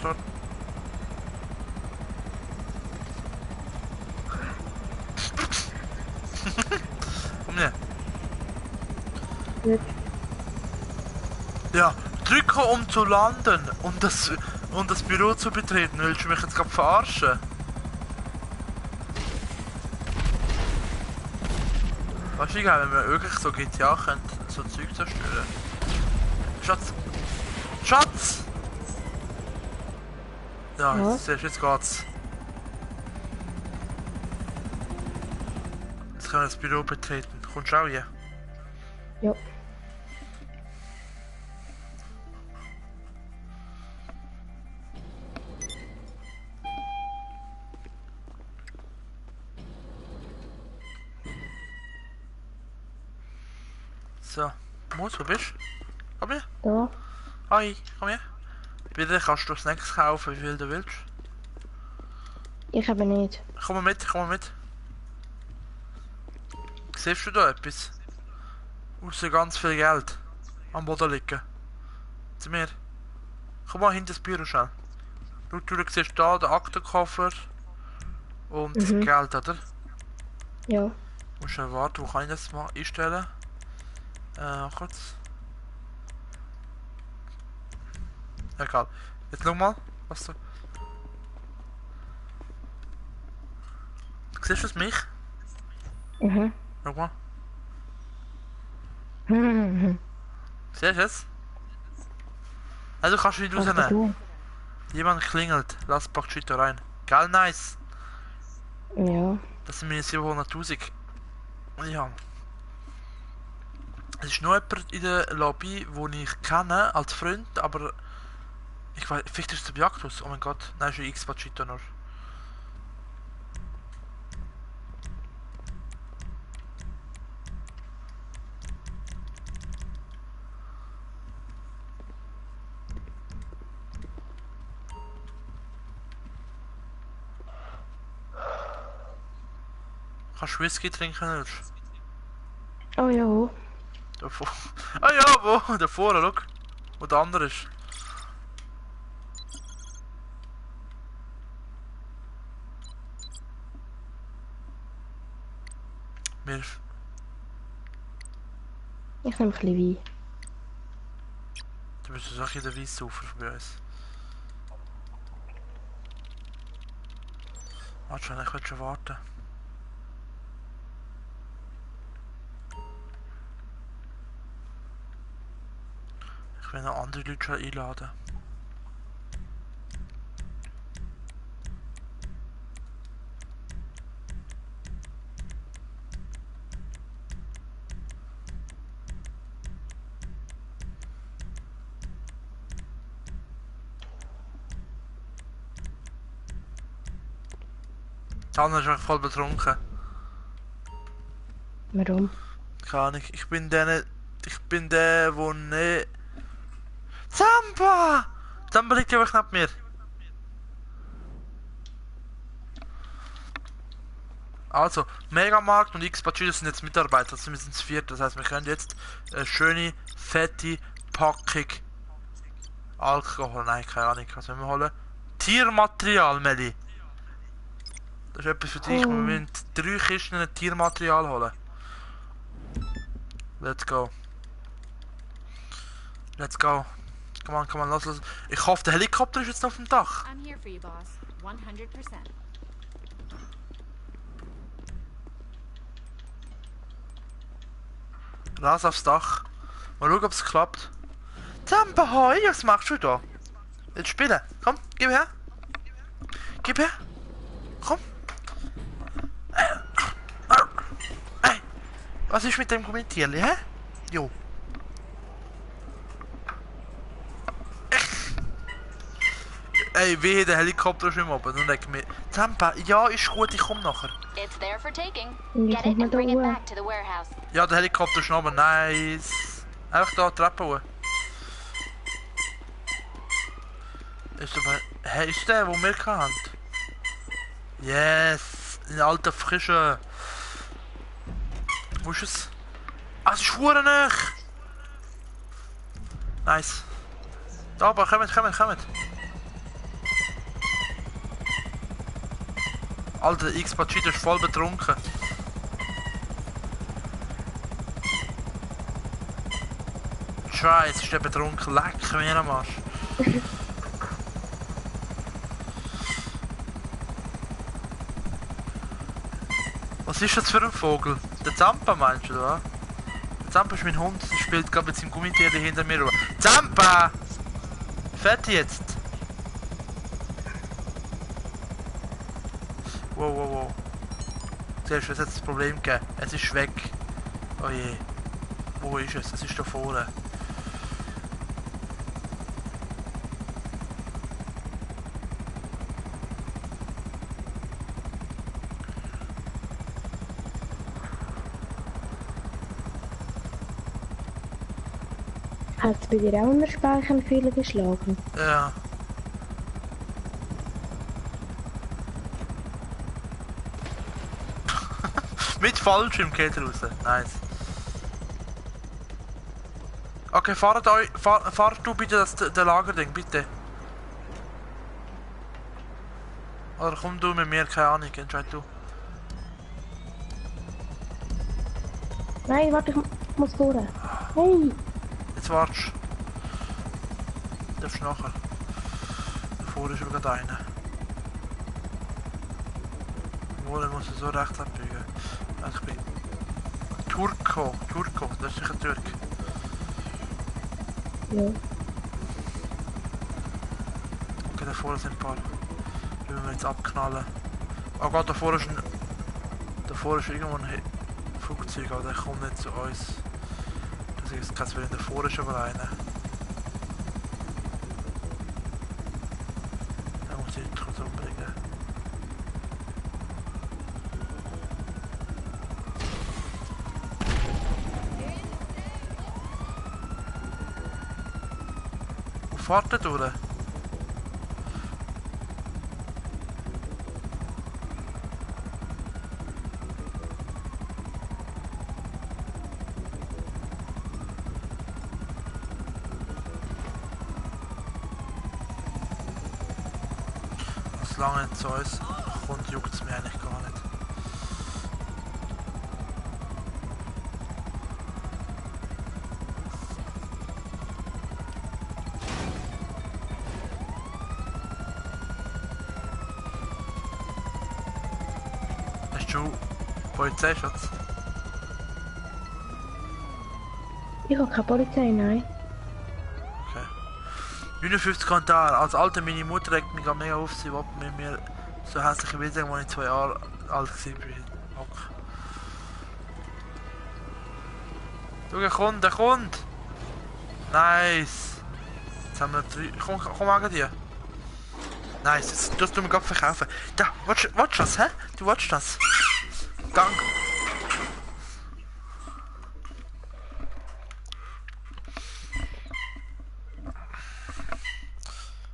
Gut. Ja, drücke um zu landen und das Büro zu betreten. Willst du mich jetzt gerade verarschen? Weißt du, wie geil, wenn wir wirklich so GTA können, so Zeug zerstören? Schatz! Schatz! Ja, Ja. jetzt geht's. Jetzt können wir das Büro betreten. Kommst du auch hier? Ja. So, Moos, wo bist du? Komm her. Da. Hi, komm her. Bitte kannst du Snacks kaufen, wie viel du willst. Ich aber nicht. Komm mal mit, komm mal mit. Siehst du da etwas? Außer ganz viel Geld am Boden liegen. Zu mir. Komm mal hinter das Büro schnell. Du siehst da den Aktenkoffer und das Geld, oder? Ja. Musst du warten, wo kann ich das mal einstellen? Kurz. Egal. Jetzt schau mal, was du... Siehst du es mich? Mhm. Schau mal. Mhm. Siehst du es? Also kannst du nicht Aber rausnehmen. du. Jemand klingelt. Lass Pakchito rein. Geil, nice. Ja. Das sind meine 700.000. Ja. Es ist noch jemand in der Lobby, den ich kenne als Freund, aber ich weiß, vielleicht ist es der Jagdhus. Oh mein Gott, nein, ist ein X-Pachito nur. Kannst du Whisky trinken, willst? Oh ja. Davor. Ah ja, wo? Da vorne, schau. Wo der andere ist. Wir... Ich nehme ein bisschen Wein. Du bist so ein der Weissaufer bei uns. Warte schon, ich will schon warten. Ich will noch andere Leute schon einladen. Anna ist einfach voll betrunken. Warum? Keine Ahnung, ich bin der, wo ne... Zampa! Zampa liegt einfach neben mir. Also, Megamarkt und X-Pachito sind jetzt Mitarbeiter, also wir sind zu viert, das heißt wir können jetzt eine schöne, fette Packung Alkohol, nein, keine Ahnung, was wollen wir holen? Tiermaterial, Meli. Das ist etwas für dich, wir müssen 3 Kisten Tiermaterial holen. Let's go. Let's go. Come on, los. Ich hoffe, der Helikopter ist jetzt auf dem Dach. I'm here for you, boss. 100%. Raus aufs Dach. Mal schauen, ob es klappt. Zampa, hoi, was machst du da? Jetzt spielen. Komm, gib her. Gib her. Komm. Hey, was ist mit dem Kommentierli, hä? Jo. Ey, wehe, der Helikopter ist im oben und denkt mir, Zampa, ja, ist gut, ich komm nachher. It's there for taking. Und Get jetzt it kommt man and da bring it hoch. back to the warehouse. Ja, der Helikopter ist oben, nice. Einfach da, Treppe hoch. Ist aber... Hä, ist der, wo wir haben? Yes! In alter Frische. Wo ist es? Ah, es ist verdammt nah. Nice. Da oben, kommt. Alter, der X-Pachito ist voll betrunken. Scheiße, ist der betrunken, leck mir am Arsch. Was ist das für ein Vogel? Der Zampa meinst du, oder? Der Zampa ist mein Hund, der spielt gerade mit seinem Gummitier hinter mir rüber. Zampa! Fertig jetzt! Wow, wow, wow. Siehst du, es hat das Problem gegeben. Es ist weg. Oh je. Wo ist es? Es ist da vorne. Hat es bei dir auch einen Speicherfehler geschlagen? Ja. Mit Fallschirm geht raus. Nice. Okay, fahrt du bitte das Lagerding, bitte. Oder komm du mit mir, keine Ahnung, entscheid du. Nein, warte, ich muss vorne. Hey! Jetzt wartest du. Darfst du nachher. Davor ist aber gerade einer. Wohl, muss ich so rechts abbiegen. Ich bin Turko, das ist sicher Türk. Ja. Okay, da vorne sind ein paar. Die müssen wir jetzt abknallen. Oh Gott, da vorne ist irgendwo ein Flugzeug, aber der kommt nicht zu uns. Das ist kein Willen, da vorne ist aber einer. Da muss ich kurz umbringen. Wo fährt der durch? Solange zu uns kommt, juckt es mir eigentlich gar nicht. Hast du Polizeischutz? Ich habe keine Polizei, nein. 59 Kommentare. Als Alter, meine Mutter regt mich mega auf, sie will mit mir so hässliche Bilder, als ich 2 Jahre alt war. Du, der kommt! Nice! Jetzt haben wir 3. Komm an dir! Nice, jetzt tust du mir gerade verkaufen. Da, watch das, hä? Du watch das! Gang!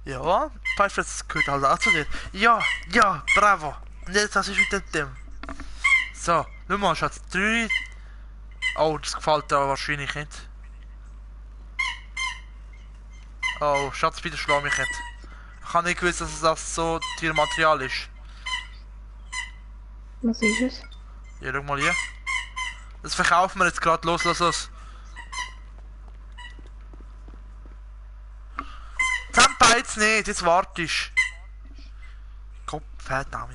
Ja, Pfeifers gehört halt auch zu dir. Ja, bravo. Und jetzt, was ist mit dem? So, schau mal, Schatz, 3. Oh, das gefällt dir wahrscheinlich nicht. Oh, Schatz, bitte schlag mich nicht. Ich habe nicht gewusst, dass das so Tiermaterial ist. Was ist es? Ja, schau mal hier. Das verkaufen wir jetzt gerade. Los. Zampa jetzt nicht, jetzt wartest. Kopf, verdammt.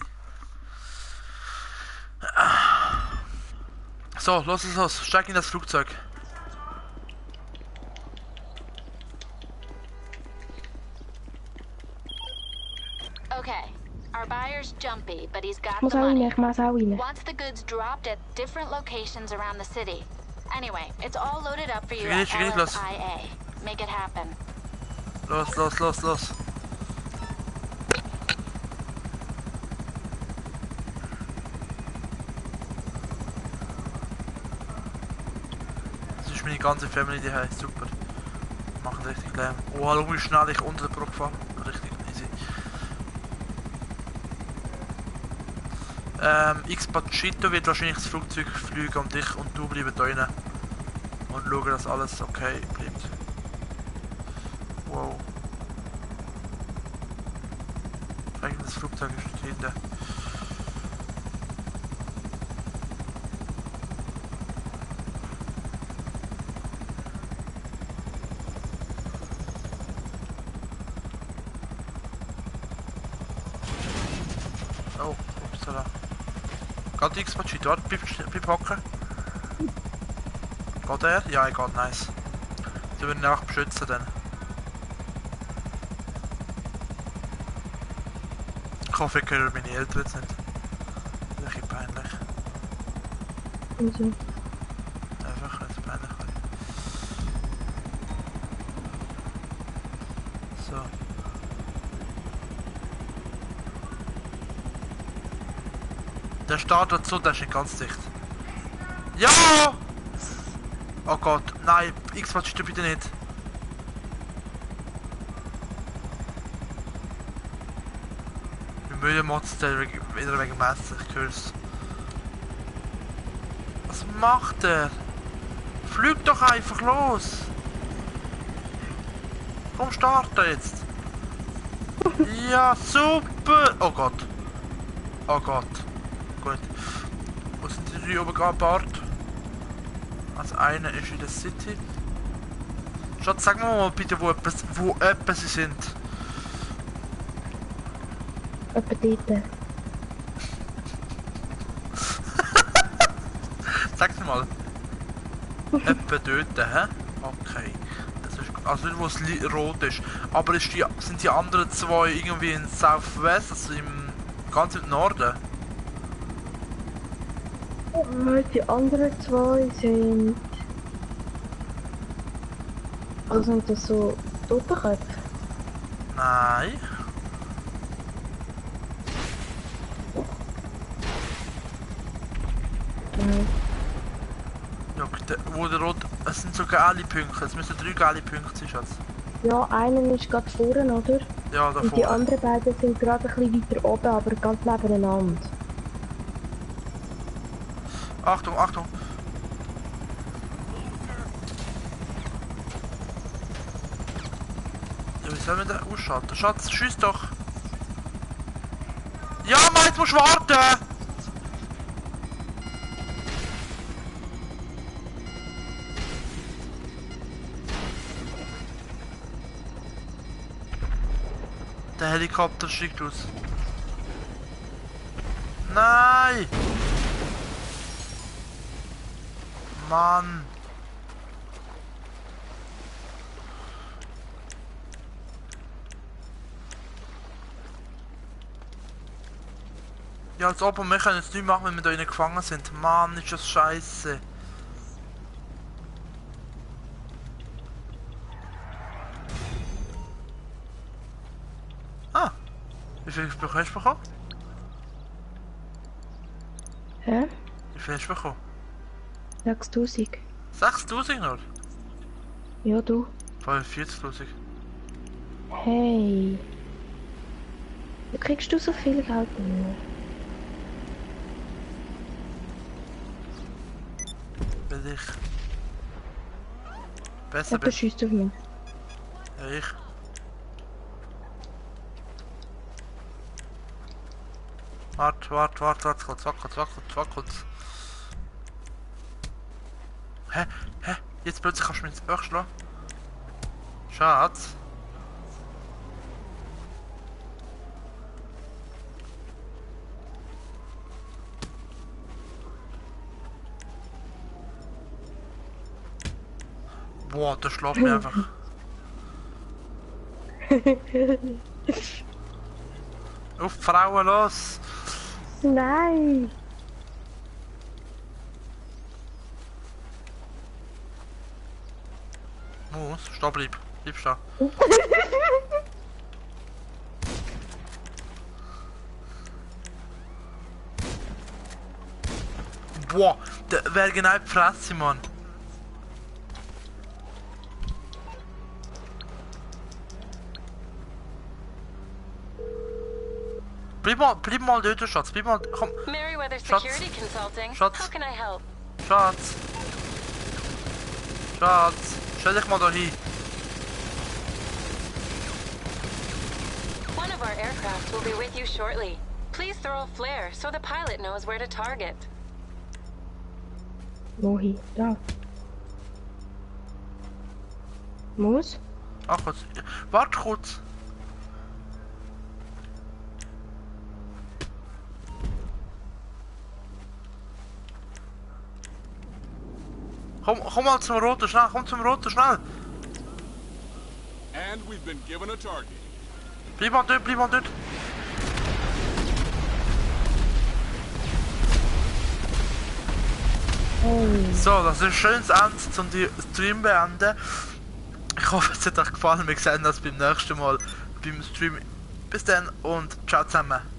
So, los, steig in das Flugzeug. Okay. Our buyer's jumpy, but he's got Ich muss the auch rein, money. ich muss auch rein. Wants the goods dropped at different locations around the city. Anyway, it's all loaded up for you at Geht los. LSIA. Make it happen. Los. Das ist meine ganze Family daheim, super. Machen richtig Lärm. Oh, hallo, wie schnell ich unter der Brücke fahre. Richtig easy. X-Pachito wird wahrscheinlich das Flugzeug fliegen um dich und du bleibst da drinnen. Und schauen, dass alles okay bleibt. Wow. Das Flugzeug ist dort hinten. Oh, upsala. Geht die X-Patch weiter? Warte, bleib hocken. Geht er? Ja, er geht, nice. Die würden ihn auch beschützen dann. Ich hoffe, ich höre meine Eltern jetzt nicht. Das ist ein bisschen peinlich. Wieso? Einfach, weil es peinlich ist. So. Der Start dazu, der ist nicht ganz dicht. Ja! Oh Gott, nein, X-Watch du bitte nicht. Wir müssen Mods wieder wegen Messen, ich hör's. Was macht er? Flüg doch einfach los! Komm, starte jetzt! Ja, super! Oh Gott. Oh Gott. Gut. Wo sind die drei oben gebaut? Also eine ist in der City. Schatz, sag mir mal bitte, wo etwas sie sind. Etwa dort. Sag's mal. Etwa dort, hä? Okay. Das ist, also nicht, wo es rot ist. Aber ist sind die anderen zwei irgendwie in Southwest, also ganz im Norden? Die anderen zwei sind... Also sind das so Totenköpfe? Nein. Nein. Ja, wo der rot... Es sind so gelbe Punkte. Es müssen 3 gelbe Punkte sein, Schatz. Ja, einer ist gerade vorne, oder? Ja, da Und die vorne. anderen beiden sind gerade ein bisschen weiter oben, aber ganz nebeneinander. Achtung, Achtung! Ja, wie sollen wir den ausschalten? Schatz, schieß doch! Ja, Mann, jetzt musst du warten! Der Helikopter schickt aus. Nein! Mann! Ja, als ob wir können jetzt nichts machen, wenn wir da innen gefangen sind. Mann, ist das scheiße. Ah! Wie viel hast du bekommen? Hä? Wie viel hast du bekommen? 6000. 6000 nur? Ja, du. 45.000. Hey. Wie kriegst du so viel Geld mehr? Weil ich besser Und du bin. schießt auf mich. Ja, ich. Warte, kurz. Hä? Jetzt plötzlich kannst du mir ins Ohr schlagen. Schatz. Boah, der schlägt mir einfach. Auf die Frauen los! Nein! Muss, stehen bleib stehen. Boah, der wäre genau die Fresse, Mann. Bleib mal dort, Schatz. Bleib mal, komm. Merryweather Schatz. Security Consulting. Schatz. How can I help? Schatz. Stell dich mal da hin. One of our aircraft will be with you shortly. Please throw a flare so the pilot knows where to target. Wohin? Da. Muss? Ach, kurz. Warte kurz. Komm mal zum Roten, schnell, komm zum Roten, schnell. And we've been given a target. Bleib mal dort, bleib mal dort. So, das ist ein schönes Ende, um die Stream beenden. Ich hoffe, es hat euch gefallen. Wir sehen uns beim nächsten Mal beim Stream. Bis dann und ciao zusammen.